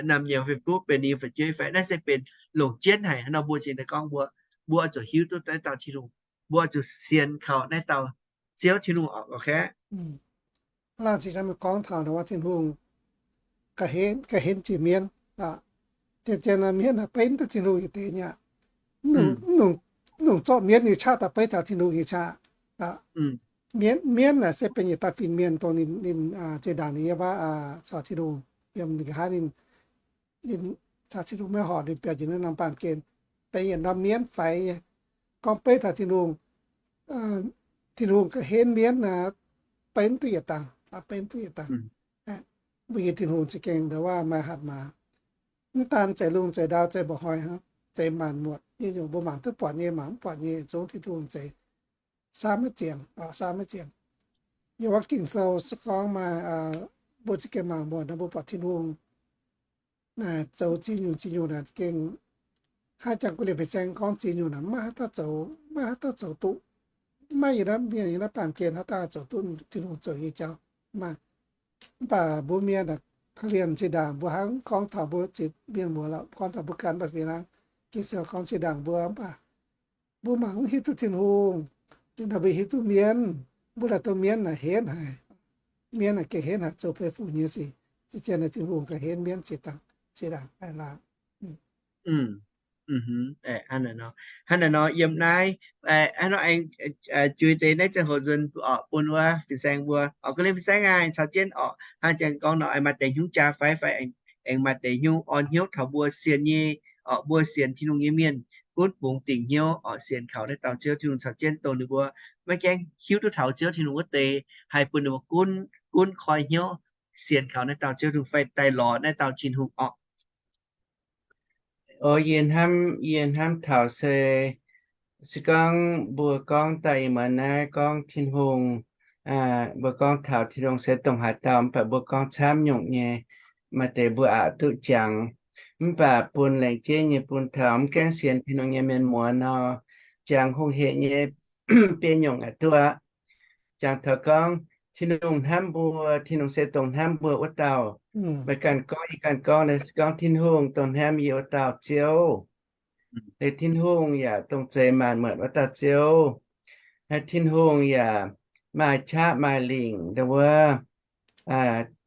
naamh nyouz fai duqv benx ninh nyei fu'jueiv fai. Naaiv se benx longc jienv haic nor, mbuo cingx daaih gorngv mbuo, mbuo oix zuqc hiuv duqv naaiv dauh Tin-Hungh, mbuo oix zuqc sienx kaux naaiv dauh Ziouv Tin-Hungh oc. Laanh se gorngv taux Tin-Hungh ga'henv jiex mienv, zien-zien mienv naaic beiv duqv Tin-Hungh yietc deix nyei aqv. Mv nongc zorqv mienv nyei qaqv daaih beiv taux Tin-Hungh nyei qaqv. Mienv, mienv naaic se benx yietc dauh fin-mienh dongh ninh, ninh zinh ndaangc ninh yiem wuov caux Tin-Hungh yiem, ninh nqa'haav ninh, ninh caux Tin-Hungh maiv horpc, ninh biaux njiec naaiv norm baamh gen, benx yietc norm mienv faix nyei. Gorngv beiv taux Tin-Hungh, Tin-Hungh ga'henv mienv naaic, beiv duqv yietc dangh, beiv duqv yietc dangh. Mbuo nyei Tin-Hungh za'gengh ndau wuov maaih hatc maaz. Mv daan zeix lungh zeix ndau, zeix mba'hnoi hnangv, zeix maanc muotc nyei nyungc, mbuo mangc duqv buatc nyei, mangc mv buatc nyei, zungv Tin-Hungh zeix. Saamv maiv ziangx, saamv maiv ziangx. Yiem wuov Ging-Sou se gorngv maaih, mbuo za'gengh mangc muonc nor, mbuo buatc Tin-Hungh naaic zoux ziex nyungc ziex nyungc naaic gengh, hnangv jangx guei liemh fin-saeng gorngv ziex nyungc naaic maiv haaix dauh zoux, maiv haaix dauh zoux duqv. Maiv maaih yiem naaiv mienh yiem naaiv baamh gen haaix dauh zoux duqv Tin-Hungh zoux nyei jauv. Mv baac, mv baac mbuo mienh naaic korv-lienh zinh ndaangc mbuo hnangv gorngv taux mbuo ziex mienh muoz lorqc, gorngv taux mbuo ganh mv baac fih hnangv. Ging-Sou gorngv zinh ndaangc mbuo mv baac mbuo mangc mv hiuv duqv Tin-Hungh, ninh naaic mbuo hiuv duqv mienv. Mbuo laaic duqv mienv naaic henv haic. Mienv naaic gengh henv haic, zoux beiv fuc nyei sic. Zien-zien naaic Tin-Hungh ga'henv mienv ziex dangh, ziex dangh aqv laac. Hnangv naaic nor, yiem naaiv, hnangv nor aengx juix deix naaiv ziangh hoc nzuonx oc bun wuov fin-saeng mbuo oc. Guei liemh fin-saeng aac, caux jienv oc, hnangv jangx gorngv nor, aengx maaih deix hnyouv jaa fai, fai aengx maaih deix hnyouv orn hnyouv taux mbuo sienx nyei oc, mbuo sienx Tin-Hungh nyei mienh gunv bungx dingc hnyouv oc, sienx kaux naaiv dauh Ziouv Tin-Hungh caux jienv dongh ninh mbuo maiv gaengh hiuv duqv taux Ziouv Tin-Hungh wuov deix, haih bun ninh mbuo gunv, gunv koi hnyouv sienx kaux naaiv dauh Ziouv Tin-Hungh fai daaih lorz naaiv dauh Tin-Hungh orqc. O, yie hnamv, yie hnamv taux se, se gorngv mbuo gorngv daaih ih muonz naaiv gorngv Tin-Hungh, mbuo gorngv taux Tin-Hungh se dongh haaix dauh, mv baac mbuo gorngv camv nyungc nyei. Maaih deix mbuo aqc duqv jangx, Mv baac bun laengz jeiv nyei bun taux mv gaengh sienx Tin-Hungh nyei mienh muoz nor, jangx hungh hec nyei biei nyungc aqv duqv. Jangx taux gorngv Tin-Hungh hnamv mbuo, Tin-Hungh se dongh hnamv mbuo wuov dauh. Meih ganh gorngv, yie ganh gorngv, naaiv se gorngv Tin-Hungh dongh hnamv yie wuov dauh Ziouv. Liuz Tin-Hungh yaac dongh zeix maanc muotc wuov dauh Ziouv. Tin-Hungh yaac maaih qaqv maaih lingc ndongc wuov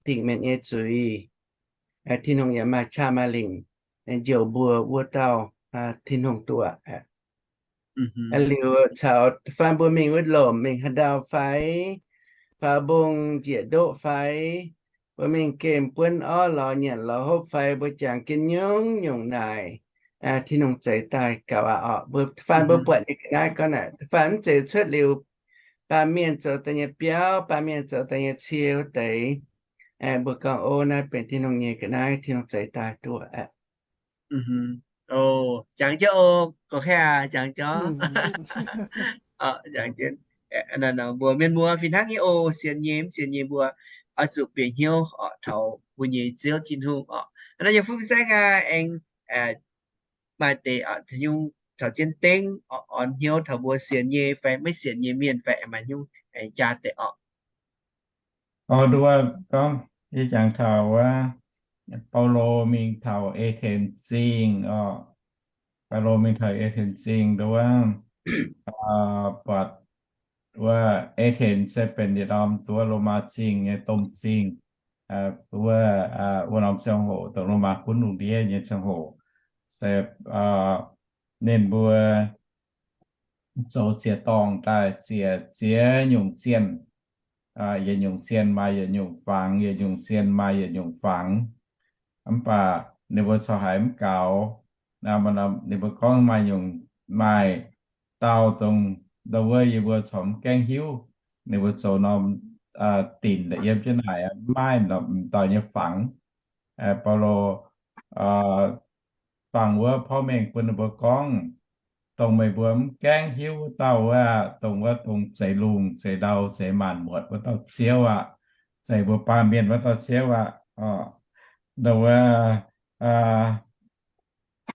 dingc mienh nyei zuiz. Tin-Hungh yaac maaih qaqv maaih lingc njoux mbuo wuov dauh Tin-Hungh duqv. Liuz caux da'faanh mbuo mingh wuov lomc mingh haaix ndau fai, faaux mbong njiec ndoqv fai, mbuo mingh gemh buonv orv lorz nyanc lorz hopv fai, mbuo jangx jienv nyungc-nyungc naaic, Tin-Hungh zeix daaih gaux aqv orqc. Mbuo da'faanh mbuo buatc nyei ga'naaiv gorngv naaic, da'faanh mv zeiz cuotv liuz baamh mienh zoux daaih nyei biauv, baamh mienh zoux daaih nyei cie wuov deix, mbuo gorngv, o, naaiv benx Tin-Hungh nyei ga'naaiv, Tin-Hungh zeix daaih duqv aqv. O, jangx jienv o, gorx-kaav, jangx jienv. Mbuo mienh muoz fih hnangv nyei o, sienx nyei mv sienx nyei mbuo oix zuqc bieqc hnyouv taux mbuo nyei Ziouv Tin-Hungh orqc. Naaiv yie fuqv saengv aqv, aengx maaih deix nyungc caux jienv dengv orn hnyouv taux mbuo sienx nyei fai maiv sienx nyei mienh fai aengx maaih nyungc aengx jaa deix orqc. O, nduov gorngv yie jangx taux wuov Baulo mingh taux Ethens Zingh orqc. Baulo mingh taux Ethens Zingh nduov, buatc wuov Ethens se benx yietc norm nduov Lomaa Zingh nyei domh zingh, wuov, wuov norm ziangh hoc dongh Lomaa gunv lungh ndiev nyei ziangh hoc, se ninh mbuo zoux ziex dorngh daaih ziec ziex nyungc zienh, yietc nyungc zienh maaih yietc nyungc fangx, yietc nyungc zienh maaih yietc nyungc fangx. Mv baac ninh mbuo corc haiz mv gaux. Ninh mbuo gorngv maaih nyungc, maaih dauh dongh ndau wuov yie mbuo corc mv gaengh hiuv. Ninh mbuo zoux norm dinc yiem jienv naaic, mv maaih dauh nyei fangx. Baulo dangh wuov porv mengh bun ninh mbuo gorngv, dongh meih mbuo mv gaengh hiuv wuov dauh wuov, dongh wuov dongh zeix lungh zeix ndau zeix maanc muotc wuov dauh Ziouv aqv, zeix mbuo baamh mienh wuov dauh Ziouv aqv. Ndau wuov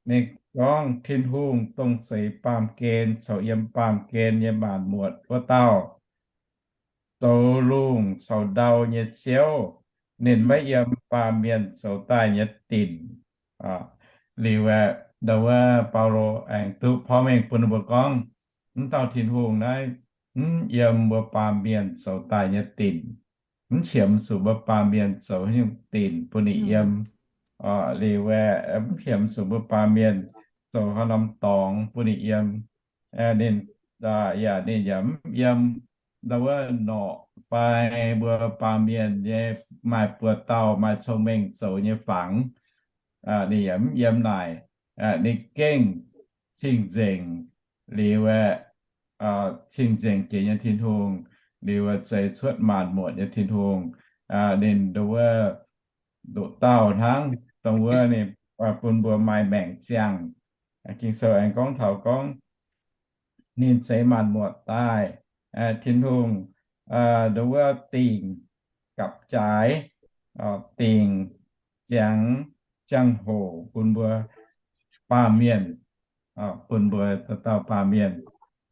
ninh gorngv Tin-Hungh dongh zeix baamh gen caux yiem baamh gen nyei maanc muotc wuov dauh, zoux lungh caux ndau nyei Ziouv. Ninh maiv yiem baamh mienh zoux daaih nyei dinc. Liuz aeqv, ndau wuov Baulo aengx duqv porv mengh bun ninh mbuo gorngv, mv dauh Tin-Hungh naaiv mv yiem mbuo baamh mienh zoux daaih nyei dinc, mv qiemx zuqc mbuo baamh mienh zoux nyungc dinc bun ninh yiem. Liuz aeqv, mv qiemx zuqc mbuo baamh mienh zoux haaix norm dorngx bun ninh yiem. Ninh, yaac ninh yaac mv yiem ndau wuov norqc fai mbuo baamh mienh nyei maaih buoz-dauh maaih cong-mengh zoux nyei fangx. Ninh yaac mv yiem naaic. Ninh gengh cing-nzengc, liuz aeqv, cing-nzengc jiex nyei Tin-Hungh, liuz aeqv, zeix cuotv maanc muotc nyei Tin-Hungh. Ninh ndau wuov nduqc dauh hnangv, dongh wuov ninh bun mbuo maaih maengc ziangh. Ging-Sou aengx gorngv taux gorngv ninh zeix maanc muotc daaih, Tin-Hungh ndau wuov dingc gapv-jaaix, dingc ziangx ziangh hoc bun mbuo baamh mienh, bun mbuo dauh dauh baamh mienh.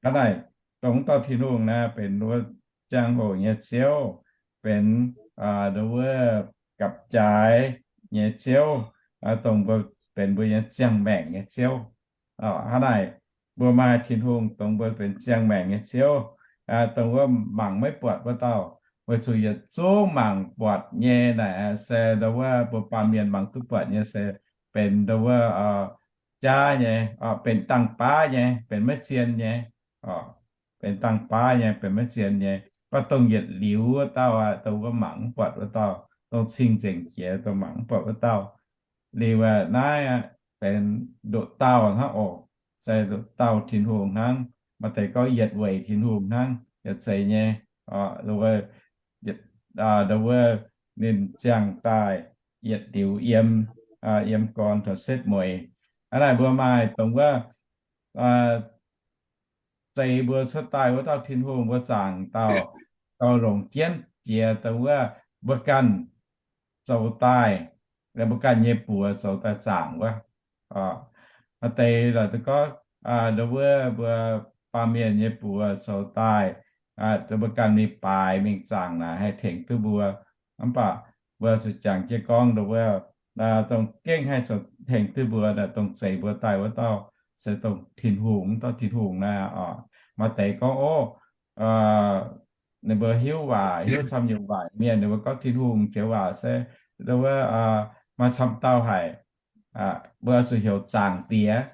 Hnangv naaic, dongh dauh Tin-Hungh naaiv benx wuov ziangh hoc nyei Ziouv, benx ndau wuov gapv-jaaix nyei Ziouv, dongh mbuo benx mbuo nyei ziangh maengc nyei Ziouv. Hnangv naaic, mbuo maaih Tin-Hungh dongh mbuo benx ziangh maengc nyei Ziouv, dongh wuov mangc maiv buatc wuov dauh, weic zuqc yietc zungv mangc buatc nyei naaic se ndau wuov mbuo baamh mienh mangc duqv buatc nyei se benx ndau wuov jaav nyei, benx dangh baav nyei, benx maiv zien nyei, benx dangh baav nyei, benx maiv zien nyei. Mv baac dongh yietc liuz wuov dauh aqv, dongh wuov mangc mv buatc wuov dauh, dongh cing-nzengc jiex dongh mangc mv buatc wuov dauh. Liuz aeqv, naaiv aeqv, benx nduqc dauh hnangv oc. Se nduqc dauh Tin-Hungh hnangv. Maaih deix gorngv yietc weic Tin-Hungh hnangv, yietc zeiz nyei. Ndau wuov ninh ziangh daaih yietc liuz yiem, yiem gorn taux setv mueiz. Hnangv naaic mbuo maaih dongh wuov zeix mbuo cuotv daaih wuov dauh Tin-Hungh, mbuo zaangc dauh, dauh longc jienv jiex dongh wuov mbuo ganh zoux daaih, mbuo ganh nyei buoz zoux daaih zaangc wuov. Maaih deix lorqc gorngv, nduov wuov mbuo baamh mienh nyei buoz zoux daaih, mbuo ganh mingh baaix mingh zaangc naaic haih tengx duqv mbuo. Mv baac mbuo zuqc jangx jienv gorngv nduov wuov, dongh gengh haih zoux tengx duqv mbuo, dongh zeix mbuo daaih wuov dauh se dongh Tin-Hungh, wuov dauh Tin-Hungh naaiv oc. Maaih deix gorngv, ov, ninh mbuo hiuv waac, hiuv camv nyungc waac mienh, ninh mbuo gorngv Tin-Hungh joux waac se, nduov wuov, maaih camv dauh haic, mbuo zuqc heuc Zaangc Diex.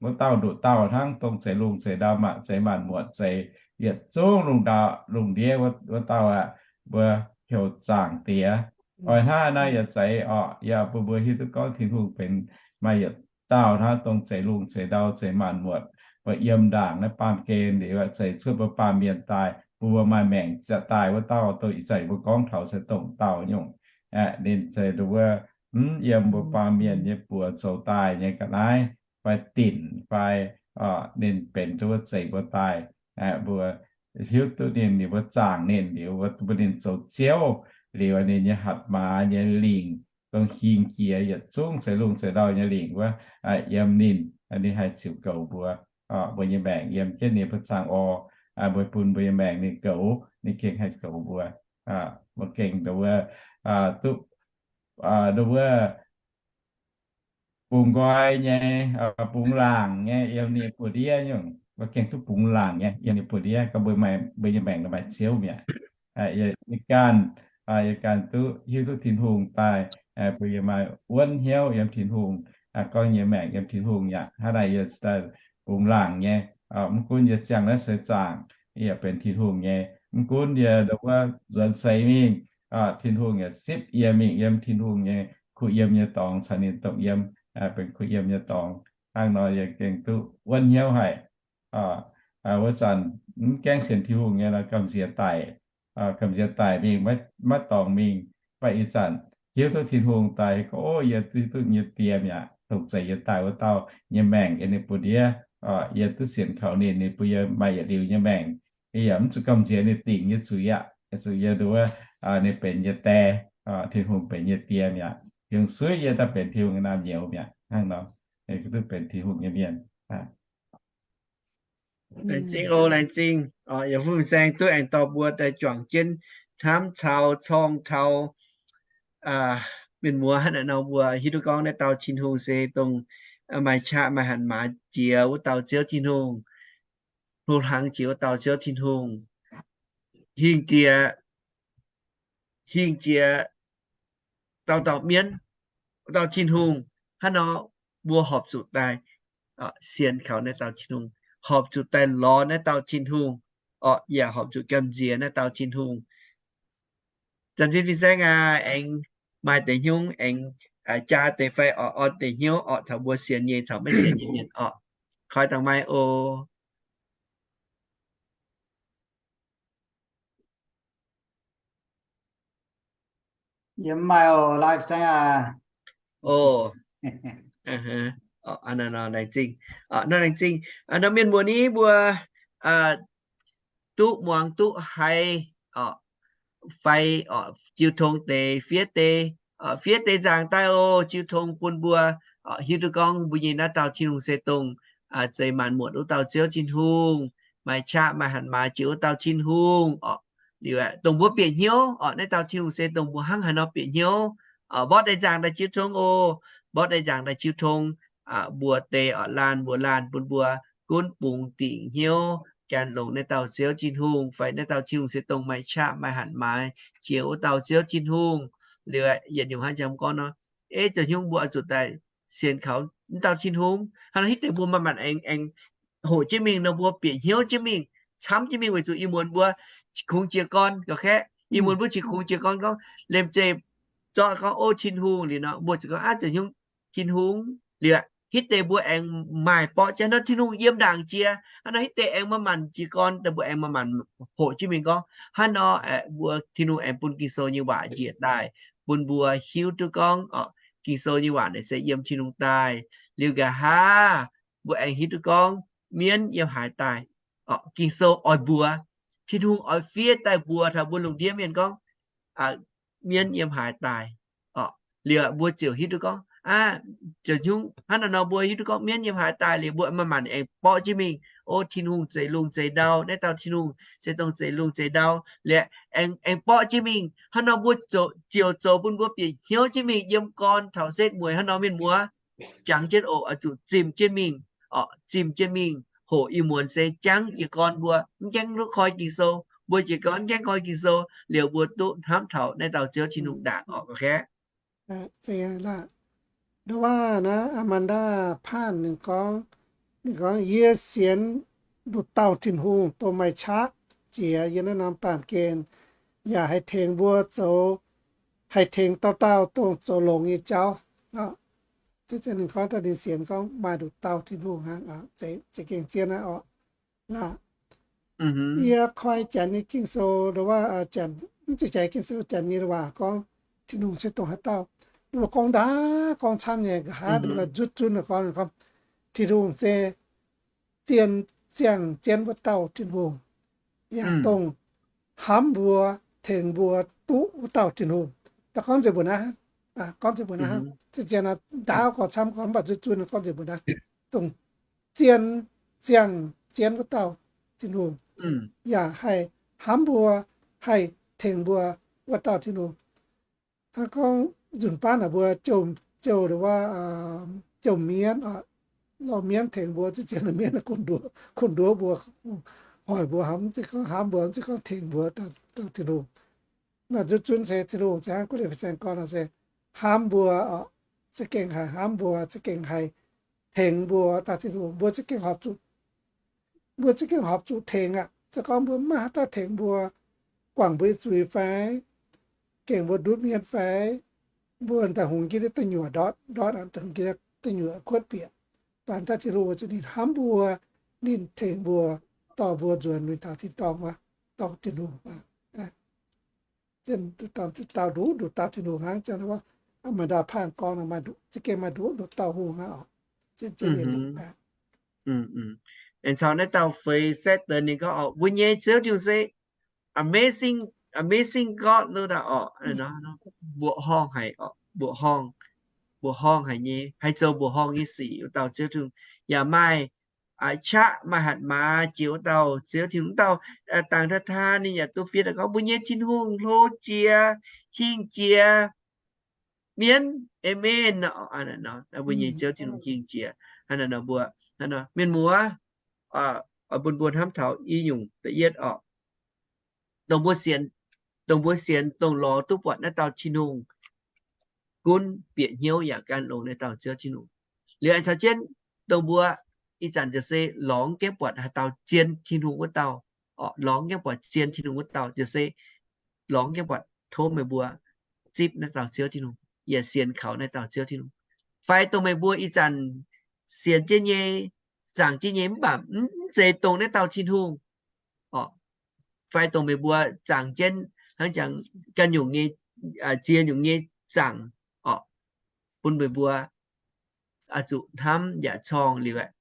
Wuov dauh nduqc dauh hnangv, dongh zeix lungh zeix ndau, maaih zeix maanc muotc, zeix yietc zungv lungh ndau lungh ndiev wuov dauh aqv, mbuo heuc Zaangc Diex. Oix hnangv naaiv yaac zeiz oc, yaac bun mbuo hiuv duqv gorngv Tin-Hungh benx maaih yietc dauh hnangv, dongh zeix lungh zeix ndau, zeix maanc muotc, mbuo yiem ndaangc naaiv baamh gen liuz, zeix cuotv mbuo baamh mienh daaih, bun mbuo maaih maengc daaih wuov dauh, dongh ih zanc mbuo gorngv taux se dongh dauh nyungc. Ninh se nduov wuov, mv yiem mbuo baamh mienh nyei buoz zoux daaih nyei ga'naaiv fai dinc fai, ninh benx nduov wuov zeix mbuo daaih, mbuo hiuv duqv ninh, ninh mbuo zaangc ninh liuz, mbuo bun ninh zoux ziouv liuz, ninh nyei hatc maaz nyei lingc, dongh hingh jiex yietc zungv zeix lungh zeix ndau nyei lingc wuov, yiem ninh, ninh haih ziux goux mbuo. Mbuo nyei maengc yiem jienv ninh mbuo zaangc orv, mbuo bun mbuo nyei maengc ninh goux, ninh gengh haih goux mbuo. Mbuo gengh nduov wuov, duqv, nduov wuov, bungx nqoi nyei, bungx laangc nyei yiem ninh buoz-ndiev nyungc. Mbuo gengh duqv bungx laangc nyei yiem ninh buoz-ndiev, gorngv mbuo, mbuo nyei maengc maaih ziouv mi'aqv. Yie ganh, yie ganh duqv hiuv duqv Tin-Hungh daaih, mbuo yie maaih wuonv hnyouv yiem Tin-Hungh, gorngv nyei maengc yiem Tin-Hungh yaac hnangv naaic, yie daaih bungx laangc nyei. Mv gunv yie ziangh naaiv seix zaangc, yie yaac benx Tin-Hungh nyei. Mv gunv yie nduov wuov nzuonx seix mingh, Tin-Hungh yaac zipv yie mingh yiem Tin-Hungh nyei kuh yiem nyei dorngx caux ninh dongh yiem, benx kuh yiem nyei dorngx. Hnangv nor yie gengh duqv wuonv hnyouv haic. Wuov zanc mv gaengh sienx Tin-Hungh nyei nor gamh nziex daic, gamh nziex daic mingh maiv dorngx mingh. Mv baac ih zanc hiuv duqv Tin-Hungh daaih gorngv, ov, yie duqv duqv nyei die mi'aqv, dongh zeix yie daaih wuov dauh nyei maengc yiem ninh buoz-ndiev. Yie duqv sienx kaux ninh, ninh bun yie maaih yietc liuz nyei maengc. Yie yaac mv zuqc gamh nziex ninh dingc nyei zuiz aqv. Zuqc yie nduov wuov, ninh benx yie die, Tin-Hungh benx yie die mi'aqv. Yungz suiv yie daaih benx Tin-Hungh nyei naamh nyouz mi'aqv. Hnangv nor, yie duqv benx Tin-Hungh nyei mienh. Laengz zingh oc, laengz zingh. Yie fun saeng duqv aengx dorh mbuo daaih juangc jienv hnamv taux, corng taux mienh muoz hnangv naaiv nor, mbuo hiuv duqv gorngv naaiv dauh Tin-Hungh se dongh maaih qaqv maaih hatc maaz jiex wuov dauh Ziouv Tin-Hungh, hlo hlang jiex wuov dauh Ziouv Tin-Hungh, hingh jiex, hingh jiex dauh dauh mienv. Wuov dauh Tin-Hungh hnangv nor, mbuo horpc zuqc daaih sienx kaux naaiv dauh Tin-Hungh, horpc zuqc daaih lorz naaiv dauh Tin-Hungh, orqc, yaac horpc zuqc gamh nziex naaiv dauh Tin-Hungh. Zanc fim fin-saeng aac, aengx maaih deix hnyouv aengx jaa deix fai orqc, orn deix hnyouv orqc, taux mbuo sienx nyei caux maiv sienx nyei mienh orqc. Koi dangh maaih oc. Yie mv maaih oc, laengz zingh aac. Oc, laengz zingh. Nor laengz zingh nor mienh muoz ni mbuo duqv muangx duqv haiz orqc, fai orqc, jiu tong deix fiev deix, fiev deix nzaangc daaih oc, jiu tong bun mbuo hiuv duqv gorngv mbuo nyei naaiv dauh Tin-Hungh se dongh zeix maanc muotc wuov dauh Ziouv Tin-Hungh, maaih qaqv maaih hatc maaz jiex wuov dauh Tin-Hungh orqc. Liuz aeqv, dongh mbuo bieqc hnyouv orqc, naaiv dauh Tin-Hungh se dongh mbuo hnangv haaix nor bieqc hnyouv. Mborqv deix nzaangc daaih jiu tong oc, mborqv deix nzaangc daaih jiu tong, mbuox deix orqc laanh mbuox laanh bun mbuo gunv bungx dingc hnyouv gan longx naaiv dauh Ziouv Tin-Hungh, fai naaiv dauh Tin-Hungh se dongh maaih qaqv maaih hatc maaz jiex wuov dauh Ziouv Tin-Hungh. Liuz aeqv, yietc nyungc hnangv jangx gorngv nor, ei, zoux hnyouv mbuo oix zuqc daaih sienx kaux naaiv dauh Tin-Hungh. Hnangv nor hitv deix mbuo manc-manc aengx, aengx hoqc jienv mingh nor, mbuo bieqc hnyouv jienv mingh, camv jienv mingh weic zuqc ih muonz mbuo qiex kungx jiez gorn gauh kaeqv. Ih muonz mbuo qiex kungx jiez gorn gorngv liemh zeih zorqv gorngv, o, Tin-Hungh liuz nor, mbuo zuqc gorngv, aav, zoux hnyouv Tin-Hungh liuz, hitv deix mbuo aengx maaih borqv jienv nor Tin-Hungh yiem ndaangc jiex. Hnangv nor hitv deix aengx manc-manc jiez gorn daaih, mbuo aengx manc-manc hoqc jienv mingh gorngv, hnangv nor aeqv, mbuo Tin-Hungh aengx bun Ging-Sou nyei waac njiec daaih bun mbuo hiuv duqv gorngv, orqc, Ging-Sou nyei waac naaic se yiem Tin-Hungh daaih. Liuz nqa'haav mbuo aengx hiuv duqv gorngv mienv yiem haaix daaih. Orqc, Ging-Sou oix mbuox, Tin-Hungh oix fiev daaih mbuox taux mbuo lungh ndiev mienh gorngv, mienv yiem haaix daaih. Orqc, Liuz mbuo ziouc hiuv duqv gorngv, aa, ziouc hnyouv hnangv naaiv nor mbuo hiuv duqv gorngv mienv yiem haaix daaih liuz mbuo maaih maanc aengx borqv jienv mingh, o, Tin-Hungh zeix lungh zeix ndau, naaiv dauh Tin-Hungh se dongh zeix lungh zeix ndau. Liuz aengx, aengx borqv jienv mingh hnangv nor mbuo ziouc zoux bun mbuo bieqc hnyouv jienv mingh yiem gorn taux setv mueiz hnangv nor mienh muoz jangx jienv oc, oix zuqc zimh jienv mingh, oc, zimh jienv mingh hoqc ih muonz se jangv jiez gorn mbuo mv gaengh duqv koi Ging-Sou, mbuo jiez gorn mv gaengh koi Ging-Sou liuz mbuo duqv hnamv taux naaiv dauh Ziouv Tin-Hungh ndaangc oc, ok. Ndo waac naaiv Amanda Pan ninh gorngv, ninh gorngv, yie sienx nduqc dauh Tin-Hungh dongh maaih qaqv jiex yiem naaiv norm baamh gen, yaac haih tengx mbuo zoux, haih tengx dauh dauh dongh zoux longx nyei jauv. Ninh gorngv daaih ninh sienx gorngv maaih nduqc dauh Tin-Hungh hnangv, za'gengh zien aqv oc. Yie koi Janx nyei Ging-Sou, ndo waac, Janx, mv zeiz Janx nyei Ging-Sou, Janx nyei waac gorngv Tin-Hungh se dongh haaix dauh. Ninh mbuo gorngv ndaauv gorngv camv nyei, nqa'haav ninh mbuo nzutv zunv gorngv, gorngv Tin-Hungh se zien ziangh jienv wuov dauh Tin-Hungh, yaac dongh hnamv mbuo, tengx mbuo duqv wuov dauh Tin-Hungh. Daaih gorngv nzengc mbuo naaiv, gorngv nzengc mbuo naaiv, zien zien ndaauv gorngv camv gorngv mv baac nzutv zunv gorngv nzengc mbuo naaiv, dongh zien ziangh jienv wuov dauh Tin-Hungh, yaac haih hnamv mbuo, haih tengx mbuo wuov dauh Tin-Hungh. Hnangv gorngv nzunc baav naaic mbuo jouh, jouh, jouh mienv, lorh mienv tengx mbuo, zien zien mienv gunv nduov, gunv nduov mbuo, hoic mbuo, mv zeiz gorngv hnamv mbuo, mv zeiz gorngv tengx mbuo dauh Tin-Hungh. Naaiv nzutv zunv se Tin-Hungh se hnangv Gu^lie Fin-Saeng gorngv nor se hnamv mbuo, za'gengh haih hnamv mbuo, za'gengh haih tengx mbuo dauh Tin-Hungh. Mbuo za'gengh horpc zuqc, mbuo za'gengh horpc zuqc tengx aqv. Se gorngv mbuo mv maaih haaix dauh tengx mbuo, guangc mbuo nyei zuiz fai, gengh mbuo ndutv mienv fai, mbuo daaih hungx jienv da'nyuoqc ndortv, ndortv da'nyuoqc kuotv bieqc, mv baac dauh Tin-Hungh zuqc ninh hnamv mbuo, ninh tengx mbuo, dorh mbuo nzuonx mingh taux tin-dorngh wuov, dorh Tin-Hungh. Zien nduqc dauh, nduqc dauh, nduqc, nduqc dauh Tin-Hungh hnangv. Janx maaih ndau paanh gorngv, za'gengh maaih nduqc, nduqc dauh Hungh hnangv oc. Zien, zien nyei longx aqv. Aengx caux naaiv dauh Feix Saetv Deix ninh gorngv oc, mbuo nyei Ziouv Tin-Hungh se amazing, amazing God lo daaih oc, mbuoqc horngh haic oc, mbuoqc horngh, mbuoqc horngh haic nyei, haih zoux mbuoqc horngh nyei sic wuov dauh Ziouv Tin-Hungh, yaac maaih qaqv maaih hatc maaz jiex wuov dauh Ziouv Tin-Hungh. Wuov dauh dangc taa taa ninh yaac duqv fiev daaih gorngv mbuo nyei Tin-Hungh hlo jiex, hingh jiex mienv. Aamen. Mbuo nyei Ziouv Tin-Hungh hingh jiex. Hnangv naaiv nor mbuo, mienh muoz, bun mbuo hnamv taux i nyungc da'yietv oc, dongh mbuo sienx, dongh mbuo sienx dongh lorz duqv buatc naaiv dauh Tin-Hungh gunv bieqc hnyouv yaac gan longx naaiv dauh Ziouv Tin-Hungh. Liuz aengx caux jienv dongh mbuo ih zanc jiez se lorz gaengh buatc haaix dauh zien Tin-Hungh wuov dauh, lorz gaengh buatc zien Tin-Hungh wuov dauh jiez se lorz gaengh buatc tov meih mbuo zipv naaiv dauh Ziouv Tin-Hungh, yaac sienx kaux naaiv dauh Ziouv Tin-Hungh. Fai dongh meih mbuo ih zanc sienx jienv nyei, zaangc jienv nyei mv baac mv zeiz dongh naaiv dauh Tin-Hungh oc. Fai dongh meih mbuo zaangc jienv hnangv jangx ganh nyungc nyei, ziex nyungc nyei zaangc oc, bun meih mbuo oix zuqc hnamv yaac corngh liuz aeqv,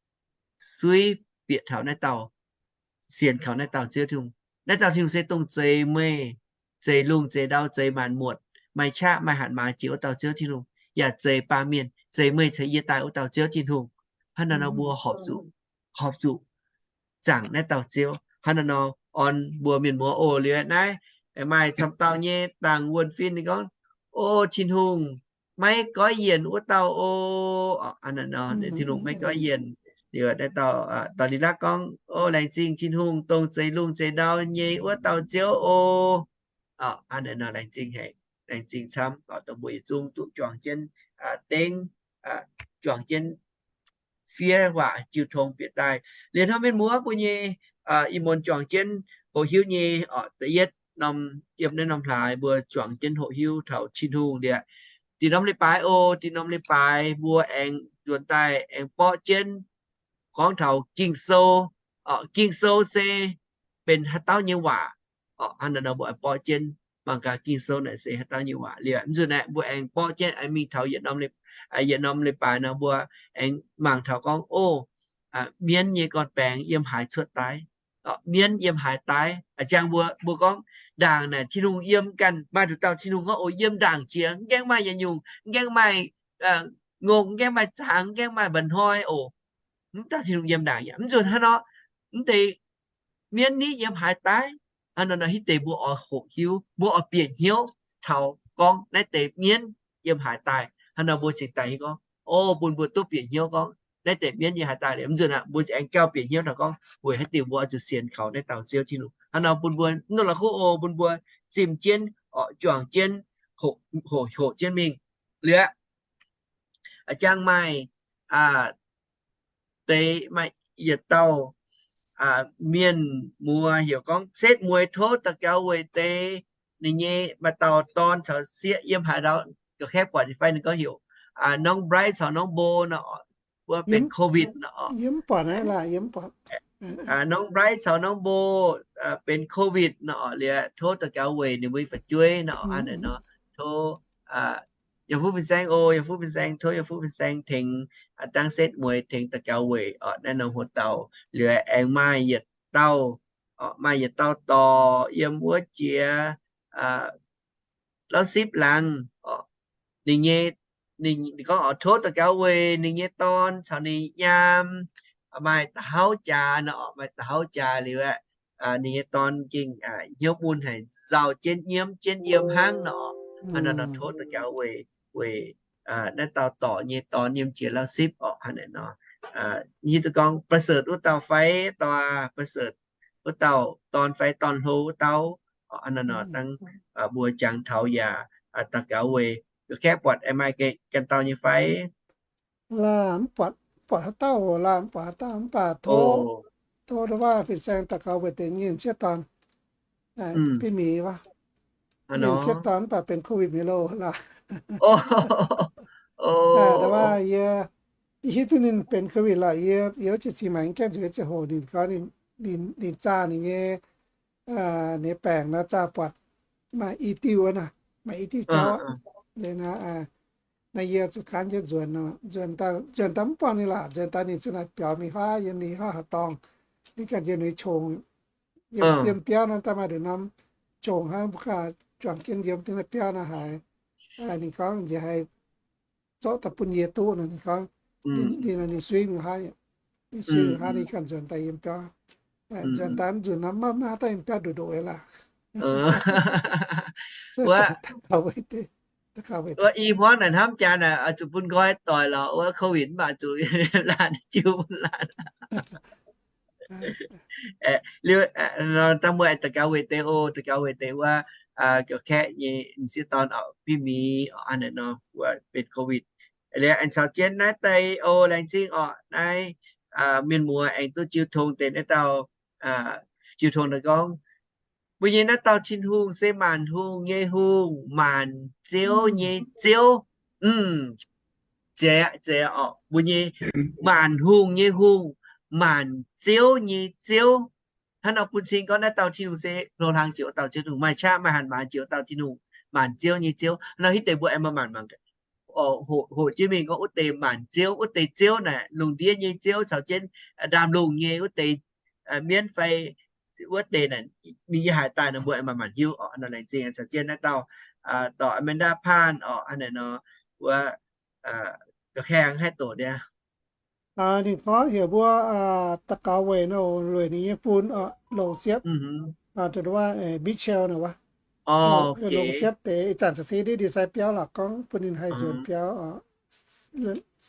suiv bieqc taux naaiv dauh, sienx kaux naaiv dauh Ziouv Tin-Hungh. Naaiv dauh Tin-Hungh se dongh zeix meih, zeix lungh zeix ndau, zeix maanc muotc, maaih qaqv maaih hatc maaz jiex wuov dauh Ziouv Tin-Hungh, yaac zeix baamh mienh, zeix meih caux yie daaih wuov dauh Ziouv Tin-Hungh. Hnangv naaiv nor mbuo horpc zuqc, horpc zuqc zaangc naaiv dauh Ziouv. Hnangv naaiv nor orn mbuo mienh muoz oc. Liuz naaiv maaih camv dauh nyei dangc wuonh fin ninh gorngv, O Tin-Hungh, maiv goiv yienc wuov dauh oc. Hnangv naaiv nor Tin-Hungh maiv goiv yienc. Liuz naaiv dauh, dauh Li Lakv gorngv, O laengz zingh Tin-Hungh, dongh zeix lungh zeix ndau nyei wuov dauh Ziouv oc. Hnangv naaiv nor laengz zingh haic, laengz zingh camv oc. Dongh mbuo yietc zungv duqv juangc jienv dengv, juangc jienv fiev waac jiu tong bieqc daaih. Liuz hnangv mienh muoz mbuo nyei ih muonz juangc jienv hoqc hiuv nyei oc, da'yietv norm, yiem naaiv norm hlaax mbuo juangc jienv hoqc hiuv taux Tin-Hungh liuz, dinh norm leiz-baaix oc, dinh norm leiz-baaix mbuo aengx nzuonx daaih aengx borqv jienv gorngv taux Ging-Sou. Ging-Sou se benx haaix dauh nyei waac oc. Hnangv naaiv nor mbuo aengx borqv jienv mangc gaax Ging-Sou naaic se haaix dauh nyei waac. Liuz mv zuqc naaic mbuo aengx borqv jienv aengx mingh taux yietc norm, yietc norm leiz-baaix nor mbuo aengx mangc taux gorngv, O, mienv nyei gorn-baengx yiem haaix cuotv daaih? mienv yiem haaix daaih. A'jang mbuo, mbuo gorngv ndaangc naaic Tin-Hungh yiem ganh, maaih nduqc dauh Tin-Hungh gorngv, oc, yiem ndaangc jiex, mv gaengh maaih yietc nyungc, mv gaengh maaih ngongh, mv gaengh maaih zaangc, mv gaengh maaih mba'hnoi oc. Mv dauh Tin-Hungh yiem ndaangc yaac mv nzunc hnangv nor, mv deix mienv niv yiem haaix daaih. Hnangv nor nor hitv deix mbuo oix hoqc hiuv, mbuo oix bieqc hnyouv taux gorngv naaiv deix mienv yiem haaix daaih. Hnangv nor mbuo cingx daaih hiuv gorngv, o, bun mbuo duqv bieqc hnyouv gorngv naaiv deix mienv yiem haaix daaih liuz. Mv nzunc aqv, mbuo aengx gauh bieqc hnyouv taux gorngv weic haaix diuc mbuo oix zuqc sienx kaux naaiv dauh Ziouv Tin-Hungh. Hnangv nor bun mbuo, nor la'kuqv o, bun mbuo zimh jienv, oc, juangc jienv, hoqc, hoqc jienv mingh. Liuz aqv, a'jang maaih deix, maaih yietc dauh mienh muoz heuc gorngv Setv Mueiz, tov daux gaux weic deix ninh nyei maaih dauh dorn caux sieqv yiem haaix ndau, ga'kaeqv buatc fai ninh gorngv heuc Norm Bright caux Norm Bo nor, wuov benx covid nor. Yie mv buatc aqv laaix, yie mv buatc. Norm Bright caux Norm Bo benx covid nor, liuz tov daux gaux weic ninh mbuo nyei fu'jueiv nor, hnangv naaic nor. Tov yaac fuqv fin-saeng o, yaac fuqv fin-saeng, tov yaac fuqv fin-saeng tengx dangv Setv Mueiz tengx daux gaux weic oc naaiv norm hoc dauh. Liuz aengx maaih yietc dauh, maaih yietc dauh dorc yiem wuov jiex Lauv Sipv laangz oc. Ninh nyei, ninh gorngv oc, tov daux gaux weic ninh nyei dorn caux ninh nyaam maaih da'hauv jaax nor, maaih da'hauv jaax liuz aqv, ninh nyei dorn gengh hnyouv mun haic, nzauh jienv nyiemv jienv yiem hnangv nor. Hnangv nor nor tov daux gaux weic, weic naaiv dauh dorc nyei dorn yiem jiex Lauv Sipv oc. Hnangv naaic nor, hiuv duqv gorngv ประเสริฐ wuov dauh fai, dauh ประเสริฐ wuov dauh dorn fai dorn-hlo wuov dauh. Hnangv naaic nor dangv mbuo jangx taux yaac daux gaux weic. Ga'kaeqv buatc aengx maaih ganh dauh nyei fai? Laaix mv buatc, mv buatc haaix dauh, laaix mv buatc haaix dauh, mv baac tov, tov ndau waac fin-saeng daux gaux weic deix nyei sieqv dorn, biv mingh wuov. Nyei sieqv dorn mv baac benx covid mi'aqv loh laaix. Ndau waac yie, yie hiuv duqv ninh benx covid lorqc, yie, yie wuov jiex cingx maaiz gaengh nzueic ziangh hoc ninh gorngv ninh zaah ninh nyei, ninh baengc nor zaah buatc maaih i diuh wuov nor, maaih i diuh jauv aqv. Liuz nor, naaiv yie zuqc gaanv jienv nzuonx, nzuonx daaih mv buangh ninh laac, nzuonx daaih ninh za'naaic biaux mingh huaav yiem ninh huaav haaix dorngh, ninh ganh yiem ninh qongx, yiem biauv nor daaih maaih nduqc norm qongx hnangv mbuo ganh juangc jienv yiem naaiv biauv nor haiz. Ninh gorngv nziex haiz zorqv daaih bun yie duqv nor, ninh gorngv, ninh, ninh suiv mingh huaav, ninh suiv mingh huaav ninh ganh nzuonx daaih yiem biauv. Nzuonx daaih nzunc nor maiv maaih haaix dauh yiem biauv ndoqc ndoqc aqv laac. Wuov, i hmuangv naaic hnamv jaax naaic oix zuqc bun nqoi doic lorqc, wuov covid mv baac zuqc laanh jiu bun laanh. Liuz, dangh mbuo aengx daux gaux weic deix oc, daux gaux weic deix wuov, ga'kaeqv nyei m'sieqv dorn oc, biv mingh oc, hnangv naaic nor wuov benx covid. Liuz aengx caux jienv naaiv deix oc, laengz zingh oc, naaiv mienh muoz aengx duqv jiu tong deix naaiv dauh, jiu tong daaih gorngv, mbuo nyei naaiv dauh Tin-Hungh se maanc hungh nyei Hungh, maanc ziouv nyei Ziouv. Mv, zeiz, zeiz oc, mbuo nyei maanc hungh nyei Hungh, maanc ziouv nyei Ziouv. Hnangv nor bun cing gorngv naaiv dauh Tin-Hungh se hlo hlang jiex wuov dauh Ziouv Tin-Hungh, maaih qaqv maaih hanc maaz jiex wuov dauh Tin-Hungh, maanc ziouv nyei Ziouv. Hnangv nor hitv deix mbuo aengx maaih maanc maanc hoqc jienv mingh gorngv wuov deix maanc ziouv, wuov deix ziouv naaic lungh ndiev nyei ziouv caux jienv ndaamv-lungh nyei wuov deix mienv fai wuov deix naaic mingh yiem haaix daaih nor mbuo aengx maaih maanc hiuv oc. Nor laengz zingh caux jienv naaiv dauh dorc Amanda Paan oc, hnangv naaic nor wuov ga'kaeqv haih doqc niaa. Ninh gorngv heuc mbuo daux gaux weic nor, weic ninh nyei fun oc, longc siepv, Michelle nor wuov. Longc siepv deix ih zanc caux se ndiev ndie-sai biauv lorqc, gorngv bun ninh haih nzuonx biauv oc,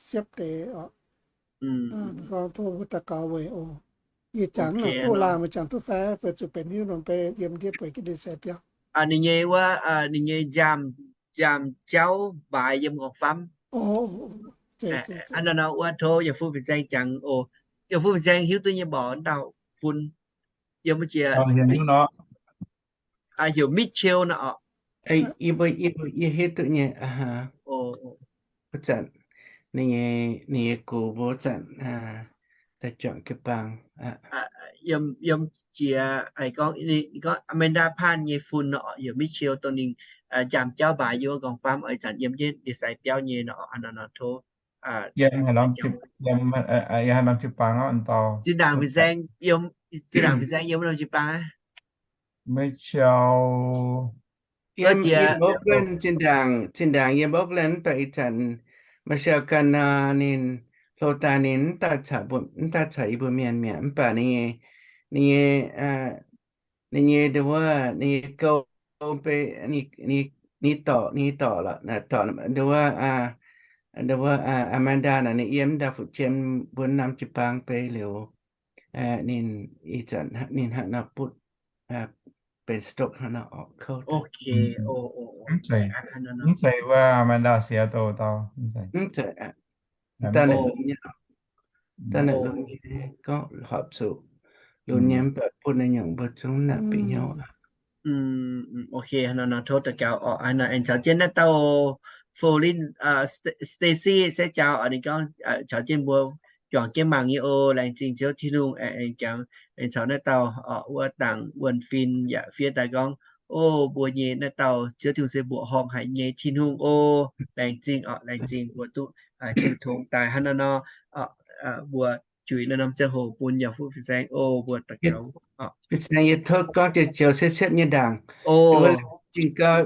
siepv deix oc. Gorngv tov mbuo daux gaux weic oc. Yie jangx duqv laangh, meih jangx duqv fai, fai zuqc benx hiuv nor bei yiem ndiev bueix jienv ndie-sai biauv. Ninh nyei wuov, ninh nyei nziaamv, nziaamv jauv mbaaix yiem nqorngv-famv. Hnangv naaiv nor wuov tov yaac fuqv fin-saeng jangx oc. Yaac fuqv fin-saeng hiuv duqv nyei mborqc dauh fun. Yiem wuov jiex heuc Michelle nor oc. Yie hiuv duqv nyei. Wuov zanc ninh nyei, ninh nyei gox mbuo wuov zanc daaih juangc jiu-baang. Yiem, yiem jiex gorngv, gorngv Amanda Paan nyei fun nor oc, heuc Michelle, dongh ninh nziaamv jauv mbaaix yiem wuov nqorngv-famv oc, ih zanc yiem jienv ndie-sai biauv nyei nor oc. Hnangv nor nor tov Yiem haaix norm jiu-baang oc, dauh zinh ndaangc fin-saeng yiem, zinh ndaangc fin-saeng yiem wuov norm jiu-baang aqv? Maiv siou. Yiem, yiem Oakland, zinh ndaangc, zinh ndaangc yiem Oakland mv baac ih zanc Michelle ganh nor, ninh hlo daaih ninh mv daaih caux, mv daaih caux yie mbuo mienh mi'aqv. Mv baac ninh nyei, ninh nyei, ninh nyei nduov wuov, ninh nyei gouv beiv, ninh dorc, ninh dorc, dorc nduov wuov, nduov wuov Amanda naaic ninh yiem ndau fu'jueiv mbuo norm jiu-baang beiv liuz, ninh ih zanc ninh hnangv nor butv, benx stroke hnangv nor orqc, kouv. Mv zeiz wuov Amanda Seattle dau, mv zeiz. Da'nyeic gorngv horpc zuqc lunx nyei mv baac bun naaiv nyungc mbuo zungv naaic bieqc hnyouv. Ok, nor tov daux gaux oc. Aengx caux jienv naaiv dauh Folin, Stacy se jaux oc, ninh gorngv caux jienv mbuo juangc jienv mangc nyei oc. Laengz zingh Ziouv Tin-Hungh, aengx jangx aengx caux naaiv dauh oc, wuov dangc wuonh fin yaac fiev daaih gorngv, o, mbuo nyei naaiv dauh Ziouv Tin-Hungh se mbuoqc horngh haic nyei Tin-Hungh oc. Laengz zingh oc, laengz zingh mbuo duqv jiu tongx daaih hnangv naaiv nor, mbuo juix naaiv norm ziangh hoc bun yaac fuqv fin-saeng oc, mbuo daux gaux. Fin-saeng yie tov gorngv dieh joux siepv-siepv nyei ndaangc. Zingh gau,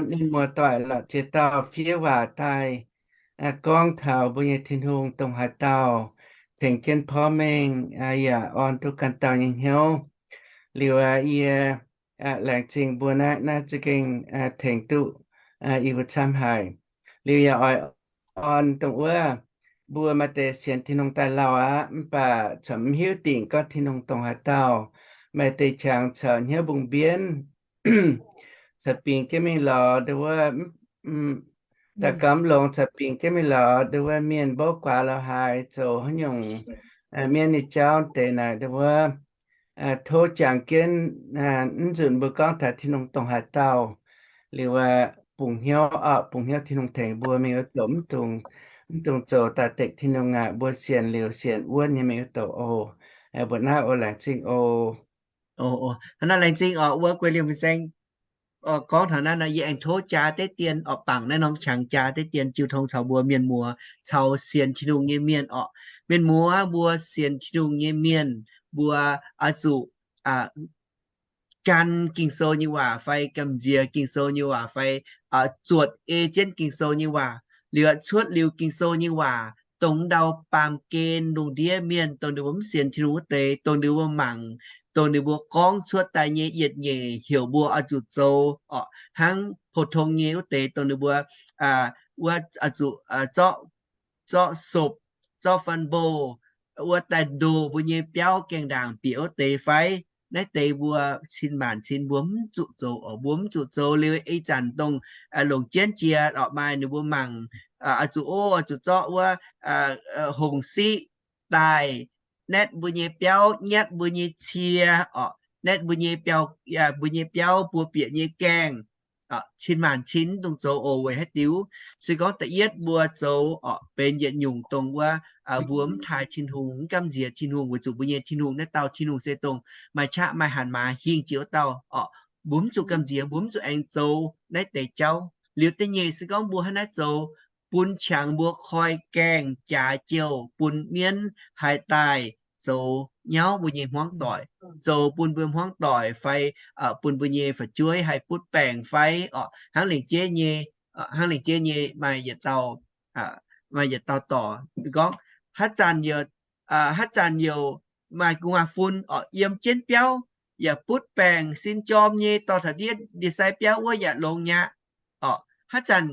mienh muoz-doic lorqc ziex dauh fiev waac daaih gorngv taux mbuo nyei Tin-Hungh dongh haaix dauh tengx jienv porv mengh yaac orn duqv ganh dauh nyei hnyouv. Liuz yie laengz zingh mbuo naaiv, naaiv za'gengh tengx duqv yie mbuo camv haic. Liuz yaac oix orn dongh wuov, mbuo maaih deix sienx Tin-Hungh daaih lauh aqv, mv baac corc mv hiuv dingc gorngv Tin-Hungh dongh haaix dauh. Maaih deix qangx corc hnyouv mbungh mbienv, corc bingx jienv mingh lorz nduov wuov, daux gaux mv longx corc bingx jienv mingh lorz nduov wuov mienh mbouv guaax lorz haaix, zoux haaix nyungc mienv nyei jauv deix naaic nduov wuov, tov jangx jienv, mv nzunc mbuo gorngv taux Tin-Hungh dongh haaix dauh liuz, bungx hnyouv, bungx hnyouv Tin-Hungh tengx mbuo mingh wuov zoux, mv dungx, mv dungx zoux daaih dekc Tin-Hungh aqv. Mbuo sienx liuz sienx wuonv nyei mingh wuov zoux oc. Mbuo naaiv oc, laengz zingh oc. Hnangv naaiv laengz zingh oc, wuov guei liemh fin-saeng gorngv taux naaiv nor, yie aengx tov jaa deix dien oc, bangc naaiv norm qangx jaa deix dien jiu tong caux mbuo mienh muoz caux sienx Tin-Hungh nyei mienh oc. Mienh muoz, mbuo sienx Tin-Hungh nyei mienh mbuo oix zuqc gan Ging-Sou nyei waac fai gamh nziex Ging-Sou nyei waac fai zuotc ei jienv Ging-Sou nyei waac, liuz cuotv liuz Ging-Sou nyei waac dongh ndau baamh gen lungh ndiev mienh, dongh ninh mbuo mv sienx Tin-Hungh wuov deix, dongh ninh mbuo mangc, dongh ninh mbuo gorngv cuotv daaih nyei yietc nyeic heuc mbuo oix zuqc zoux oc. Hnangv pou-tong nyei wuov deix, dongh ninh mbuo wuov oix zuqc zorqv, zorqv sopc, zorqv fun box, wuov daaih ndoh mbuo nyei biauv gaengh ndaangc bieqc wuov deix fai? Naaiv deix mbuo cin maanc cin mbuo mv zuqc zoux oc. Mbuo mv zuqc zoux liuz ih zanc dongh longc jienv jiex oc, maaih ninh mbuo mangc, oix zuqc, o, oix zuqc zorqv wuov hongc siqv daaih naetv mbuo nyei biauv, nyatv mbuo nyei cie oc, naetv mbuo nyei biauv, mbuo nyei biauv buo bieqc nyei gaengh. Cin maanc cin mv dungx zoux oc. Weic haaix diuc? Se gorngv da'yietv mbuo zoux oc, benx yietc nyungc dongh wuov mbuo mv taaih Tin-Hungh, mv gamh nziex Tin-Hungh, weic zuqc mbuo nyei Tin-Hungh naaiv dauh Tin-Hungh se dongh maaih qaqv maaih hanc maaz hingh jiex wuov dauh oc. Mbuo mv zuqc gamh nziex, mbuo mv zuqc aengx zoux naaiv deix jauv. Liuz da'nyeic se gorngv mbuo hnangv naaiv zoux, bun qangx mbuo koi gaengh jaax jouh bun mienv haih daaih zoux nyauv mbuo nyei hmuangv doic, zoux bun mbuo hmuangv doic fai bun mbuo nyei fu'jueiv haih butv baengc fai oc. Hnangv lengc jeiv nyei, hnangv lengc jeiv nyei maaih yietc dauh, maaih yietc dauh dorc gorngv, haaix zanc youc, haaix zanc youc maaih gu'nguaaz-fun oc, yiem jienv biauv yaac butv baengc, sin jorm nyei, dorh taux ndiev ndie-sai biauv wuov yaac longx mi'aqv oc. Haaix zanc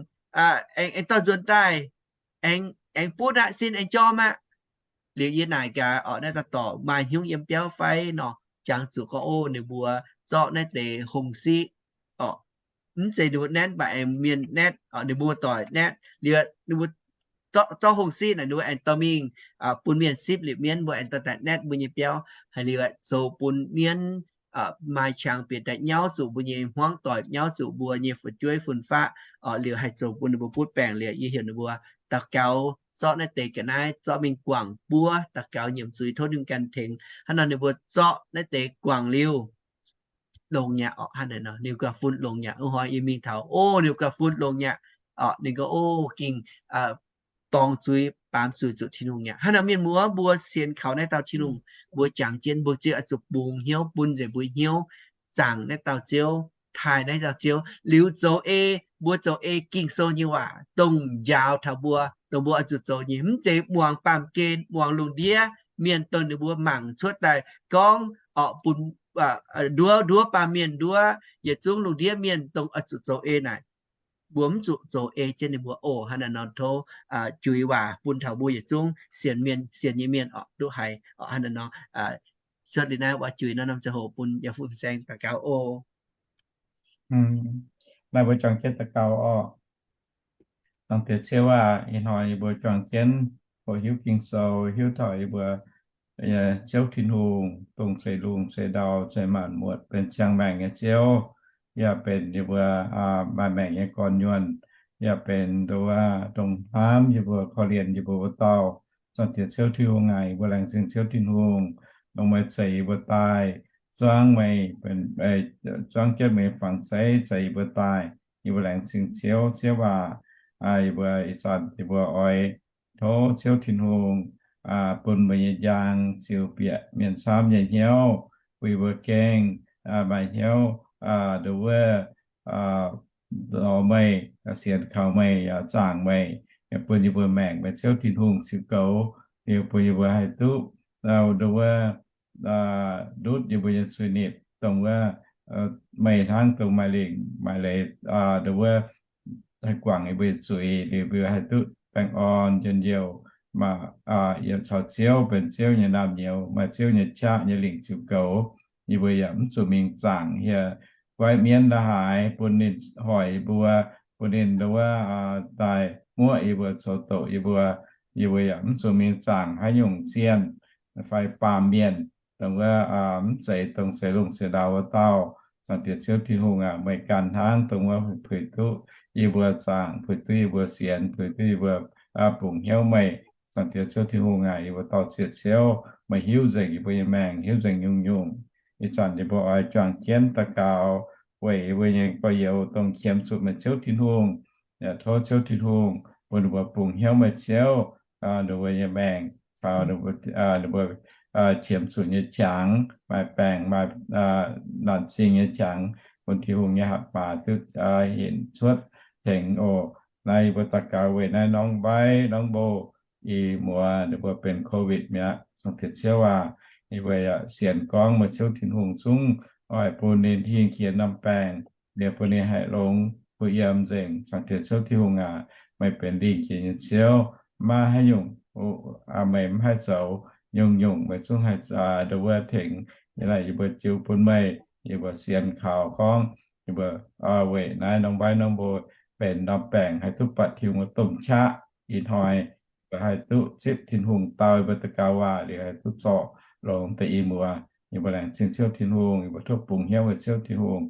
aengx dorh nzuonx daaih, aengx butv aqv, sin aengx jorm aqv. Liuz yie naaic gaax oc, naaiv dauh dorc maaih hnyungv yiem biauv fai nor, jangx zuqc gorngv, o, ninh mbuo zorqv naaiv deix hongh siqv oc. Mv zeiz ninh mbuo naetv, mv baac aengx mienh naetv oc, ninh mbuo doic naetv. Liuz ninh mbuo zorqv hongh siqv naaic, ninh mbuo aengx dorh mingh bun mienh sipv, liuz mienv mbuo aengx dorh daaih naetv mbuo nyei biauv. Haiz liuz zoux bun mienv maaih qangx bieqc daaih nyauv zuqc mbuo nyei hmuangv doic, nyauv zuqc mbuo nyei fu'jueiv fun-faqv oc. Liuz haih zoux bun ninh mbuo butv baengc. Liuz yie heuc ninh mbuo daux gaux zorqv naaiv deix ga'naaiv zorqv mingh guangc buov, daux gaux nyiemc zuiz tov ninh ganh tengx. Hnangv nor ninh mbuo zorqv naaiv deix guangc liuz, longx mi'aqv oc. Hnangv naaic nor ninh gu'nguaaz-fun longx mi'aqv. Wuov hnoi yie mingh taux, o, ninh gu'nguaaz-fun longx mi'aqv oc. Ninh gorngv, o, gengh dorngx zuiz baamz zuiz zuqc Tin-Hungh mi'aqv. Hnangv naaic mienh muoz, mbuo sienx kaux naaiv dauh Tin-Hungh, mbuo jangx jienv mbuo ziouc oix zuqc bungx hnyouv bun nzengc mbuo hnyouv, zaangc naaiv dauh Ziouv, taaih naaiv dauh Ziouv, liuz zoux ei, mbuo zoux ei Ging-Sou nyei waac dongh njaaux taux mbuo, dongh mbuo oix zuqc zoux nyei. Mv zeiz muangx baamh gen, muangx lungh ndiev mienh dongh ninh mbuo mangc cuotv daaih gorngv orqc, bun nduov, nduov baamh mienh nduov, yietc zungv lungh ndiev mienh dongh oix zuqc zoux ei naaic, mbuo mv zuqc zoux ei jienv ninh mbuo oc. Hnangv naaic nor tov juix waac bun taux mbuo yietc zungv sienx mienh, sienx nyei mienh oc, duqv haiz oc. Hnangv naaic nor, cuotv liuz naaiv waac juix nor, norm ziangh hoc bun yaac fu-saeng daux gaux oc. Naaiv mbuo juangc jienv daux gaux oc. Dangh diex Ziouv aac, ih hnoi yie mbuo juangc jienv hoqc hiuv Ging-Sou, hiuv taux yie mbuo Ziouv Tin-Hungh, dongh zeix lungh zeix ndau zeix maanc muotc, benx ziangh maengc nyei Ziouv, yaac benx yie mbuo maaih maengc nyei gorn-nyuonh, yaac benx nduov dongh hnamv yie mbuo, korv-lienh yie mbuo wuov dauh. Zaangc Diex Ziouv Tin-Hungh aac, yie mbuo laengz zingh Ziouv Tin-Hungh, dongh meih zeix yie mbuo daaih, zuangv meih, zuangv jienv meih nyei fangx zeiv zeix yie mbuo daaih. Yie mbuo laengz zingh Ziouv. Ziouv aac, yie mbuo ih zanc yie mbuo oix tov Ziouv Tin-Hungh bun meih nyei njang ziux bieqc mienh camv nyei hnyouv, bun yie mbuo gengh maaih hnyouv nduov wuov lorz meih, sienx kaux meih, zaangc meih, bun yie mbuo maengc meih Ziouv Tin-Hungh ziux goux, liuz bun yie mbuo haih duqv nduov wuov ndutv yie mbuo nyei zuiz-nipc, dongh wuov meih hnangv dongh maaih lingc maaih leiz nduov wuov haih guangc yie mbuo nyei zuiz, liuz mbuo haih duqv baengh orn njien-youh, maaih yiem caux Ziouv, benx Ziouv nyei naamh nyouz, maaih Ziouv nyei qaqv nyei lingc ziux goux. Yie mbuo yaac mv zuqc mingh zaangc hieh guaiv mienv la'haaix bun ninh hoic yie mbuo, bun ninh nduov wuov daaih muoqv yie mbuo, coux doqc yie mbuo. Yie mbuo yaac mv zuqc mingh zaangc haaix nyungc zienh fai baamh mienh, dongh wuov mv zeiz dongh zeix lungh zeix ndau wuov dauh. Zaangc Diex Ziouv Tin-Hungh aac, meih ganh hnangv dongh wuov puix duqv yie mbuo zaangc, puix duqv yie mbuo sienx, puix duqv yie mbuo bungx hnyouv meih. Zaangc Diex Ziouv Tin-Hungh aac, yie mbuo dorh ziex ciouv, meih hiuv nzengc yie mbuo nyei maengc, hiuv nzengc nyungc-nyungc. Ih zanc yie mbuo oix juangc jienv daux gaux weic yie mbuo nyei gorx-youz dongh qiemx zuqc meih Ziouv Tin-Hungh. Yaac tov Ziouv Tin-Hungh bun ninh mbuo bungx hnyouv meih Ziouv, ninh mbuo nyei maengc caux ninh mbuo qiemx zuqc nyei jangx, maaih baengc maaih laanh zingh nyei jangx, bun Tin-Hungh nyei hatc maaz duqv hinc cuotv tengx oc. Naaiv yie mbuo daux gaux weic naaiv norm mbaiv norm mbo, ih muoz ninh mbuo benx Covid mi'aqv. Zaangc Diex Ziouv aac, yie mbuo yaac sienx gorngv meih Ziouv Tin-Hungh zungv oix bun ninh hingh jiex norm baengc, liuz bun ninh haih longx kuh yiem nzengc. Zaangc Diex Ziouv Tin-Hungh aac, meih benx lingh jiex nyei Ziouv, maiv haaix nyungc meih mv haih zoux, nyungc-nyungc meih zungv haih nduov wuov tengx. Yie naaic yie mbuo jiu bun meih, yie mbuo sienx kaux gorngv yie mbuo weic naaiv norm mbaiv norm mbo benx norm baengc haih duqv buatc Tin-Hungh wuov domh qaqv. Ih hnoi mbuo haih duqv zipv Tin-Hungh dau yie mbuo daux gaux waac liuz haih duqv zorc longx deix ih muoz. Yie mbuo laengz zingh Ziouv Tin-Hungh, yie mbuo tov bungx hnyouv meih Ziouv Tin-Hungh,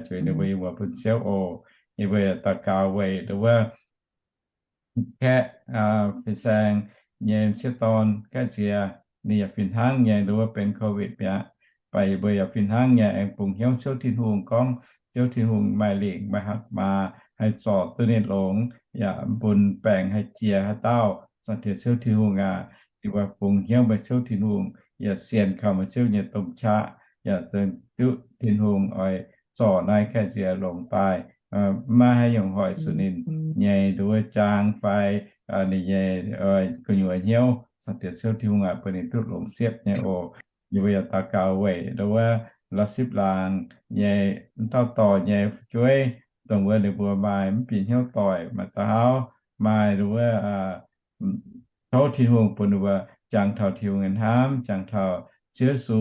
zueiz ninh mbuo yie mbuo bun Ziouv oc. Yie mbuo yaac daux gaux weic nduov wuov kaeqv, fin-saeng nyei m'sieqv dorn, kaeqv nziex ninh yaac fih hnangv nyei nduov wuov benx Covid mi'aqv. Baac yie mbuo yaac fih hnangv nyei aengx bungx hnyouv Ziouv Tin-Hungh gorngv Ziouv Tin-Hungh maaih lingc maaih hatc maaz haih zorc duqv ninh longx, yaac bun baengc haih jiex haaix dauh. Zaangc Diex Ziouv Tin-Hungh aac, yie mbuo bungx hnyouv meih Ziouv Tin-Hungh, yaac sienx kaux meih Ziouv nyei domh qaqv, yaac duqv Tin-Hungh oix zorc naaiv kaeqv nziex longx daaih, maiv haaix nyungc hoic zuqc ninh nyei nduov wuov jaang fai ninh nyei gu'nyuoz hnyouv. Zaangc Diex Ziouv Tin-Hungh aac, bun ninh duqv longx siepv nyei oc. Yie mbuo yaac daux gaux weic nduov wuov la'sipv laangz nyei, mv dauh dorh nyei fu'jueiv, dongh wuov ninh mbuo maaih mv bieqc hnyouv doic, maaih da'hauv, maaih nduov wuov tov Tin-Hungh bun ninh mbuo jangx taux Tin-Hungh nyei hnamv, jangx taux Ziouv Yesu,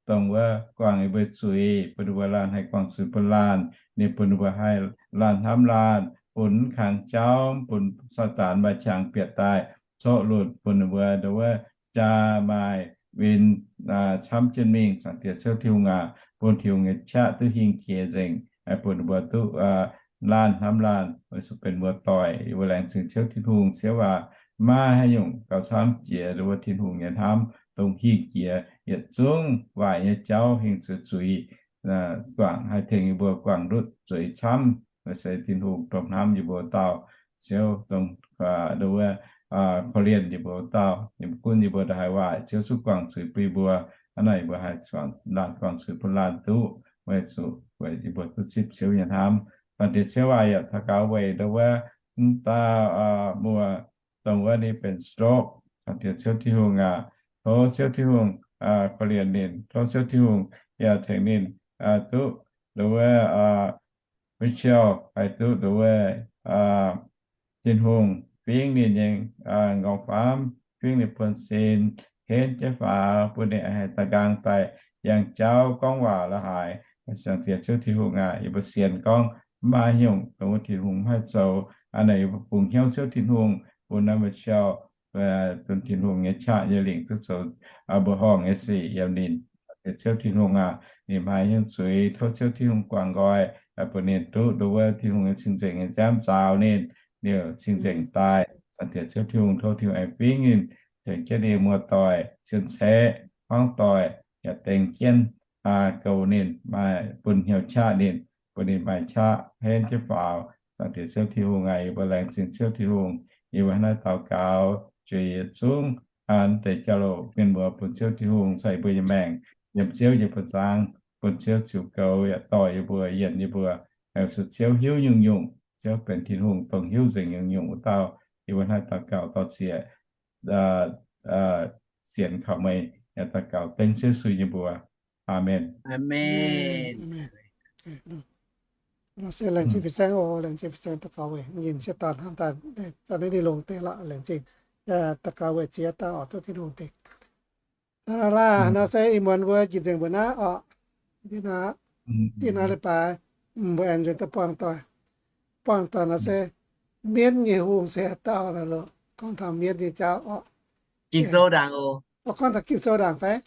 dongh wuov guangc yie mbuo zuiz, bun ninh mbuo laanh haih guangc zuiz bun laanh, ninh bun ninh mbuo haih laanh hnamv laanh, bun mv kangx jauv, bun Saadaan maaih qangx bieqc daaih corc lunc, bun ninh mbuo nduov wuov jaa maaih win camv jienv mingh. Zaangc Diex Ziouv Tin-Hungh aac, bun Tin-Hungh nyei qaqv duqv hingh jiex nzengc, bun ninh mbuo duqv laanh hnamv laanh, weic zuqc benx muoz-doic. Yie mbuo laengz zingh Ziouv Tin-Hungh. Ziouv aac, maiv haaix nyungc gauh camv jiex nduov wuov Tin-Hungh nyei hnamv dongh hingh jiex yietc zungv waaic nyei jauv hingh zuiz zuiz, guangc haih tengx yie mbuo guangc ndutv zuiz camv. Weic se Tin-Hungh dongh hnamv yie mbuo dauh Ziouv, dongh nduov wuov korv-lienh yie mbuo wuov dauh, yie mbuo gunv yie mbuo ndongc haaix waaic Ziouv zungv guangc zuiz bun yie mbuo. Hnangv naaic yie mbuo haih laanh guangc zuiz bun laanh duqv, weic zuqc yie mbuo duqv zipv Ziouv nyei hnamv. Zaangc Diex Ziouv aac, yaac daux gaux weic ndongc wuov m'dauh muoz, dongh wuov ninh benx stroke. Zaangc Diex Ziouv Tin-Hungh aac, tov Ziouv Tin-Hungh korv-lienh ninh, tov Ziouv Tin-Hungh yaac tengx ninh duqv ndongc wuov Michelle haih duqv ndongc wuov Tin-Hungh fingx ninh nyei nqorngv-famv, fingx ninh buonv-sin, henv jienv faaux bun ninh haih daaih nqaang daaih yangh jauv gorngv waac la'haaix. Zaangc Diex Ziouv Tin-Hungh aac, yie mbuo sienx gorngv mv maaih haaix nyungc dongh wuov Tin-Hungh mv haih zoux. Hnangv naaic yie mbuo bungx hnyouv Ziouv Tin-Hungh bun naaiv Michelle dunh Tin-Hungh nyei qaqv nyei lingc duqv zoux mbuoqc horngh nyei sic yiem ninh. Zaangc Diex Ziouv Tin-Hungh aac, ninh maaih hnyouv zuiz, tov Ziouv Tin-Hungh guangc nqoi, bun ninh duqv ndongc wuov Tin-Hungh nyei cing-nzengc nyei nziaamv nzaaux ninh, ninh cing-nzengc daaih. Zaangc Diex Ziouv Tin-Hungh, tov Tin-Hungh aengx fingx ninh, tengx jienv ninh muoz-doic, cien-ceqv, hmuangv-doic, yaac dengx jienv goux ninh, maaih bun hnyouv qaqv ninh, bun ninh maaih qaqv henv jienv faaux. Zaangc Diex Ziouv Tin-Hungh aac, yie mbuo laengz zingh Ziouv Tin-Hungh. Yie mbuo hnangv naaiv daux gaux, zueiz yietc zungv deix jauv-louc mienh muoz bun Ziouv Tin-Hungh cai yie mbuo nyei maengc, yiem Ziouv nyei buoz-zaangv, bun Ziouv ziux goux yaac dorh yie mbuo, yienh yie mbuo, zuqc Ziouv hiuv nyungc-nyungc. Ziouv benx Tin-Hungh dongh hiuv nzengc nyungc-nyungc wuov dauh. Yie mbuo hnangv naaiv daux gaux dor-ziec sienx kaux meih, yaac daux gaux dengv Ziouv Yesu nyei mbuox. Aamen. Nor se laengz zingh fin-saeng oc, laengz zingh fin-saeng daux gaux weic nyim sieqv dorn hnamv daaih, daaih ninh longx deix lorqc, laengz zingh daux gaux weic ziex dauh oc, duqv Tin-Hungh dingc. Hnangv naaiv laanh nor se ih muonz mbuo njiec nzengc mbuo naaiv oc. Diuh naaiv, diuh naaiv leiz-baaix mbuo aengx nzuonx daaih buangh doic. Buangh doic nor se mienv nyei hungh se haaix dauh nor loh? Gorngv taux mienv nyei jauv oc. Gorngv taux Ging-Sou ndaangc fai?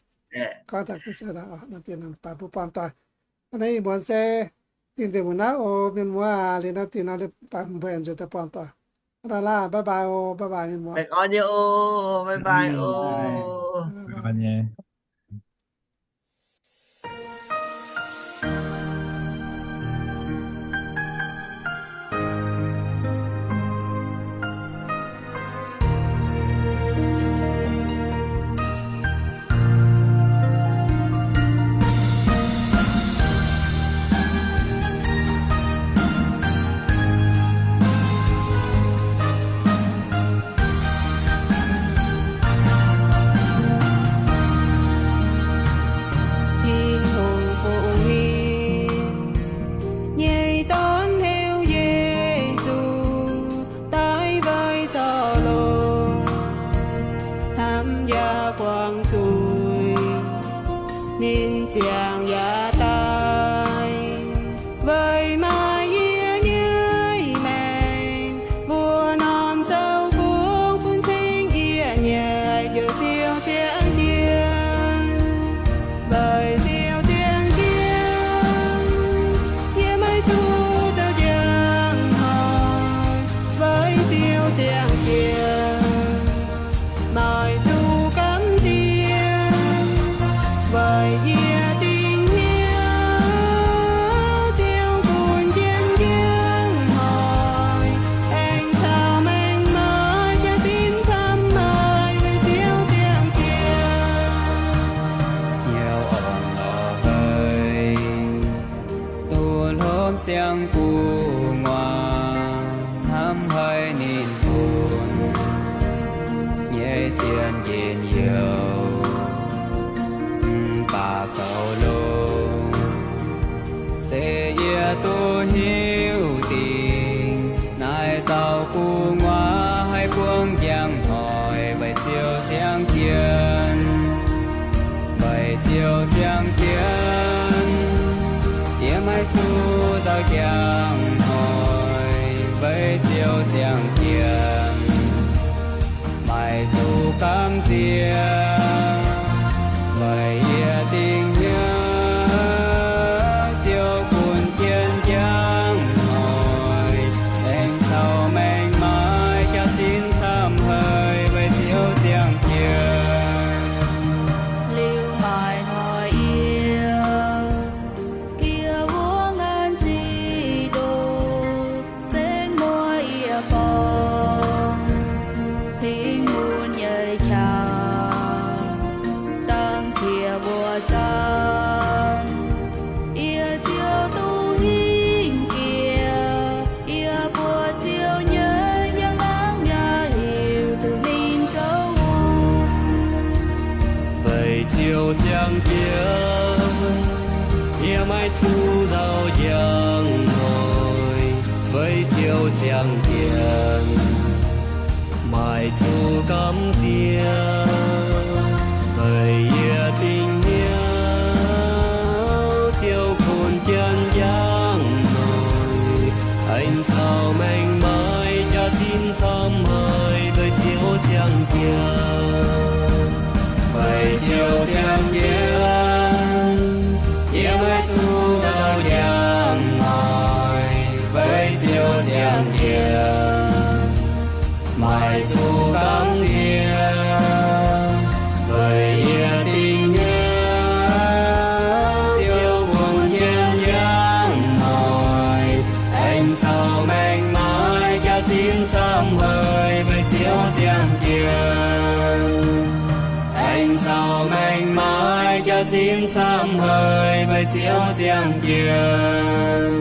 Gorngv taux Ging-Sou ndaangc oc. Naaiv diuh naaiv leiz-baaix mbuo buangh doic. Hnangv naaiv ih muonz se dingh nzengc mbuo naaiv oc, mienh muoz aac. Liuz naaiv diuh naaiv leiz-baaix mbuo aengx nzuonx daaih buangh doic. Hnangv naaiv laanh, bye bye oc, bye bye mienh muoz. Tin-Hungh fungx ninh nyei dorn heuc Yesu, daaih weic zoux longx, hnamv yaac guangc zuiz, ninh ziangh yaac daaih weic maaih yie nyei maengc. Mbuo norm zoux gong bun cing yie nyei heuc Ziouv ziangh jienv, weic Ziouv ziangh jienv. Yie maiv zuqc zoux njang hnoi, weic Ziouv ziangh jienv. Maiv zuqc gamh nziex, weic yie dingc hnyouv Ziouv bun jienv njang hnoi, aengx caux maengc maaih jaax-zinh camv haic, weic Ziouv ziangh jienv. Hnyouv orn lorz haic, duqv hlo siang gu'nguaaz, hnamv haiz ninh bun nyei zien njien-youh, mv baac goux longx, se yie duqv hiuv dingc. Naaiv dauh gu'nguaaz haih buangv njang hnoi, weic Ziouv ziangh jienv, weic Ziouv ziangh jienv. Yie maiv zuqc zoux njang hnoi, weic Ziouv ziangh jienv. Maiv zuqc gamh nziex, weic yie dingc hnyouv Ziouv bun jienv njang hnoi, aengx caux maengc maaih jaax-zinh camv haic, weic Ziouv ziangh jienv. Liuz maaih hnoi yie gieh wuov ngaanc zic ndoh, zenv muoz yie borngc. ziangh jienv. Maiv zuqc gamh nziex, weic yie dingc hnyouv Ziouv bun jienv njang noic, aengx caux maengc maaiz jaax-zinh camv haic, weic Ziouv ziangh jienv. Weic Ziouv ziangh jienv, yie maiv zuqc nzauh njang noic, weic Ziouv ziangh jienv. Maiv zuqc gamh nziex, weic yie dingc hnyouv Ziouv bun jienv njang noic, aengx caux maengc maaiz jaax-zinh camv haic, weic Ziouv ziangh jienv. Aengx caux maengc maaiz jaax-zinh camv haic, weic Ziouv ziangh jienv.